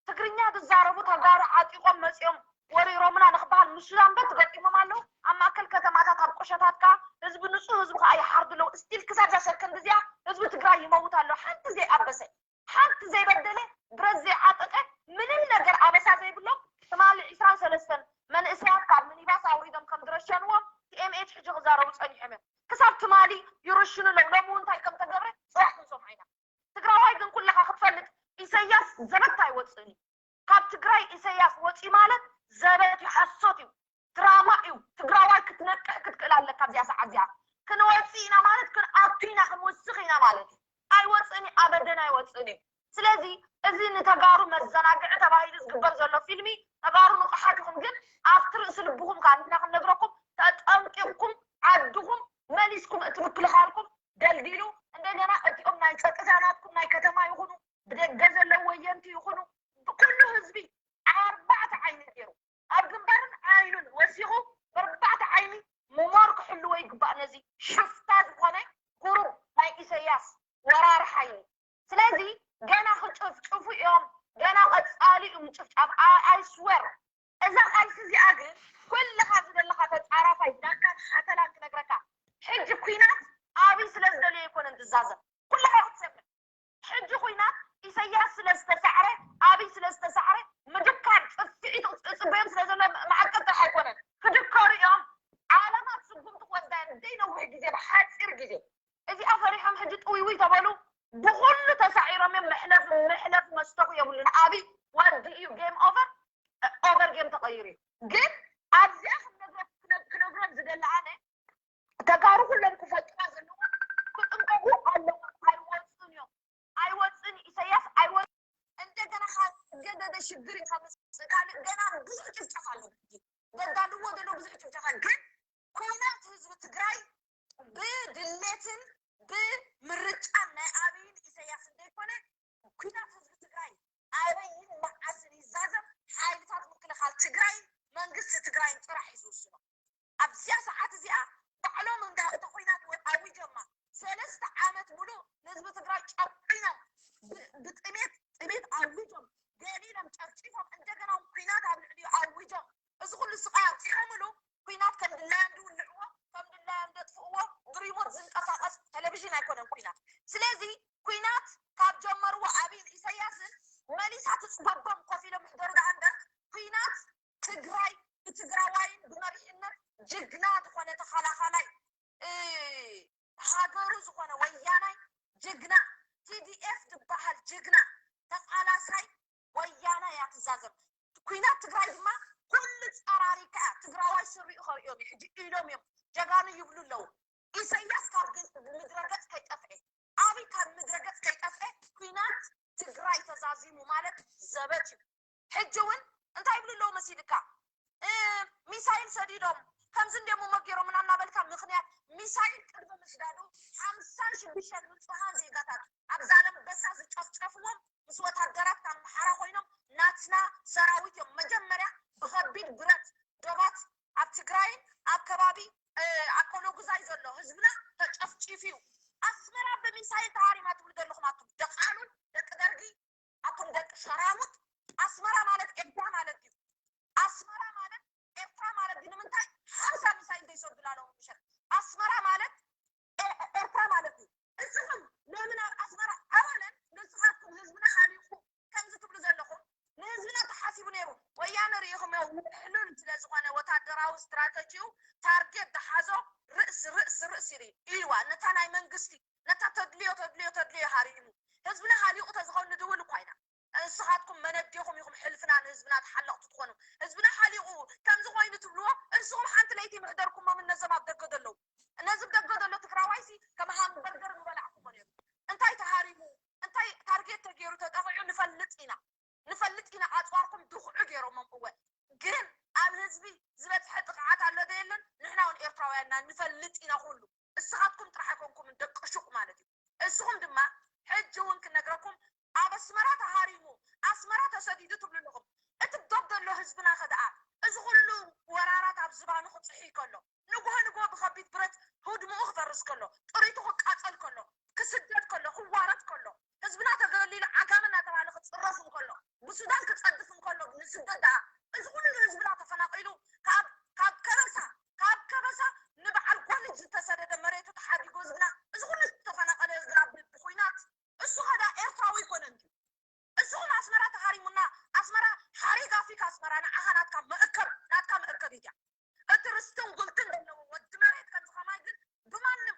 ትግርኛ ዝዛረቡ ተጋሩ ዓጢቆም መፂኦም ወሪሮምና ንክበሃል ምስ ሱዳን በር ትገጢሞም ኣለዉ ኣብ ማእከል ከተማታት ኣብ ቁሸታት ከዓ ህዝቢ ንፁህ ህዝቢ ከዓ ይሓርዱ ኣለዉ ስቲል ክሳብ ዛ ሰከንድ እዚኣ ህዝቢ ትግራይ ይመውት ኣሎ ሓንቲ ዘይኣበሰ ሓንቲ ዘይበደለ ብረት ዘይዓጠቀ ምንም ነገር ኣበሳ ዘይብሎም ትማሊ ዒስራን ሰለስተን መንእሰያት ካብ ሚኒባስ ኣውሪዶም ከም ዝረሸንዎም ቲኤምኤች ሕጂ ክዛረቡ ፀኒሖም እዮም ክሳብ ትማሊ ይርሽኑ ኣለዉ። ሎሚ እውን እንታይ ከም ተገብረ ጽባሕ ክንሰምዖ ኢና። ትግራዋይ ግን ኩልኻ ክትፈልጥ፣ ኢሰያስ ዘበት ኣይወፅእን እዩ። ካብ ትግራይ ኢሰያስ ወፂ ማለት ዘበት እዩ፣ ሓሶት እዩ፣ ድራማ እዩ። ትግራዋይ ክትነቅሕ ክትክእል ኣለካ። ኣብዚኣ ሰዓት እዚኣ ክንወፅእ ኢና ማለት ክንኣቱ ኢና፣ ክንውስኽ ኢና ማለት እዩ። ኣይወፅእን እዩ፣ ኣበደን ኣይወፅእን እዩ። ስለዚ እዚ ንተጋሩ መዘናግዒ ተባሂሉ ዝግበር ዘሎ ፊልሚ፣ ተጋሩ ንቑሓት ኢኹም፣ ግን ኣብቲ ርእሲ ልብኹም ከዓ ንሕና ክንነግረኩም፣ ተጠንቂቕኩም ዓድኹም መሊስኩም፣ እቲ ምክልኻልኩም ደልዲሉ፣ እንደገና እቲኦም ናይ ጸጥታ ናትኩም ናይ ከተማ ይኹኑ፣ ብደገ ዘለዉ ወየንቲ ይኹኑ፣ ብኩሉ ህዝቢ ኣርባዕተ ዓይኒ ገይሩ፣ ኣብ ግንባርን ዓይኑን ወሲኹ፣ ብኣርባዕተ ዓይኒ ሞር ክሕልዎ ይግባእ። ነዚ ሽፍታ ዝኾነ ጉሩብ ናይ ኢሰያስ ወራሪ ሓይሊ። ስለዚ ገና ክጭፍጭፉ እዮም፣ ገና ቀጻሊ እዩ ምጭፍጫፍ። I swear። እዛ ቃልሲ እዚኣ ግን ኩልኻ ዝደለኻ ተጻራፋይ ዳንካን ሓተላን ክነግረካ፣ ሕጂ ኩናት ኣብይ ስለ ዝደልዮ ኣይኮነን ዝዛዘም። ኩልኻ ክትሰምዕ፣ ሕጂ ኩናት ኢሰያስ ስለ ዝተሳዕረ፣ ኣብይ ስለ ዝተሳዕረ፣ ምድካር፣ ጽፍዒት ጽጽበዮም ስለ ዘሎ መዓቀብ ጥራሕ ኣይኮነን። ክድከሩ እዮም። ዓለማት ስጉምቲ ክወስዳ እየን ዘይነውሕ ግዜ፣ ብሓጺር ግዜ። እዚኣ ፈሪሖም ሕጂ ጥውይውይ ተበሉ፣ ብኹሉ ተሳዒሮም እዮም። መሕለፍ መሕለፍ መስተኹ የብሉን። ኣብይ ወዲ እዩ፣ ጌም ኦቨር፣ ኦቨር ጌም ተቐይሩ እዩ። ግን ኣብዚኣ ክነግረኩም ዝደሊ ኣነ፣ ተጋሩ ኩሎም ክፈልጥዋ ዘለዎ፣ ክጥንቀቁ ኣለዎም። ኣይወፅን እዮም፣ ኣይወፅን፣ ኢሰያስ ኣይወፅን። እንደገና ካብ ገደደ ሽግር እዩ ከምፅእ፣ ካልእ ገና ብዙሕ ጭፍጨፋ ኣሎ። ዘዳልዎ ዘሎ ብዙሕ ጭፍጨፋ፣ ግን ኩናት ህዝቢ ትግራይ ብድሌትን ብምርጫን ናይ ኣብይን ኢሰያስን ዘይኮነ፣ ኩናት ህዝቢ ትግራይ ኣበይን መዓስን ይዛዘም፣ ሓይልታት ምክልኻል ትግራይን መንግስቲ ትግራይን ጥራሕ እዩ ዝውስኖ። ኣብዚኣ ሰዓት እዚኣ ባዕሎም እንዳ እተ ኩናት ወ-፣ ኣዊጆማ። ሰለስተ ዓመት ሙሉእ ንህዝቢ ትግራይ ጨቂኖም፣ ብ-፣ ብጥሜት ጥሜት ኣዊጆም፣ ገሊሎም ጨፍጪፎም፣ እንደገና እውን ኩናት ኣብ ልዕሊኡ ኣዊጆም። እዚ ኩሉ ስቃይ ኣብፂሖምሉ፣ ኩናት ከም ድላዮም ዝውልዕዎ፣ ከም ድላዮም ዘጥፍእዎ፣ ብሪሞት ዝንቀሳቀስ ቴሌቪዥን ኣይኮነን ኩናት። ስለዚ ኩናት ካብ ጀመርዎ ኣብይን ኢሰያስን መሊሳ ትፅበቦም ኮፍ ኢሎም ይሕደሩ ደኣ እምበር፣ ኩናት ትግራይ ብትግራዋይን ብመሪሕነት ጅግና ዝኾነ ተኸላኻላይ፣ እ፣ ሃገሩ ዝኾነ ወያናይ ጅግና፣ ቲ ዲ ኤፍ ዝበሃል ጅግና ተቓላሳይ ወያናይ እያ ትዛዘም። ኩናት ትግራይ ድማ ኩሉ ጸራሪካ እያ። ትግራዋይ ስሪኡ ከርእዮም እዩ። ሕጂ ኢሎም እዮም፣ ጀጋኑ ይብሉ ኣለዉ። ኢሰያስ ካብ ገጽ-፣ ምድረ ገጽ ከይጠፍኤ፣ ኣብይ ካብ ምድረ ገጽ ከይጠፍኤ ኩናት ትግራይ ተዛዚሙ ማለት ዘበት እዩ። ሕጂ እውን እንታይ ይብሉ ኣለዉ መሲልካ? እ፣ ሚሳይል ሰዲዶም፣ ከምዚ እንዲኦም እሞ ገይሮምና እናበልካ ምኽንያት፣ ሚሳይል ቅድሚ ምስዳዱ ሓምሳን ሽዱሽተን ንጹሃን ዜጋታት ኣብ ዛላምበሳ ዝጨፍጨፍዎም ምስ ወታደራት ኣምሓራ ኮይኖም ናትና ሰራዊት እዮም። መጀመርያ ብኸቢድ ብረት ዶባት ኣብ ትግራይን ኣብ ከባቢ፣ እ፣ ኣኮሎጉዛይ ዘሎ ህዝብና ተጨፍጪፉ እዩ። ኣስመራ ብሚሳይል ተሃሪማ ትብሉ ዘለኹም ኣቱም ደቃሉን ደቂ ደርጊ፣ ኣቱም ደቂ ሸራሙጥ፣ ኣስመራ ማለት ኤርትራ ማለት እዩ። ኣስመራ ማለት ኤርትራ ማለት እዩ። ንምንታይ ሓምሳ ሚሳይል ዘይሰዱላ ኣለዉ ምሸት? ኣስመራ ማለት ኤ-፣ ኤርትራ ማለት እዩ። እስኹም ለምን ኣብ ኣስመራ ኣወለን ንስኻትኩም ህዝብና ሃሊኹ ከምዚ ትብሉ ዘለኹም? ንህዝብና ተሓሲቡ ነይሩ። ወያነ ርኢኹም ሕሉል ስለ ዝኾነ ወታደራዊ ስትራተጂኡ ታርጌት ዝሓዞ ርእስ ርእስ ርእስ ኢሉ ኢልዋ ነታ ናይ መንግስቲ ነታ ተድልዮ ተድልዮ ተድልዮ ሃሪሙ ህዝብና ሃሊቑ ተዝኸውን ንድውል እኳ ኢና። ንስኻትኩም መነዴኹም ኢኹም ሕልፍና ንህዝብና ተሓለቕቲ ትኾኑ። ህዝብና ሓሊቑ ከምዚ ኮይኑ ትብልዎ፣ ንስኹም ሓንቲ ለይቲ ምሕደርኩሞምን ነዞም ኣብ ደገ ዘለዉ። ነዚ ደገ ዘሎ ትግራዋይሲ ከም ሃምበርገር ምበላዕኩሞ ነይሩ። እንታይ ተሃሪሙ፣ እንታይ ታርጌት ተገይሩ ተጠቒዑ ንፈልጥ ኢና። ንፈልጥ ኢና። ኣፅዋርኩም ድኹዑ ገይሮሞም። እወ፣ ግን ኣብ ህዝቢ ዝበፅሐ ጥቕዓት ኣሎ ዶ የለን? ንሕና እውን ኤርትራውያን ኢና፣ ንፈልጥ ኢና ኩሉ። እስኻትኩም ጥራሕ ኣይኮንኩምን ደቂ ሹቕ ማለት እዩ። እስኹም ድማ ሕጂ እውን ክነግረኩም፣ ኣብ ኣስመራ ተሃሪሙ፣ ኣስመራ ተሰዲዱ ትብሉ ኣለኹም። እቲ ዶብ ዘሎ ህዝብና ከ ደኣ እዚ ኩሉ ወራራት ኣብ ዝባኑ ክፅሒ ከሎ፣ ንግሆ ንግሆ ብኸቢድ ብረት ህድምኡ ክፈርስ ከሎ፣ ጥሪቱ ክቃፀል ከሎ፣ ክስደድ ከሎ፣ ክዋረድ ከሎ፣ ህዝብና ተገሊሉ ዓጋመ እናተባህለ ክፅረፍ እንከሎ፣ ብሱዳን ክፀድፍ እንከሎ፣ ንስደት ደኣ እዚ ኩሉ ህዝብና ተፈናቒሉ ካብ፣ ካብ ከበሳ፣ ካብ ከበሳ ንበዓል ጎልጅ ዝተሰደደ መሬቱ ተሓዲጉ ህዝብና፣ እዚ ኩሉ ዝተፈናቐለ ህዝብና ብ-፣ ብኹናት፣ እሱ ኸዳ ኤርትራዊ ኣይኮነን ድዩ? እስኹም ኣስመራ ተሃሪሙና፣ ኣስመራ ሓሪግ ኣፍሪካ ኣስመራ ንዓኻ ናትካ መእከብ፣ ናትካ መእከቢት እያ። እቲ ርስትን ጉልትን ዘለዎ ወዲ መሬት ከምዚ ከማይ ግን ብማንም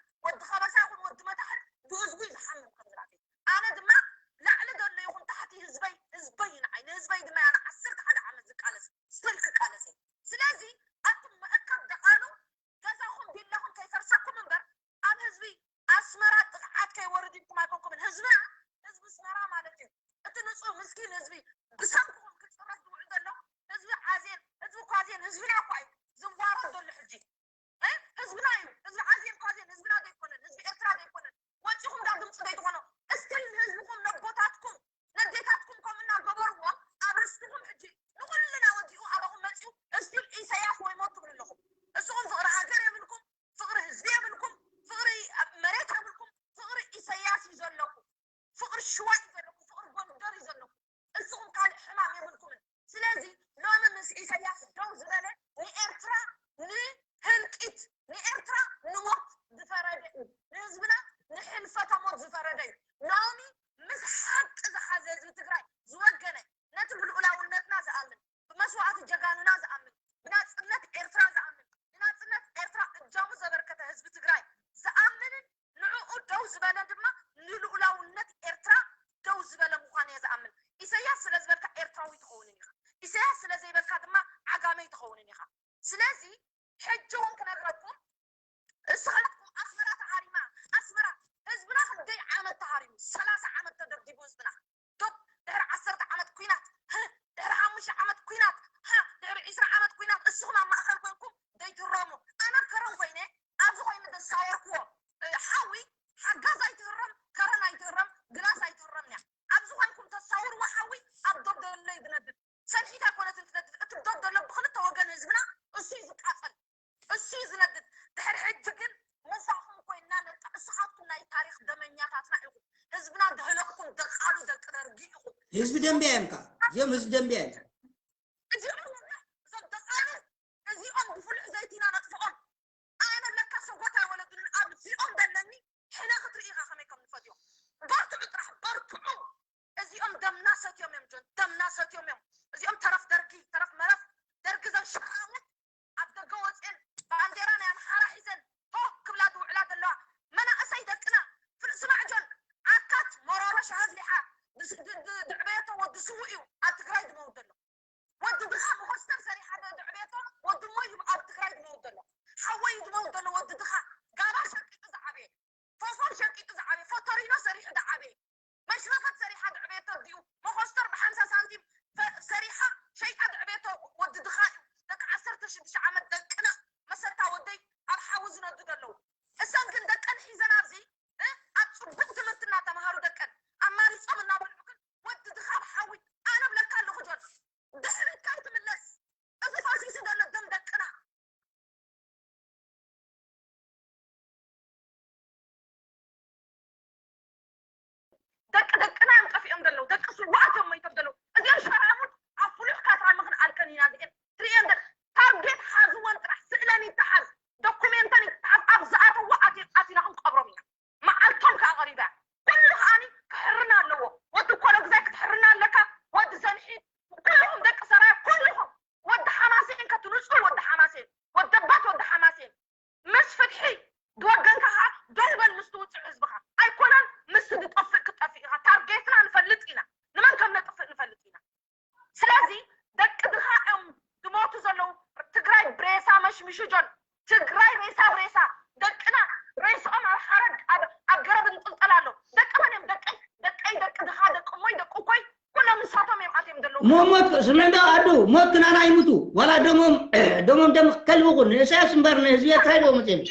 ህዝብና፣ ህዝቢ ኣስመራ ማለት እዩ። እቲ ንጹህ ምስኪን ህዝቢ ብሰንክኹም ክጽረፍ ዝውዕል ዘሎ ህዝቢ ዓዜን፣ ህዝቢ ኳዜን ህዝብና እኳ እዩ ዝዋረድ ዘሎ ሕጂ። እ? ህዝብና እዩ። ህዝቢ ዓዜን ኳዜን ህዝብና ዘይኮነን፣ ህዝቢ ኤርትራ ዘይኮነን። ወጺኹም ዳ ድምፂ ዘይትኾኑ እስቲል ንህዝብኹም፣ ነቦታትኩም፣ ነዴታትኩም ከም እናገበርዎም ኣብ ርስትኹም ሕጂ ንኹልና ወዲኡ ኣባኹም መፂኡ እስቲል ኢሳያስ ወይ ሞት ትብሉ ኣለኹም። እስኹም ፍቕሪ ሃገር የብልኩም፣ ፍቕሪ ህዝቢ የብልኩም፣ ፍቕሪ መሬት የብልኩም። ፍቕሪ ኢሳያስ እዩ ዘለኩም፣ ፍቕሪ ሽዋ እዩ ዘለኩም፣ ፍቕሪ ጎንደር እዩ ዘለኩም። እስኹም ካልእ ሕማም የብልኩምን። ስለዚ ሎሚ ምስ ኢሳያስ ደው ዝበለ ንኤርትራ ንህልቂት፣ ንኤርትራ ንሞት ዝፈረደ እዩ። ንህዝብና ንሕልፈተ ሞት ዝፈረደ እዩ። ሎሚ ምስ ሓቂ ዝሓዘ ህዝቢ ትግራይ ዝወገነ፣ ነቲ ብልኡላውነትና ዝኣምን፣ ብመስዋእቲ ጀጋኑና ዝኣምን፣ ብናጽነት ኤርትራ ዝኣምን፣ ንናጽነት ኤርትራ እጃሙ ዘበርከተ ህዝቢ ትግራይ ዝኣምንን ንዕኡ ደው ዝበለ ድማ ንልኡላውነት ኤርትራ ደው ዝበለ ምዃኑ እየ ዝኣምን። ኢሳያስ ስለ ዝበልካ ኤርትራዊ ትኸውንን ኢኻ። ኢሳያስ ስለ ዘይበልካ ድማ ዓጋመይ ትኸውንን ኢኻ። ስለዚ ሕጂ እውን ክነግረኩም፣ እስኻትኩም ኣስመራ ተሃሪማ፣ ኣስመራ ህዝብና ክንደይ ዓመት ተሃሪሙ? ሰላሳ ዓመት ተደብዲቡ ህዝብና። ዶብ ድሕሪ ዓሰርተ ዓመት ኲናት፣ ህ፣ ድሕሪ ሓሙሽተ ዓመት ኲናት፣ ህ፣ ድሕሪ ዕስራ ዓመት ኲናት፣ እስኹም ኣብ ማእኸል ኮንኩም ዘይትረሙ። ኣነ ኣብ ከረን ኮይነ፣ ኣብዚ ኮይኑ ዘሳወርክዎ፣ እ፣ ሓዊ ሓጋዝ ኣይትህረም፣ ከረን ኣይትህረም፣ ግላስ ኣይትህረም እያ። ኣብዚ ኮይንኩም ተሳውርዎ ሓዊ ኣብ ዶብ ደለይ ዝነድድ። ሰንሒት ኣይኮነትን ትነድድ። እቲ ዶብ ዘሎ ብኽልተ ወገን ህዝብና እሱ እዩ ዝቃጸል። እሱ እዩ ዝነድድ። ድሕሪ ሕጂ ግን ምሳኹም ኮይንና ነጣ-፣ እስኻትኩም ናይ ታሪኽ ደመኛታትና ኢኹም። ህዝብና ዘህለቕኩም ደቃሉ ደቂ ደርጊ ኢኹም። ህዝቢ ደንቢያ እዮም ከ። እዚኦም ህዝቢ ደንቢያ እዮም። እዚኦም ወላ እዞም ደቃሉ እዚኦም ብፍሉሕ ዘይቲና ነጥፍኦም። ኣነ ለካ ሰጎት ኣይወለዱን። ኣብዚኦም ዘለኒ ሕነ ክትርኢ ኢኻ ከመይ ከም ንፈትዮም። በርትዑ ጥራሕ በርትዑ። እዚኦም ደምና ሰትዮም እዮም ጆን፣ ደምና ሰትዮም እዮም። እዚኦም ተረፍ ደርጊ፣ ተረፍ መረፍ ደርጊ ዘንሸራሙት ኣብ ደገ ወፅኤን ባንዴራ ናይ ኣምሓራ ሒዘን ሆ ክብላ ዝውዕላ ዘለዋ መናእሰይ ደቅና። ፍል-፣ ስማዕ ጆን፣ ዓካት መሮሮ ሻሂ ኣፍሊሓ ድስ-፣ ድ-፣ ድ-፣ ድዕበየቶ ወዲ ስዉእ እዩ ኣብ ትግራይ ዝመውት ዘሎ። ወዲ ድኻ መኾስተር ሰሪሓ ዶ ድዕበየቶ ወዲ እሞ እዩ ኣብ ትግራይ ዝመውት ዘሎ። ሓወይ እዩ ዝመውት ዘሎ ወዲ ድኻ። ጋባ ሸቂጡ ዝዓበየ፣ ፎፎር ሸቂጡ ዝዓበየ፣ ፎቶሪኖ ሰሪሑ ዝዓበየ፣ መሽረፈት ሰሪሓ ድዕበየቶ ድዩ? መኾስተር ብሓምሳ ሳንቲም ፈ-፣ ሰሪሓ ሸይጣ ድዕበየቶ ወዲ ድኻ እዩ። ደቂ ዓሰርተ ሽዱሽተ ዓመት ደቅና መሰታ ወደይ ኣብ ሓዊ ዝነዱ ዘለዉ። እሰን ግን ደቀን ሒዘን ኣብዚ፣ እ፣ ኣብ ጽቡቕ ትምህርቲ እናተምሃሩ ደቀን ኣማሪጾም እናበልዑ ግን ወዲ ድኻ ኣብ ሓዊ ኣነ እብለካ ኣለኹ ጆን። ድሕሪት ከይትምለስ። እዚ ፈሲሱ ዘሎ ደም ደቅና። ደቂ ደቅና እዮም ጠፊኦም ዘለዉ። ደቂ ስውኣት እዮም ሞይቶም ዘለዉ። እዚኦም ሸራሙት ኣብ ፍሉሕ ካትራ ምኽንኣልከን ኢና እዚኤን ትርእየን ዘለ-፣ ታርጌት ሓዝወን ጥራሕ። ስእለን ይተሓዝ፣ ዶኩሜንተን ይተሓዝ፣ ኣብ ዝኣተዎ ኣቲ-፣ ኣቲና ክንቀብሮም ኢና። መዓልቶም ከኣ ቀሪባ እያ። ኩሉ ከኣኒ ክሕርን ኣለዎ። ወዲ ኮለግዛይ ክትሕርን ኣለካ፣ ወዲ ዘንሒ፣ ኩልኹም ደቂ ሰራየ፣ ኩልኹም ወዲ ሓማሴን ከትንጹር፣ ወዲ ሓማሴን፣ ወዲ ኣባት ወዲ ሓማሴን፣ ምስ ፍትሒ ዝወገንካ ከኣ ደው በል ምስቲ ውጹዕ ህዝብኻ። ኣይኮነን ምስቲ ዝጠፍእ ክትጠፍእ ኢኻ። ታርጌትና ንፈልጥ ኢና። ንመን ከም ነጥፍእ ንፈልጥ ኢና። ስለዚ ደቂ ድኻ እዮም ዝሞቱ ዘለዉ። ትግራይ ብሬሳ መሽሚሹ ጆን። ትግራይ ሬሳ ብሬሳ። ደቅና ሬስኦም ኣብ ሓረግ ኣብ፣ ኣብ ገረብ እንጥልጠል ኣሎ። ደቂ መን እዮም? ደቀይ፣ ደቀይ፣ ደቂ ድኻ፣ ደቂ እሞይ፣ ደቂ እኮይ፣ ኩሎም ንሳቶም እዮም ኣትዮም ዘለዉ። ሞ ሞት ስምዕዶ ኣዱ ሞት ናና ይሙቱ። ዋላ ደሞም፣ ደሞም ደም ከልቢ ኩን። ንእሳያስ እምበር ንህዝቢ ኤርትራ ኢልዎ መፅዮም።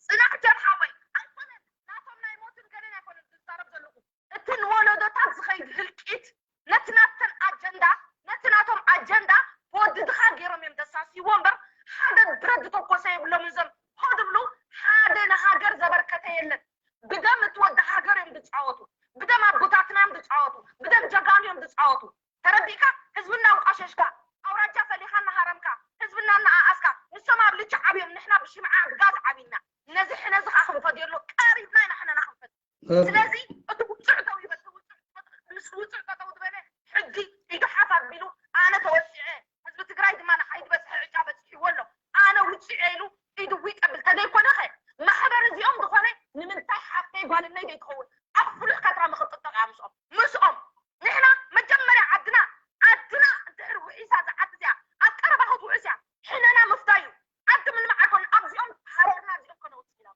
ጽናሕ ጆን ሓወይ፣ ኣይኮነን ናቶም ናይ ሞትን ገለን ኣይኮነን ዝዛረብ ዘለኹ። እቲ ንወለዶታት ዝኸይድ ህልቂት ነቲ ናተን ኣጀንዳ፣ ነቲ ናቶም ኣጀንዳ ብወዲ ድኻ ገይሮም እዮም ዘሳስይዎ እምበር ሓደ ብረት ዝተኮሰ የብሎም። እዞም ሆ ዝብሉ ሓደ ንሃገር ዘበርከተ የለን። ብደም እቲ ወዲ ሃገር እዮም ዝፃወቱ፣ ብደም ኣቦታትና እዮም ዝፃወቱ፣ ብደም ጀጋኑ እዮም ዝፃወቱ። ተረዲእካ? ህዝብና ኣንቋሸሽካ፣ ኣውራጃ ፈሊኻ እናሃረምካ፣ ህዝብና እናኣኣስካ፣ ንሶም ኣብ ልቻ ዓብዮም፣ ንሕና ብሽምዓ ብጋዝ ዓቢና። ነዚ ሕነ እዚ ከዓ ክንፈድየሉ ቀሪብና ኢና ሕነና ክንፈድ። ስለዚ እቲ ውፅዕ ደው ይበል፣ እቲ ውፅዕ ምስ ውፅዕ ጠጠው ዝበለ ሕጂ ኢዱ ሓፍ ኣቢሉ ኣነ ተወፂዐ፣ ህዝቢ ትግራይ ድማ ንዓይ ዝበፅሐ ዕጫ በፂሕዎ ኣሎ፣ ኣነ ውፅዐ ኢሉ ኢዱ ዊጥ ኣብል ተዘይኮነ ኸ ማሕበር እዚኦም ዝኾነ ንምንታይ ሓፍተይ ጓልነይ ዘይትኸውን ኣብ ፍሉሕ ከተማ ምኽጥጠቕ እያ ምስኦም ምስኦም ንሕና መጀመርያ ዓድና ዓድና እንድሕር ውሒሳ እዛ ዓዲ እዚኣ ኣብ ቀረባ ክትውሕስ እያ ሕነና ምፍዳይ እዩ ዓዲ ምልማዕ ኣይኮነ ኣብዚኦም ሃረርና እዚኦም ከነውፅእ ኢና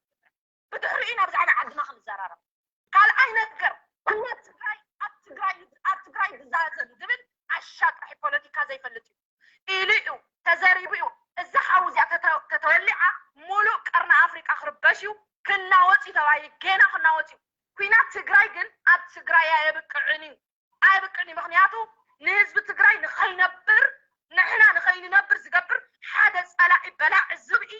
ብድሕሪኡ ኢና ብዛዕባ ዓድና ክንዘራረብ ትግራይ ኣየብቅዕን እዩ፣ ኣየብቅዕን እዩ። ምክንያቱ ንህዝቢ ትግራይ ንኸይነብር፣ ንሕና ንኸይንነብር ዝገብር ሓደ ጸላኢ በላዒ ዝብኢ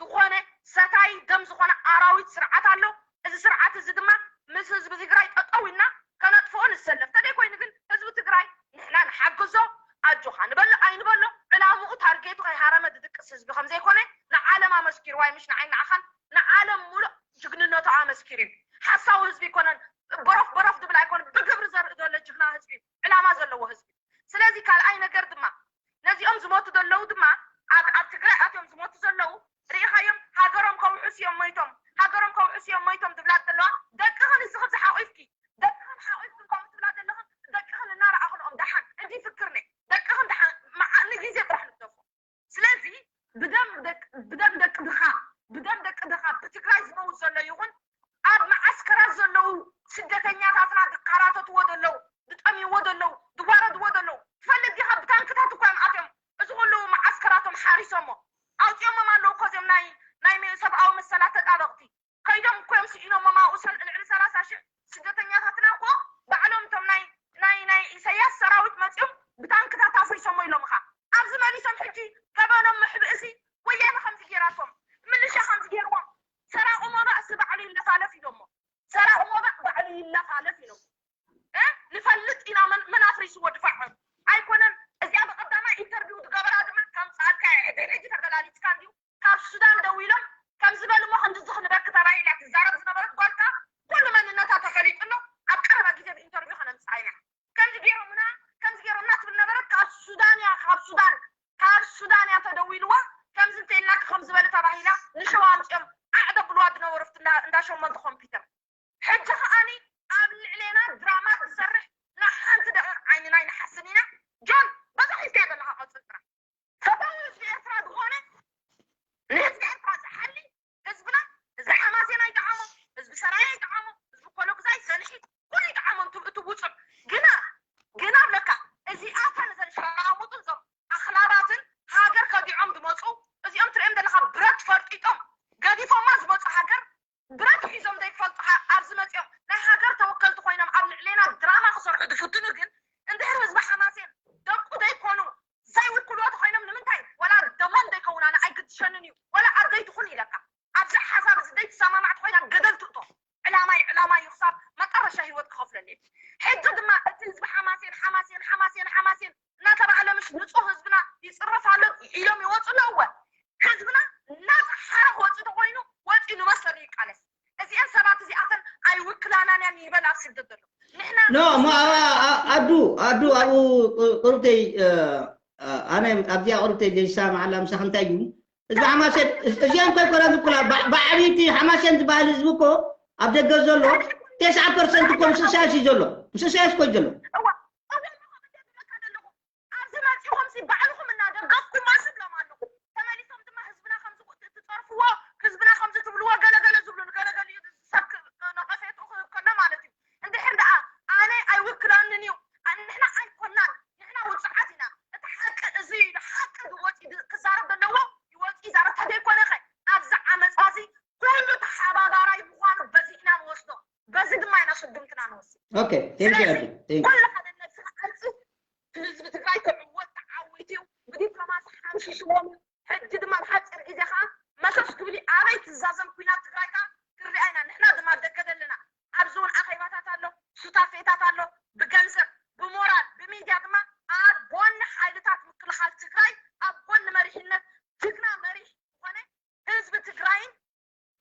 ዝኾነ ሰታይ ደም ዝኾነ ኣራዊት ስርዓት ኣሎ። እዚ ስርዓት እዚ ድማ ምስ ህዝቢ ትግራይ ጠጠው ኢልና ከነጥፍኦ ንሰለፍ። ተደይ ኮይኑ ግን ህዝቢ ትግራይ ንሕና ንሓግዞ፣ ኣጆኻ ንበሎ ኣይንበሎ፣ ዕላምኡ ታርጌቱ ከይሃረመ ዝድቅስ ህዝቢ ከም ዘይኮነ ንዓለም ኣመስኪርዋ እዩ። ምሽ ንዓይ ንዓኻን ንዓለም ሙሉእ ጅግንነቱ ኣመስኪሩ እዩ። ሓሳዊ ህዝቢ ይኮነን። በሮፍ በሮፍ ዝብል ኣይኮነ፣ ብግብሪ ዘርኢ ዘሎ ጅግና ህዝቢ እዩ። ዕላማ ዘለዎ ህዝቢ። ስለዚ ካልኣይ ነገር ድማ ነዚኦም ዝሞቱ ዘለዉ ድማ ኣብ ኣብ ትግራይ ኣትዮም ዝሞቱ ዘለዉ ርኢኻዮም፣ ሃገሮም ከውሕሱ እዮም ሞይቶም፣ ሃገሮም ከውሕሱ እዮም ሞይቶም ዝብላ ዘለዋ። ደቅኽን ንስኽን ዝሓቑፍኪ፣ ደቅኽን ሓቑፍክን ከምኡ ትብላ ዘለኽን፣ ደቅኽን እናረኣኽንኦም ደሓን እንዲ ፍክርኒ፣ ደቅኽን ደሓን መዓልኒ ግዜ ጥራሕ ንግደፎ። ስለዚ ብደም ደቅ- ብደም ደቂ ድኻ፣ ብደም ደቂ ድኻ ብትግራይ ዝመውት ዘሎ ይኹን ኣብ መዓስከራት ዘለዉ ስደተኛታትና ዝካራተትዎ ዘለዉ፣ ዝጠምይዎ ዘለዉ፣ ዝዋረድዎ ዘለዉ ትፈልጥ ዲኻ? ብታንክታት እኮ እዮም ኣትዮም እዚ ኩሉ መዓስከራቶም ሓሪሶሞ ኣውፅዮሞም ኣለዉ እኮ እዚኦም ናይ ናይ መ- ሰብኣዊ መሰላት ተጣበቕቲ። ከይዶም እኮ እዮም ስኢኖሞም ኣብኡ ሰል- ልዕሊ ሰላሳ ሽሕ ስደተኛታትና እኮ ባዕሎም እቶም ናይ ናይ ናይ ኢሳያስ ሰራዊት መፂኦም ብታንክታት ኣፍሪሶሞ ኢሎም ኻ ኣብዚ መሊሶም ሕጂ ገበኖም መሕብእሲ ወያነ ከምዚ ገይራቶም ምልሻ ከምዚ ገይርዎም ሰራቑ መባእሲ ባዕሉ ይለፋለፍ ኢሎሞ ሰራቑ መባእ ባዕሉ ይለፋለፍ ኢሎም እ ንፈልጥ ኢና መን መን ኣፍሪስዎ ድፋዕ ኣይኮነን እዚኣ ብቐዳማይ ኢንተርቪው ዝገበራ ድማ ከምፃልካ ሕጂ ሕጂ ተገላሊፅካ እንዲዩ ካብ ሱዳን ደዊሎም ከም ዝበልሞ ክንድዚ ክንበኪ ተባሂላ ትዛረብ ዝነበረት ጓልካ ኩሉ መንነታ ተፈሊጡ ኣሎ ኣብ ቀረባ ግዜ ብኢንተርቪው ከነምፅኣ ኢና ከምዚ ገይሮምና ከምዚ ገይሮምና ትብል ነበረት ካብ ሱዳን እያ ካብ ሱዳን ካብ ሱዳን እያ ተደዊልዋ ከምዚ እንተኢልናኪ ከም ዝበለ ተባሂላ ንሸዋ ኣምፅኦም ዓዕ ደብልዋ ዝነበሩ ኣብቲ እንዳ- እንዳ ሸሞንተ ኮምፒውተር ሕጂ ከዓኒ ኣብ ልዕሌና ድራማ ትሰርሕ ንሓንቲ ደቂቕ ዓይንና ኣይንሓስን ኢና ጆን በዛ ሒዝካያ ዘለኻ ቀፅል ጥራሕ ፈታዊ ህዝቢ ኤርትራ ዝኾነ ንህዝቢ ኤርትራ ዝሓሊ ህዝብና ህዝቢ ሓማሴን ኣይጠዓሞ ህዝቢ ሰራየ ኣይጠዓሞ ህዝቢ ኮሎግዛይ ሰንሒ ኩሉ ይጠዓሞ እንትብሉ እቲ ውፁዕ ግና ግና ኣለካ እዚኣተን እዘን ሸራሙጡ እዞም ኣኽላባትን ሃገር ከዲዖም ዝመፁ እዚኦም ትሪኦም ዘለካ ብረት ፈርጢጦም ገዲፎማ ዝመፁ ሃገር ብረት ሒዞም ዘይፈልጡ ኣብ ዝመፅኦም ናይ ሃገር ተወከልቲ ኮይኖም ኣብ ልዕሌና ድራማ ክሰርሑ ዝፍትኑ ግን እንድሕር ህዝቢ ሓማሴን ደቁ ዘይኮኑ ዘይውክልዎ ተኮይኖም ንምንታይ ወላ ደሞም ዘይከውን ኣነ ኣይግድሸንን እዩ ወላ ኣደይ ትኹን ኢለካ ኣብዚ ሓሳብ እዚ ዘይትሰማማዕ ተኮይና ገደል ትእቶ ዕላማይ ዕላማ እዩ ክሳብ መጠረሻ ህይወት ክኸፍለኒ ሕጂ ድማ እቲ ህዝቢ ሓማሴን ሓማሴን ሓማሴን ሓማሴን እናተባህለ ምሽ ንፁህ ህዝብና ይፅረፍ ኣሎ ኢሎም ይወፁ ኣለዎ ህዝብና እናፀሓረ ክወፅእ ተኮይኑ ወፂኡ ንመሰሉ ይቃለስ እዚአን ሰባት እዚኣተን ኣይውክላናን እያን ይበል ኣብ ስደት ዘሎ ንሕና ኖ እሞ ኣብ- ኣብ- ኣዱ ኣዱ ኣብኡ ቁ- ቁርብተይ እ፣ እ፣ ኣነ ኣብዚኣ ቁርብተይ ዘይሰማማዓላ ምሳኺ እንታይ እዩ እዚ ሓማሴን እዚኣን እኮ ኣይኮናን ዝኩላ ብዓብይቲ ሓማሴን ዝበሃል ህዝቢ እኮ ኣብ ደገ ዘሎ ተስዓ ፐርሰንት እኮ ምስ እሳያስ እዩ ዘሎ ምስ እሳያስ እኮ እዩ ዘሎ እዋ እዋ እዋ ዝብለካ ዘለኹ ኣብዚ መፂኹም ሲ ባዕልኹም እናደገፍኩማ ዝብሎም ኣለኹ ተመሊሶም ድማ ህዝብና ከምዚ ትፀርፍዎ ህዝብና ከምዚ ትብልዎ ገለገለ ዝብሉ ገለገለ እዩ ሰብ ነቐፌትኡ ክህብ ከሎ ማለት እዩ እንድሕር ደኣ ኣነ ኣይውክለንን እዩ ንሕና ኣይኮናን ንሕና ውፅዓት ኢና እቲ ሓቂ እዚ ሓቂ ዝወፂ ክዛረብ ዘለዎ ይወፂ ይዛረብ ተዘይኮነ ኸ ኣብዚ ዓመፃ እዚ ኩሉ ተሓባባራይ ምዃኑ በዚ ኢና ንወስዶ በዚ ድማ ኢና ስጉምትና ንወስድ okay thank you ስለዚ Abby. Thank you. ኩሉ ሓደ ነብስኻ ኣንፅህ ህዝቢ ትግራይ ክዕወት ተዓዊት እዩ ብዲፕሎማሲ ሓምሺሽዎም ሕጂ ድማ ብሓፂር ግዜ ከዓ መሰስ ክብል ኣበይ ትዛዘም ኩናት ትግራይ ከዓ ክንሪኣ ኢና ንሕና ድማ ደገ ዘለና ኣብዚ እውን ኣኼባታት ኣሎ ሱታፌታት ኣሎ ብገንዘብ ብሞራል ብሚድያ ድማ ኣብ ጎኒ ሓይልታት ምክልኻል ትግራይ ኣብ ጎኒ መሪሕነት ጅግና መሪሕ ዝኾነ ህዝቢ ትግራይን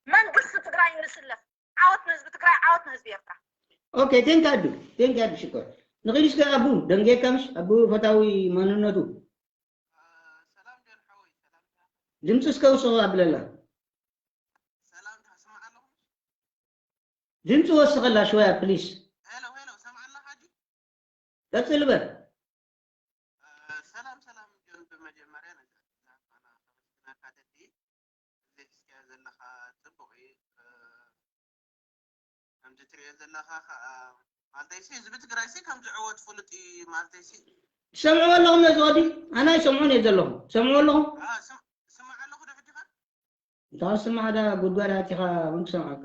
መንግስቲ ትግራይን ንስለፍ ዓወት ንህዝቢ ትግራይ ዓወት ንህዝቢ ኤርትራ okay thank you Abby. Thank you Abby. ሽኮር ንኺድ እስከ ኣቡ ደንጌካ ምሽ ኣቡ ፈታዊ መንነቱ ድምፂ እስከ ውስኽ ኣብለላ ድምፂ ወስኸላ ሽወያ ፕሊስ ቀፅል በል ሰላም ሰላም ጆን ብመጀመርያ ነዛ ዛፋና ከመስግነካ ደሊ እዚ እስኪያ ዘለካ ፅቡቅ እዩ ከምዚ ትሪኦ ዘለካ ከዓ ማለተይሲ ህዝቢ ትግራይሲ ከም ዝዕወት ፍሉጥ እዩ ማለተይሲ ትሰምዕዎ ኣለኹም ነዚ ወዲ ኣነ ኣይሰምዖን እየ ዘለኹ ትሰምዕዎ ኣለኹም ስማዕ ኣለኹ ዶ ሕጂ ኸ እንታይ ስማዕ ዳ ጉድጓድ ኣቲኻ እውን ክሰምዓካ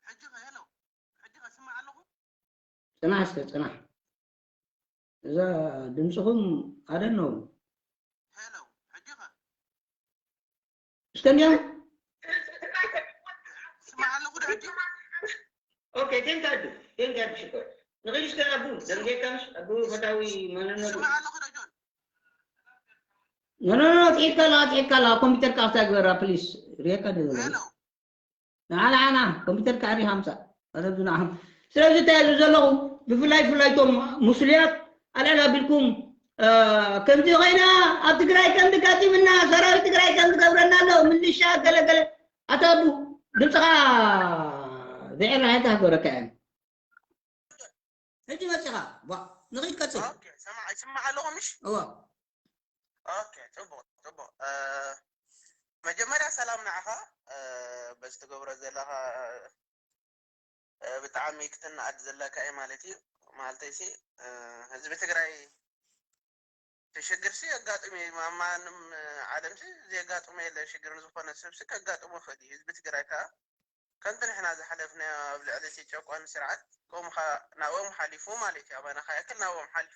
ሕጂ ኸ ሄሎ ሕጂ ኸ ስማዕ ኣለኹ ጽናሕ እስከ ጽናሕ። እዛ ድምፅኹም ኣደነው ሄሎ፣ ሕጂ ኸ? እስከ እንዲያው ስማዕ ኣለኹ ዶ ሕጂ? ኦኬ ቴንካ ዱ ቴንካ ዱ ሽኮር ንኽይሽ ከ ኣቡ ደምጌካ ምሽ ኣቡ ፈታዊ መንነቱ ስማዕ ኣለኹ ዶ ጆን? ኖ ኖ ኖ ትሒትካ ኣለኻ ትሒትካ ኣለኻ ኮምፒውተር ካፍታ ግበራ ፕሊስ ሪየካ ዶ ሄሎ፣ ንዓና ዓና ኮምፒውተር ካዕሪ ሃምሳ ኣረብዝና ስለዚ እንታይ ዘለኹ ብፍላይ ፍላይቶም ሙስልያት ኣልዕል ኣቢልኩም ከምዚ ኮይና ኣብ ትግራይ ከምዚ ጋጢምና ሰራዊት ትግራይ ከምዚ ገብረና ኣሎ ምልሻ ገለገለ ኣታ ኣቡ ድምፅኻ ብዕራ እንታይ ክገብረካ እየን ሕጂ መፂኻ ቧ ንኺድ ቀፅል ኦኬ፣ ሰማዕ ይስማዕ ኣለኹ ምሽ? እዋ ኦኬ፣ ፅቡቕ ፅቡቕ። እ፣ መጀመርያ ሰላም ንዓኻ። እ፣ በዚ ትገብሮ ዘለኻ እ፣ ብጣዕሚ ክትናኣድ ዘለካ እዩ ማለት እዩ። ማለተይሲ እ፣ ህዝቢ ትግራይ ሽግርሲ የጋጥም እዩ። ማ- ማንም እ፣ ዓለምሲ ዘየጋጥሞ የለን። ሽግር ንዝኾነ ሰብሲ ከጋጥሞ ይኽእል እዩ። ህዝቢ ትግራይ ከዓ ከምቲ ንሕና ዝሓለፍናዮ ኣብ ልዕሊ እቲ ጨቋኒ ስርዓት ከምኡ ከዓ ናብኦም ሓሊፉ ማለት እዩ። ኣባና ከዓ ያክል ናብኦም ሓሊፉ።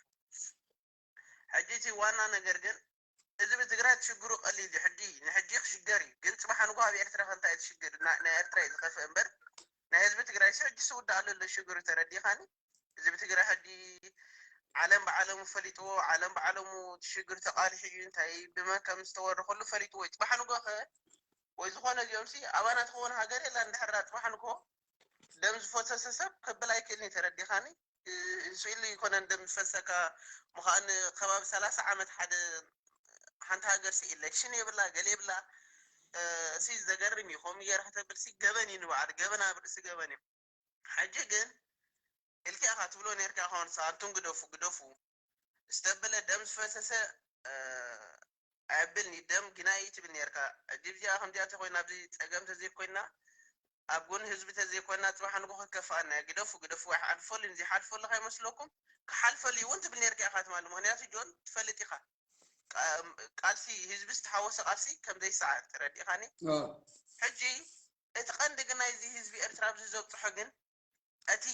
ሕጂ እቲ ዋና ነገር ግን ህዝቢ ትግራይ እቲ ሽግሩ ቀሊል እዩ። ሕጂ ንሕጂ ክሽገር እዩ፣ ግን ፅባሕ ንጎ ኣብ ኤርትራ ከ እንታይ እዩ እቲ ሽግር? ና- ናይ ኤርትራ እዩ ዝኸፍእ እምበር ናይ ህዝቢ ትግራይ ሲ ሕጂ ዝውዳእ ዘሎ ሽግሩ ተረዲኻኒ? ህዝቢ ትግራይ ሕጂ ዓለም ብዓለሙ ፈሊጥዎ፣ ዓለም ብዓለሙ እቲ ሽግር ተቃሊሑ እዩ፣ እንታይ ብመን ከም ዝተወረ ኩሉ ፈሊጥዎ እዩ። ፅባሕ ንጎ ከ ወይ ዝኾነ እዚኦም ሲ ኣባና ትኸውን ሃገር የላ እንድሕር ዳ ፅባሕ ንጎ ደም ዝፈሰሰ ሰብ ከብል ኣይክእልን እዩ ተረዲኻኒ? ስኢሉ ይኮነን ደም ዝፈሰካ ምዃን ከባቢ ሰላሳ ዓመት ሓደ ሓንቲ ሃገር ሲ ኢሌክሽን የብላ ገለ የብላ ሲ ዘገርም እዩ ከምኡ ገይራ ከተብል ሲ ገበን እዩ ንባዕሉ ገበን ኣብ ርእሲ ገበን እዩ ሕጂ ግን ኢልካ ኢኻ ትብሎ ነርካ ኸውን ሰኣንቱም ግደፉ ግደፉ ዝተበለ ደም ዝፈሰሰ ኣያብልኒ ደም ግናይ ትብል ነርካ ሕጂ ብዚኣ ከምዚኣ ተኮይና ኣብዚ ፀገም ተዘይኮይና ኣብ ጎኒ ህዝቢ ተዘይኮይና ፅባሕ ንጎ ከከፍኣና ግደፉ ግደፉ ኣይሓልፈሉን ዘይሓልፈሉ ከይመስለኩም ክሓልፈሉ እውን ትብል ነርካ ኢኻ ትማሊ ምክንያቱ ጆን ትፈልጥ ኢኻ ቃልሲ ህዝቢ ዝተሓወሰ ቃልሲ ከምዘይሰዓር ተረዲእኻኒ ሕጂ እቲ ቀንዲ ግን ናይዚ ህዝቢ ኤርትራ ኣብዚ ዘብፅሖ ግን እቲ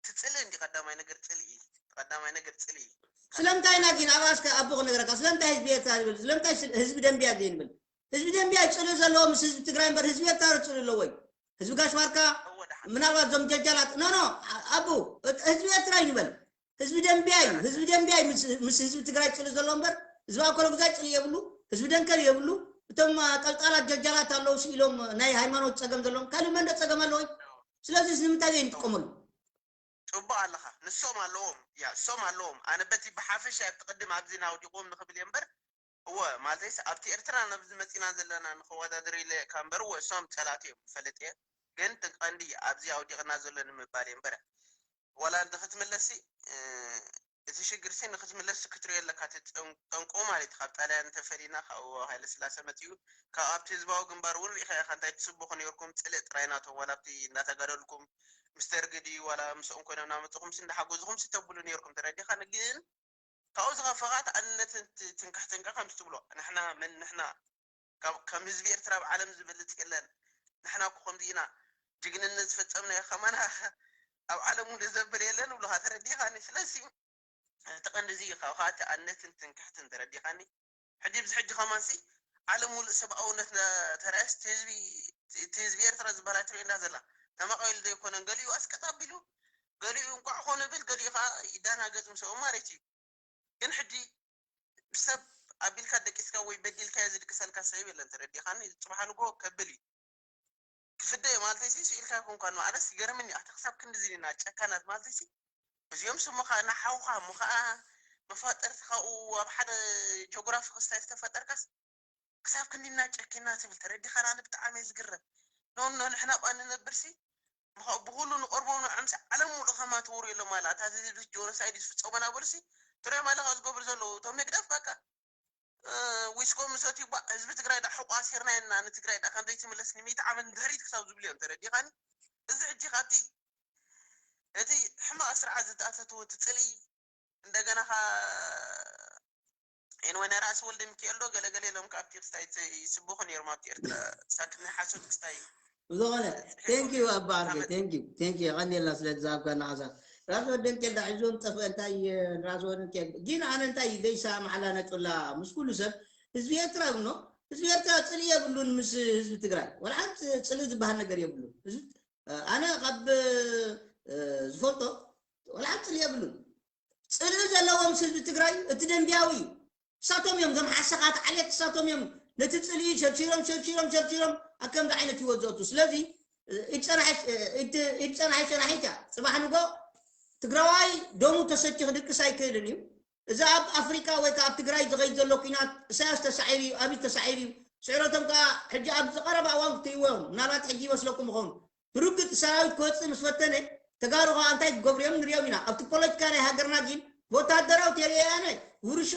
ትፅልእ እንዲ ቀዳማይ ነገር ፅልኢ ቀዳማይ ነገር ፅልኢ ስለምንታይ ኢና ግን ኣብኣ እስከ ኣቦ ክነግረካ ስለምንታይ ህዝቢ ኤርትራ ዝብል ስለምንታይ ህዝቢ ደንብያ ዘይንብል ህዝቢ ደንብያ ይፅልእ ዘለዎ ምስ ህዝቢ ትግራይ እምበር ህዝቢ ኤርትራ ዝፅልእ ኣለዎ እዩ ህዝቢ ጋሽ ማርካ ምናልባት እዞም ጀልጃላት ኖ ኖ ኣቡ ህዝቢ ኤርትራ እዩ ንበል ህዝቢ ደንብያ እዩ ህዝቢ ደንብያ እዩ ምስ ህዝቢ ትግራይ ፅልእ ዘሎ እምበር ህዝቢ ኣኮሎ ግዛይ ፅልእ የብሉ ህዝቢ ደንከል የብሉ እቶም ጠልጣላት ጀልጃላት ኣለዉ ኢሎም ናይ ሃይማኖት ፀገም ዘለዎም ካልእ መንደ ፀገም ኣለዎ እዩ ስለዚ እዚ ንምንታይ ዘይንጥቀመሉ ፅቡቅ ኣለኻ ንሶም ኣለዎም ያ እሶም ኣለዎም ኣነ በቲ ብሓፈሻ ኣብቲ ቅድም ኣብዚ ናውዲቑዎም ንኽብል እየ እምበር እወ ማለተይስ ኣብቲ ኤርትራ ናብዚ መፂና ዘለና ንኽወዳደር ኢለ እካ እምበር እወ እሶም ፀላት እዮም ፈልጥ እየ ግን እቲ ቀንዲ ኣብዚ ኣውዲቕና ዘሎ ንምባል እየ እምበር ዋላ ንክትምለሲ እቲ ሽግር ሲ ንክትምለስ ክትሪኦ ኣለካ እቲ ጠንቁ ማለት ካብ ጣልያን ተፈሊና ካብኡ ሃይለ ስላሰ መፅኡ ካብ ኣብቲ ህዝባዊ ግንባር እውን ሪኢካ ኢካ እንታይ ትስብኹ ነርኩም ፅልእ ጥራይ ናቶም ዋላ ኣብቲ እናተጋደልኩም ምስ ደርጊ ድዩ ዋላ ምስኦም ኮይኖም እናመፅኹም ሲ እንዳሓገዝኹም ሲ ተብሉ ነርኩም ተረዲካ ግን ካብኡ ዝኸፈኻ ተኣንነትን ትንካሕትንካ ከምዚ ትብሎ ንሕና መን ንሕና ከም ህዝቢ ኤርትራ ኣብ ዓለም ዝበልፅ የለን ንሕና እኮ ከምዚ ኢና ጅግንነት ዝፈፀምናዮ ከማና ኣብ ዓለም እውን ዘብል የለን ይብሉካ ተረዲኻኒ ስለዚ እቲ ቀንዲ እዚ ካብ ከዓ ተኣነትን ትንክሕትን ተረዲኻኒ ሕጂ ብዚ ሕጂ ከማንሲ ዓለም ሙሉእ ሰብኣውነት ተረእስ እቲ ህዝቢ ኤርትራ ዝበሃል ኣይትሪኦ እንዳ ዘላ ተመቃቢሉ ዘይኮነን ገሊኡ ኣስቀጥ ኣቢሉ ገሊኡ እንቋዕ ኮነ ብል ገሊኡ ከዓ ይዳናገፅ ምስኦም ማለት እዩ ግን ሕጂ ብሰብ ኣቢልካ ደቂስካ ወይ በዲልካ ዝድቅሰልካ ሰብ የለን ተረዲኻኒ ፅባሕ ንጎ ከብል እዩ ክፍደ ማለተይሲ ስኢልካ ይኮንኳን ማዕረስ ይገርምኒ ኣታ ክሳብ ክንዲ ዝኒና ጨካናት ማለተይሲ እዚኦም ስሙ ከዓ ናሓውካ እሞ ከዓ መፋጠርቲ ካብኡ ኣብ ሓደ ጆግራፊ ክስታይ ዝተፈጠርካስ ክሳብ ክንዲና ጨኪና ትብል ተረዲኻና ብጣዕሚ ዝግረም ኖኖ ንሕና ቋ ንነብርሲ ብኩሉ ንቆርቦም ንዕምሲ ዓለም ሙሉእ ከማትውሩ የሎም ኣላ እታ ህዝቢ ጆኖሳይድ ዝፍፀሙ ናበሉሲ ትሪኦም ኣለካ ዝገብሩ ዘለዉ እቶም ህግደፍ በቃ ዊስኮ ምሰትዩ ባ ህዝቢ ትግራይ ዳ ሕቋ ኣሲርና የና ንትግራይ ዳ ከም ዘይትምለስ ንሚእቲ ዓመት ንድሕሪት ክሳብ ዝብሉ እዮም ተረዲኻኒ እዚ ሕጂ ካብቲ እቲ ሕማቕ ስርዓት ዝተኣተትዎ እቲ ፅልኢ እንደገና ካ ኤንወይ ናይ ራእሲ ወልደ ሚካኤል ዶ ገለገለ ኢሎም ካብ ቴክስታይ ይስብኹ ነይሮም ኣብቲ ኤርትራ ሳክት ናይ ሓሶት ክስታይ ብዝኾነ thank you ኣባ ዓርከይ፣ thank you thank you፣ የቐንየልና ስለ ዝሃብካና ሓሳብ። ራስ ወደንኬል ዳ ሒዞም ጠፍአ እንታይ? ራስ ወደንኬል ግን ኣነ እንታይ ዘይሰማማዓላ ነጥብላ ምስ ኩሉ ሰብ፣ ህዝቢ ኤርትራ ብኖ ህዝቢ ኤርትራ ጽልኢ የብሉን ምስ ህዝቢ ትግራይ፣ ወላ ሓንቲ ጽልኢ ዝበሃል ነገር የብሉን። ኣነ ካብ ዝፈልጦ ወላ ሓንቲ ጽልኢ የብሉን። ጽልኢ ዘለዎም ምስ ህዝቢ ትግራይ እቲ ደንቢያዊ እዩ። እሳቶም እዮም፣ እዞም ሓሰኻት ዓሌት እሳቶም እዮም ነቲ ጽልኢ ሸርሺሮም ሸርሺሮም ሸርሺሮም ኣብ ከምዚ ዓይነት ህይወት ዘእቱ። ስለዚ ኢድ ጸናሒ ሸናሒት እያ። ጽባሕ ንጎ ትግራዋይ ደሙ ተሰቲ ክድቅስ ኣይክእልን እዩ። እዚ ኣብ ኣፍሪካ ወይ ከዓ ኣብ ትግራይ ዝኸይድ ዘሎ ኩናት እሳያስ ተሳዒሩ እዩ፣ ኣብይ ተሳዒሩ እዩ። ስዕረቶም ከዓ ሕጂ ኣብ ዝቐረባ እዋን ክትይዎም ምናልባት ሕጂ ይመስለኩም ይኸውን። ብርግጽ ሰራዊት ክወጽእ ምስ ፈተነ ተጋሩ ከዓ እንታይ ክገብሩ እዮም ንሪኦም ኢና። ኣብቲ ፖለቲካ ናይ ሃገርና ግን ብወታደራዊ ተለያያነ ውርሾ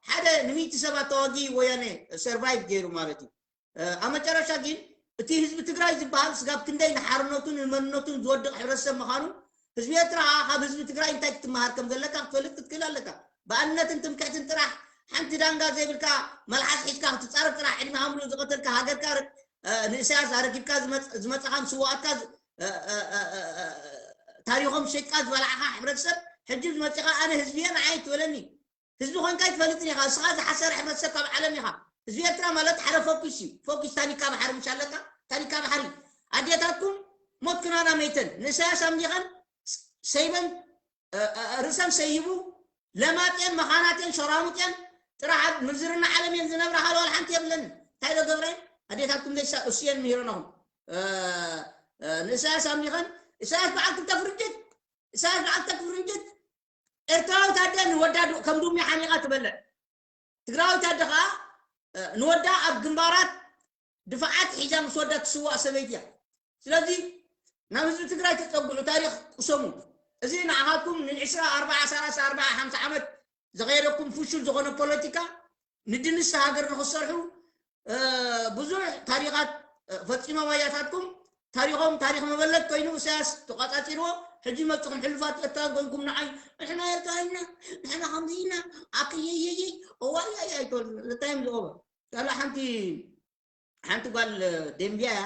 ሓደ ንሚእቲ ሰባት ተዋጊ ወያነ ሰርቫይቭ ገይሩ ማለት እዩ። ኣብ መጨረሻ ግን እቲ ህዝቢ ትግራይ ዝበሃል ስጋብ ክንደይ ንሓርነቱን ንመንነቱን ዝወድቕ ሕብረተሰብ ምዃኑ ህዝቢ ኤርትራ ከዓ ካብ ህዝቢ ትግራይ እንታይ ክትመሃር ከም ዘለካ ክትፈልጥ ክትክእል ኣለካ። ብኣንነትን ትምክሕትን ጥራሕ ሓንቲ ዳንጋ ዘይብልካ መልሓስ ሒዝካ ክትፃረፍ ጥራሕ ዕድሜኻ ምሉእ ዝቐተልካ ሃገርካ ንእሳያስ ኣረኪብካ ዝመፃኻ ንስዋኣትካ ታሪኾም ሸጥካ ዝበላዕኻ ሕብረተሰብ ሕጂ ዝመፂኻ ኣነ ህዝብየ ንዓይ ትበለኒ። ህዝቢ ኮንካ ኣይትፈልጥን ኢኻ። እስኻ ዝሓሰረ ሕብረተሰብ ካብ ዓለም ኢኻ። ህዝቢ ኤርትራ ማለት ሓደ ፎኪስ እዩ። ፎኪስ ታኒካ ባሕሪ ምሽ ኣለካ። ታኒካ ባሕሪ ኣዴታትኩም ሞት ክናና መይተን ንእሳያስ ኣምሊኸን ሰይበን ርእሰን ሰይቡ ለማጤን መኻናቴን ሸራሙጤን ጥራሕ ኣብ ምንዝርና ዓለም እየን ዝነብራ። ካልኦት ሓንቲ የብለን። እንታይ ዶ ገብረን ኣዴታትኩም ዘይሳ እሱየን ምሂረናኹም ንእሳያስ ኣምሊኸን። እሳያስ በዓል ክልተ ፍርንጅት፣ እሳያስ በዓል ክልተ ፍርንጅት። ኤርትራዊት ኣደ ንወዳ ከም ዱሚ ሓኒቓ ትበልዕ። ትግራዊት ኣደ ከዓ ንወዳ ኣብ ግንባራት ድፋዓት ሒዛ ምስ ወዳ ትስዋእ ሰበይቲ እያ። ስለዚ ናብ ህዝቢ ትግራይ ተፀግዑ፣ ታሪክ ቅሰሙ። እዚ ንዓኻትኩም ንዕስራ ኣርባዓ ሰላሳ ኣርባዓ ሓምሳ ዓመት ዝኸየደኩም ፍሹል ዝኾነ ፖለቲካ ንድንስ ሃገር ንክሰርሑ ብዙሕ ታሪኻት ፈፂሞም ኣያታትኩም። ታሪኾም ታሪክ መበለት ኮይኑ እሳያስ ተቋፃፂርዎ። ሕጂ መፅኹም ሕሉፋት ኤርትራ ኮንኩም ንዓይ ንሕና ኤርትራ ኢና፣ ንሕና ከምዚ ኢና፣ ኣክየየየይ እዋያይ ኣይትበሉ። እንታይ እዮም ዝቆበ ካላ ሓንቲ ሓንቲ ጓል ደንቢያ እያ።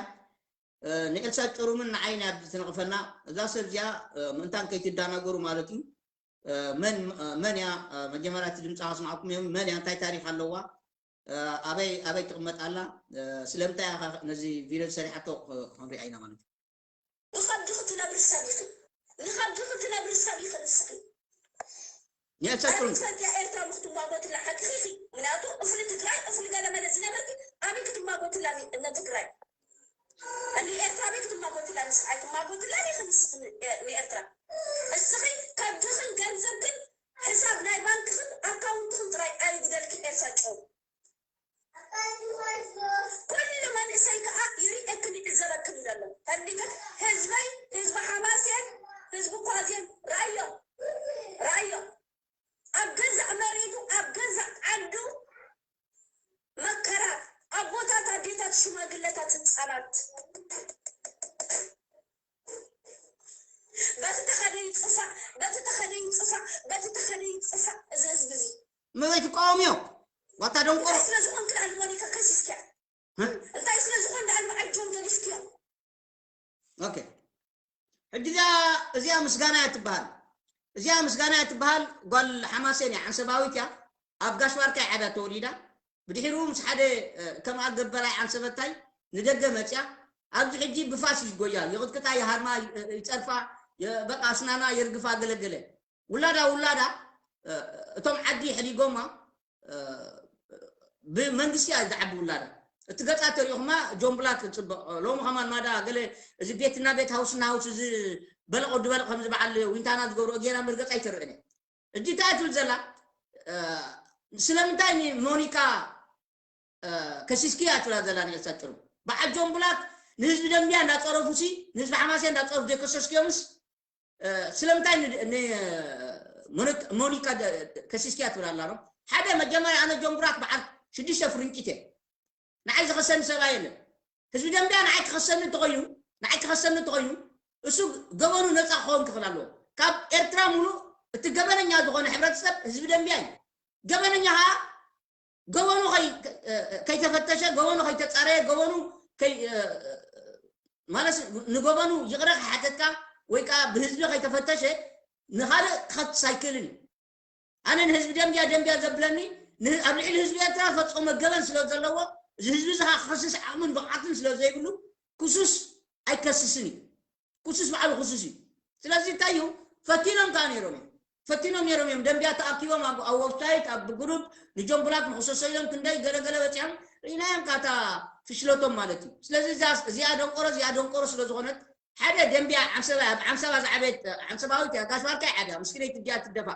ንኤልሳ ጭሩምን ንዓይን እያ ትነቕፈና። እዛ ሰብ እዚኣ ምእንታን ከይትዳናገሩ ማለት እዩ። መን መን እያ? መጀመርያ እቲ ድምፃ ከስማዕኩም እዮም። መን እያ? እንታይ ታሪክ ኣለዋ? ኣበይ ኣበይ ትቕመጥ ኣላ? ስለምንታይ እያ ነዚ ቪድዮ ዝሰሪሓቶ ክንሪኣ ኢና ማለት እዩ። ንኸብድኺ ትነብሪ ሰብ ኢኺ። ንኸብድኺ ትነብሪ ሰብ ኢኺ ንስኺ። ንኤልሳ ኣበይ ጭሩም ትፈልጥያ ኤርትራ ንክትማጎትላ ሓቅኺ ኢኺ። ምክንያቱ እፍሊ ትግራይ እፍሊ ገለመለ ዝነበርኪ ኣበይ ክትማጎትላ ኒ- ንትግራይ እንዲ ኤርትራ ኣበይ ክትማጎትላ ንስኺ ኣይትማጎትላን ኢኺ ንስኺ ን- ንኤርትራ። እስኺ ከብድኽን ገንዘብክን ሕሳብ ናይ ባንክኽን ኣካውንትኽን ጥራይ ኣይጉደልኪ ኤልሳ ጨው። ኩሉ መንእሰይ ከዓ ይርእየክን ይዕዘበክን ዘሎ። ፈሊጥን ህዝበይ ህዝቢ ሓማሴን ህዝቢ ኳዜን ርኣዮ ርኣዮ ኣብ ገዛእ መሬቱ ኣብ ገዛእ ዓዱ መከራ ኣቦታት ኣዴታት ሽማግለታት ህፃናት በቲ ተኸደ ይጥፋእ በቲ ተኸደ ይጥፋእ በቲ ተኸደ ይጥፋእ እዚ ህዝቢ እዚ መበይ ትቃወምዮ ዋታ ደንቆሮ እንታይ ስለ ዝኾንክ ዳኣ ንሞኒካ ከሲስክያ እንታይ ስለ ዝኾን ዳኣ ንዓጆም ገሊፍክዮ ኦኬ ሕጂ እዚኣ እዚኣ ምስጋና እያ ትበሃል እዚኣ ምስጋና እያ ትበሃል ጓል ሓማሴን እያ ዓንሰባዊት እያ ኣብ ጋሽ ባርካ እያ ዓብያ ተወሊዳ ብድሕሪኡ ምስ ሓደ ከምኣ ገበላይ ዓንሰበታይ ንደገ መፅያ ኣብዚ ሕጂ ብፋስ ይጎያ ይቕጥቅጣ ይሃርማ ይፀርፋ በቃ ስናና የርግፋ ገለገለ ውላዳ ውላዳ እቶም ዓዲ ሕዲጎማ ብመንግስቲ እያ ዝዓቢ ውላዳ እቲ ገፃ ተሪኹማ ጆን ብላክ ፅብቕ ሎሚ ከማን ማዳ ገለ እዚ ቤትና ቤት ሃውስና ሃውስ እዚ በለቕ ወዲ በለቕ ከምዚ በዓል ዊንታና ዝገብሮ ጌና መርገፅ ኣይተርእን እያ እጂ እንታይ ትብል ዘላ ስለምንታይ ንሞኒካ ከሲስኪ እያ ትብላ ዘላ ንኤልሳ ጭሩ በዓል ጆን ብላክ ንህዝቢ ደንቢያ እንዳፀረፉ ሲ ንህዝቢ ሓማስያ እንዳፀረፉ ዘይከሰስኪዮምስ ስለምንታይ ሞኒካ ከሲስኪያ ትብል ኣላ ሓደ መጀመርያ ኣነ ጆን ብላክ በዓል ሽዱሽተ ፍርንጭት እየ ንዓይ ዝኸሰኒ ሰብኣ የለን ህዝቢ ደንቢያ ንዓይ ክኸሰኒ እንተኾይኑ ንዓይ ክኸሰኒ እንተኾይኑ እሱ ገበኑ ነፃ ክኸውን ክኽእል ኣለዎ ካብ ኤርትራ ሙሉእ እቲ ገበነኛ ዝኾነ ሕብረተሰብ ህዝቢ ደንቢያ እዩ ገበነኛ ኸዓ ገበኑ ከይተፈተሸ ገበኑ ከይተፃረየ ገበኑ ከይ- ማለት ንገበኑ ይቕረ ክሓተትካ ወይ ከዓ ብህዝቢ ከይተፈተሸ ንኻልእ ክኸትስ ኣይክእልን እዩ። ኣነ ንህዝቢ ደንብያ ደንብያ ዘብለኒ ን- ኣብ ልዕሊ ህዝቢ ኤርትራ ፈጸሞ ገበን ስለ ዘለዎ እዚ ህዝቢ እዚ ከዓ ክኸስስ ዓቕምን ብቕዓትን ስለ ዘይብሉ ክሱስ ኣይከስስን እዩ። ክሱስ ባዕሉ ክሱስ እዩ። ስለዚ እንታይ እዩ ፈቲኖም ከዓ ነይሮም እዮም ፈቲኖም ነይሮም እዮም ደንብያ ተኣኪቦም ኣብ ኣብ ዌብሳይት ኣብ ግሩፕ ንጆን ብላክ ንክሰሶ ኢሎም ክንደይ ገለገለ በፂሖም ርኢናዮም ካታ ፍሽለቶም ማለት እዩ። ስለዚ እዛ- እዚኣ ደንቆሮ እዚኣ ደንቆሮ ስለ ዝኾነት ሓደ ደንብያ ዓንሰባ ኣብ ዓንሰባ ዝዓበየት ዓንሰባዊት እያ ጋሽ ባርካይ ዓብያ ምስኪነይቲ እዲኣ ትደፋ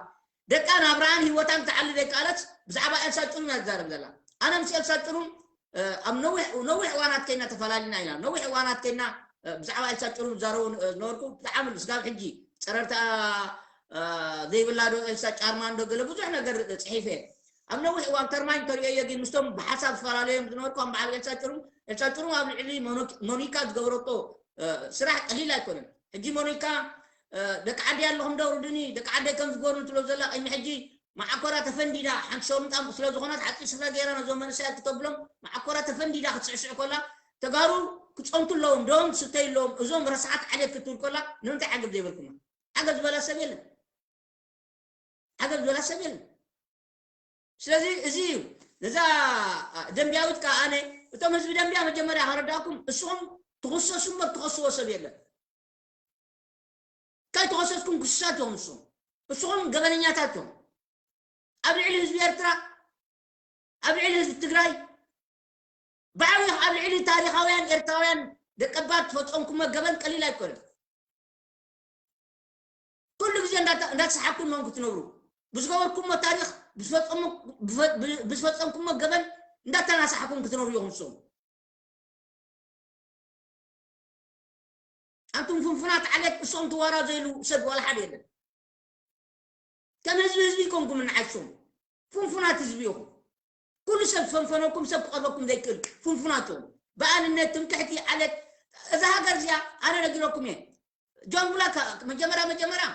ደቃ ናብራኣን ህይወታን ትዓሊ ደቃለት ብዛዕባ ኤልሳ ጭሩም እያ ትዛረብ ዘላ ኣነ ምስ ኤልሳ ጭሩም ኣብ ነዊሕ ነዊሕ እዋናት ከይና ተፈላሊና ኢና ነዊሕ እዋናት ከይና ብዛዕባ ኤልሳ ጭሩም ዝዛረቡ ዝነበርኩ ብጣዕሚ ስጋብ ሕጂ ጸረርታ ዘይብላ ዶ ኤልሳ ጫርማን ዶ ገለ ብዙሕ ነገር ጽሒፈ ኣብ ነዊሕ እዋን ተርማይ እንተሪኦዮ ግን ምስቶም ብሓሳብ ዝፈላለዮም ዝነበርኩ ከም በዓል ኤልሳ ጭሩም ኤልሳ ጭሩም ኣብ ልዕሊ ሞኒካ ዝገበረቶ ስራሕ ቀሊል ኣይኮነን ሕጂ ሞኒካ ደቂ ዓዲ ኣለኹም ዶ ርዱኒ ደቂ ዓዲ ከም ዝጎርኑ ትሎ ዘላ ቅድሚ ሕጂ መዓኮራ ተፈንዲዳ ሓንቲ ሸርሙጣ ስለ ዝኾነት ሓፂር ስፍረ ገይራ ነዞም መንእሰያት ክተብሎም መዓኮራ ተፈንዲዳ ክትስዕስዕ ኮላ ተጋሩ ክፀንቱ ኣለዎም ደም ስተይ ኣለዎም እዞም ረስሓት ዓሌት ክትብል ኮላ ንምንታይ ዓገብ ዘይበልኩማ ዓገብ ዝበላ ሰብ የለን ዓገብ ዝበላ ሰብ የለን ስለዚ እዚ እዩ ነዛ ደንቢያዊት ከዓ ኣነ እቶም ህዝቢ ደንቢያ መጀመርያ ከረዳእኩም እስኹም ትኽሰሱ እምበር ትኸስዎ ሰብ የለን ከይተኸሰስኩም ክሱሳት እዮም ንሶም እስኹም ገበነኛታት እዮም ኣብ ልዕሊ ህዝቢ ኤርትራ ኣብ ልዕሊ ህዝቢ ትግራይ ብዓብዩ ኣብ ልዕሊ ታሪኻውያን ኤርትራውያን ደቀባት ዝፈፀምኩሞ ገበን ቀሊል ኣይኮነን ኩሉ ግዜ እንዳተሰሓኩም ኖም ክትነብሩ ብዝገበርኩሞ ታሪክ ብዝፈፀምኩሞ ገበን እንዳተናሳሕኩም ክትነብሩ ኢኹም ንሶም ኣንቱም ፍንፉናት ዓሌት እሶም ትዋራዘይሉ ሰብ ዋላ ሓደ የለን ከም ህዝቢ ህዝቢ ይኮንኩም ንዓይሶም ፍንፉናት ህዝቢ ኢኹም ኩሉ ሰብ ዝፈንፈነኩም ሰብ ክቐርበኩም ዘይክእል ፍንፉናት እዮም ብኣንነት ትምክሕቲ ዓሌት እዛ ሃገር እዚኣ ኣነ ነጊረኩም እየ ጆን ብላክ መጀመርያ መጀመርያ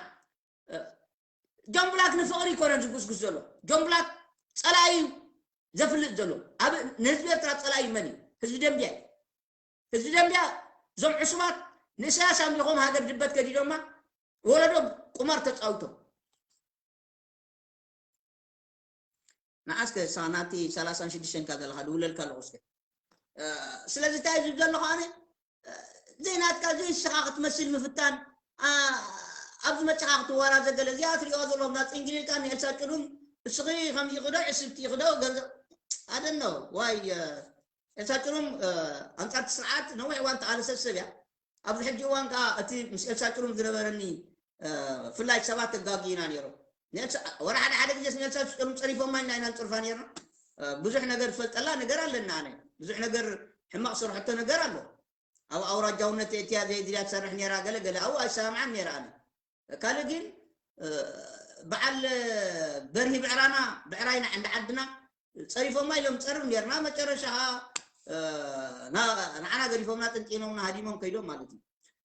ጆን ብላክ ንፍቕሪ ይኮነን ዝጉስጉስ ዘሎ ጆን ብላክ ፀላኢ እዩ ዘፍልጥ ዘሎ ኣብ ንህዝቢ ኤርትራ ፀላኢ መን እዩ ህዝቢ ደንቢያ እዩ ህዝቢ ደንቢያ እዞም ዕሱባት ንእሳያስ ኣምሊኾም ሃገር ድበት ገዲዶማ ወለዶ ቁማር ተፃውቶም ንዓስከ ሳ ናቲ ሰላሳን ሽዱሽተን ካ ዘለካ ድውለልካ ኣለኹ እስከ ስለዚ እንታይ ዝብ ዘለኹ ኣነ ዘይናትካ ዘይስኻ ክትመስል ምፍታን ኣብዚ መፅኻ ክትወራ ዘገለ እዚኣ ትሪኦ ዘለኹም ናፅንግሊልካ ንኤልሳ ቅዱም እስኺ ከምዚ ክዶ ዕስብቲ ክዶ ገንዘብ ኣደኖ ዋይ ኤልሳ ቅዱም ኣንፃርቲ ስርዓት ነዊሕ እዋን ተቓለሰት ሰብ እያ ኣብዚ ሕጂ እዋን ከዓ እቲ ምስ ኤልሳ ቅዱም ዝነበረኒ ፍላይ ሰባት ተጋጊና ነይሮም ወላ ሓደ ሓደ ግዜ ንኤልሳ ቅዱም ፀሪፎማ ኢና ኢና ንፅርፋ ነይርና ብዙሕ ነገር ዝፈልጠላ ነገር ኣለና ኣነ ብዙሕ ነገር ሕማቕ ስርሐቶ ነገር ኣሎ ኣብ ኣውራጃውነት እትያ ዘይድልያ ትሰርሕ ነራ ገለ ገለ ኣብኡ ኣይሰማምዓን ነራ ኣነ ካልእ ግን በዓል በርሂ ብዕራና ብዕራይና ዕንዲ ዓድና ፀሪፎማ ኢሎም ፀርብ ነርና መጨረሻ ንዓና ገዲፎምና ጥንጢኖምና ሃዲሞም ከይዶም ማለት እዩ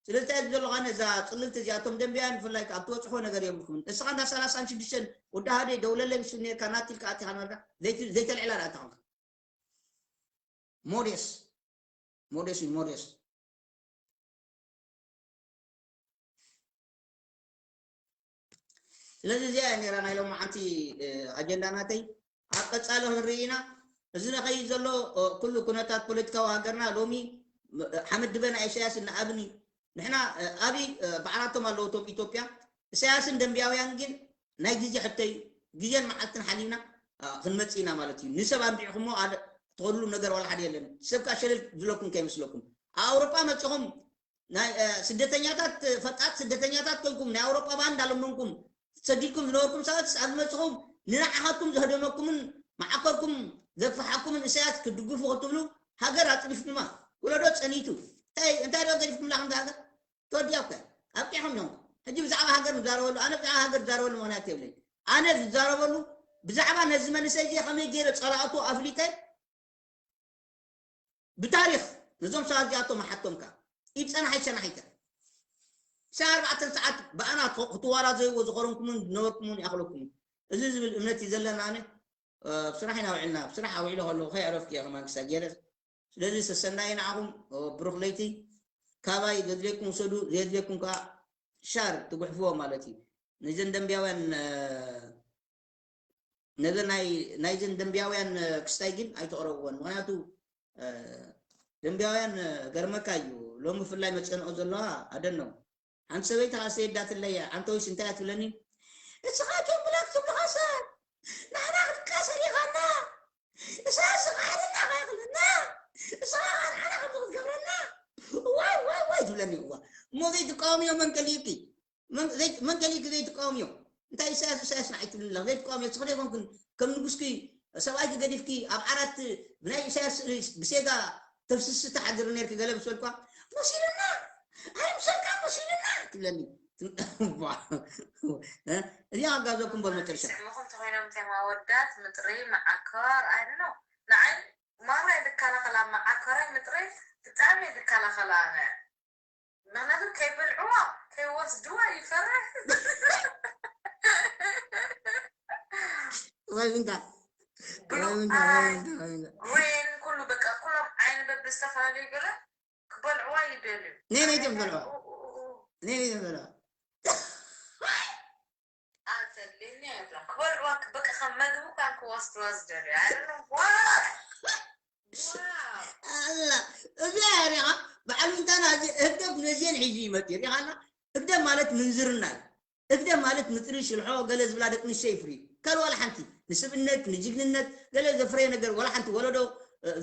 ስለዚ እንታይ ዘለካ ነዛ ፅልልቲ እዚኣቶም ደንበያ ንፍላይ ኣብ ትበፅሖ ነገር የብልኩም እስኻ እንዳ ሰላሳን ሽዱሽተን ወዲ ሃደ ደውለለይ ምስ ነርካ ናትልካ ኣቲኻ ንመርዳ ዘይተልዕላ ዳኣ ተኾንካ ሞዴስ ሞዴስ እዩ ሞዴስ ስለዚ እዚኣ እያ ነራ ናይ ሎማዓንቲ ኣጀንዳ ናተይ ኣብ ቀፃሊ ክንርኢ ኢና እዚ ነኸይድ ዘሎ ኩሉ ኩነታት ፖለቲካዊ ሃገርና ሎሚ ሓመድ ድበና ኢሳያስ እናኣብኒ ንሕና ኣብይ ባዕላቶም ኣለዎ እቶም ኢትዮጵያ ኢሳያስን ደንቢያውያን ግን ናይ ግዜ ሕቶ እዩ ግዜን መዓልትን ሓሊና ክንመፅእ ኢና ማለት እዩ ንሰብ ኣንቢዕኩሞ ትኸድሉ ነገር ዋላ ሓደ የለን ሰብ ከዓ ሸለል ዝለኩም ከይመስለኩም ኣብ ኣውሮጳ መፅኹም ናይ ስደተኛታት ፈጣጥ ስደተኛታት ኮይንኩም ናይ ኣውሮጳ ባንዳ ለመንኩም ሰዲድኩም ዝነበርኩም ሰባት ኣብ ዝመፅኹም ንንዓኻትኩም ዘህደመኩምን መዓኮርኩም ዘፍሓኩምን እሳያስ ክትድግፉ ክትብሉ ሃገር ኣፅኒፍኩማ ወለዶ ፀኒቱ እንታይ ዶ ገዲፍኩምላ ከምዚ ሃገር ተወዲኣ እኮ ኣብቂዕኩም እዮም ሕጂ ብዛዕባ ሃገር ንዛረበሉ ኣነ ብዛዕባ ሃገር ዝዛረበሉ ምክንያት የብለይ ኣነ ዝዛረበሉ ብዛዕባ ነዚ መንእሰይ እዚ ከመይ ገይረ ፀላእቱ ኣፍሊጠ ብታሪኽ ነዞም ሰባት እዚኣቶም ኣሓቶም ከኣ ኢድ ጸናሒ ሸናሒተ ሻ ኣርባዕተ ሰዓት ብኣና ክትዋራዘይዎ ዝኸረንኩምን ዝነበርኩምን ይኣኽለኩምን እዚ ዝብል እምነት እዩ ዘለና ኣነ ስራሕ ኢና ውዒልና ስራሕ ኣውዒለ ከለኹ ከይዕረፍኩ እየ ከማን ክሳብ ገለ ስለዚ ሰሰናይ ንዓኹም ብሩኽ ለይቲ ካባይ ዘድልየኩም ውሰዱ፣ ዘየድልየኩም ከዓ ሻር ትጉሕፍዎ ማለት እዩ። ነዘን ደንብያውያን ነዘ ናይ ናይዘን ደንብያውያን ክስታይ ግን ኣይተቕረብዎን። ምክንያቱ ደንብያውያን ገርመካ እዩ። ሎሚ ብፍላይ መጨንኦ ዘለዋ ኣደነው ሓንቲ ሰበይቲ ከዓ ሰየዳትለያ፣ ኣንተ ወይስ እንታይ እያ ትብለኒ? እስኻ ከም ብላክ ትብልኻ ሰብ ንሕና ክትቃሰል ኢኻና። እሳ ስኻ ሓደና ካይኽልና እሳ ንሕና ከም ክትገብረና ዋይ ዋይ ዋይ ትብለኒ። እዋ እሞ ዘይትቃወምዮ መን ከሊእኪ? መን ከሊእኪ ዘይትቃወምዮ? እንታይ ኢሳያስ ኢሳያስ ንዓይ ትብልኒ ኣለኺ? ዘይትቃወምዮ እስኺ ዘይኮንክን ከም ንጉስኪ ሰብኣይኪ ገዲፍኪ ኣብ ዓራት ብናይ ኢሳያስ ስእሊ ብሴጋ ተፍስስ ትሓድሪ ነርኪ ገለ ምስ በልኳ መሲሉና ኣይምሰልካ መሲሉና ትብለኒ። እዚኣ ኣጋዘኩም በል መጨረሻ። ስዕምኹም ተኮይኖም እቶም ኣወዳት ምጥሪ መዓኮር ኣይደኖ ንዓይ ማራ ይድከላኸላ መዓኮራይ ምጥሪ ብጣዕሚ ይድከላኸላ ኣነ ምክንያቱ ከይበልዕዋ ከይወስድዋ ይፈርሕ። ወይ ምንታ ብሉ ወይ ምንታ ኣይ ወይ ምንታ ወይ ምንታ ግሪን ኩሉ በቃ ኩሎም ዓይኒ በብዝተፈላለዩ ገለ ክበልዕዋ ይደልዩ ነይ ነይ ጀምበልዋ ነይ ነይ ጀምበልዋ ኣተልኒ ክበልዕዋ በቃ ከም መግቢ ኳን ክወስድዋ ዝደልዩ ኣለ ኣላ እዚኣ ሪኻ በዓል ምንታና እዚ ህግደፍ ነዚአን ሒዙ ይመፅእ ሪኻና ህግደፍ ማለት ምንዝርና እዩ ህግደፍ ማለት ምፅሪ ሽልሖ ገለ ዝብላ ደቂ ንሸ ይፍሪ ከል ዋላ ሓንቲ ንስብእነት ንጅግንነት ገለ ዘፍረየ ነገር ዋላ ሓንቲ ወለዶ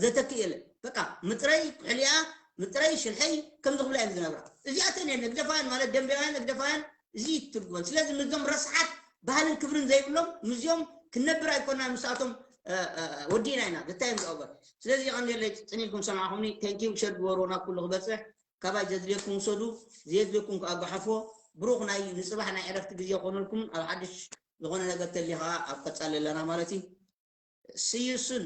ዘተክእ የለ በቃ ምፅረይ ኩሕልያ ምፅረይ ሽልሐይ ከምዚ ክብላ እዮም ዝነብራ እዚኣተን እየን ህግደፋውያን ማለት ደንበያውያን ህግደፋውያን እዚ ትርጉመን ስለዚ ምዞም ረስሓት ባህልን ክብርን ዘይብሎም ምስዚኦም ክንነብር ኣይኮና ምስኣቶም ወዲእና ኢና ዘታይ እዮም ዝኦበር ስለዚ ይቐንየለይ ፅኒልኩም ሰማዕኹምኒ ቴንኪው ሸር ግበርዎ ናብ ኩሉ ክበፅሕ ካባይ ዘድልየኩም ውሰዱ ዘየድልየኩም ከዓ ጓሓፎ ብሩኽ ናይ ንፅባሕ ናይ ዕረፍቲ ግዜ ኮነልኩም ኣብ ሓድሽ ዝኾነ ነገር ተሊ ከዓ ኣብ ቀፃሊ ኣለና ማለት እዩ ስዩሱን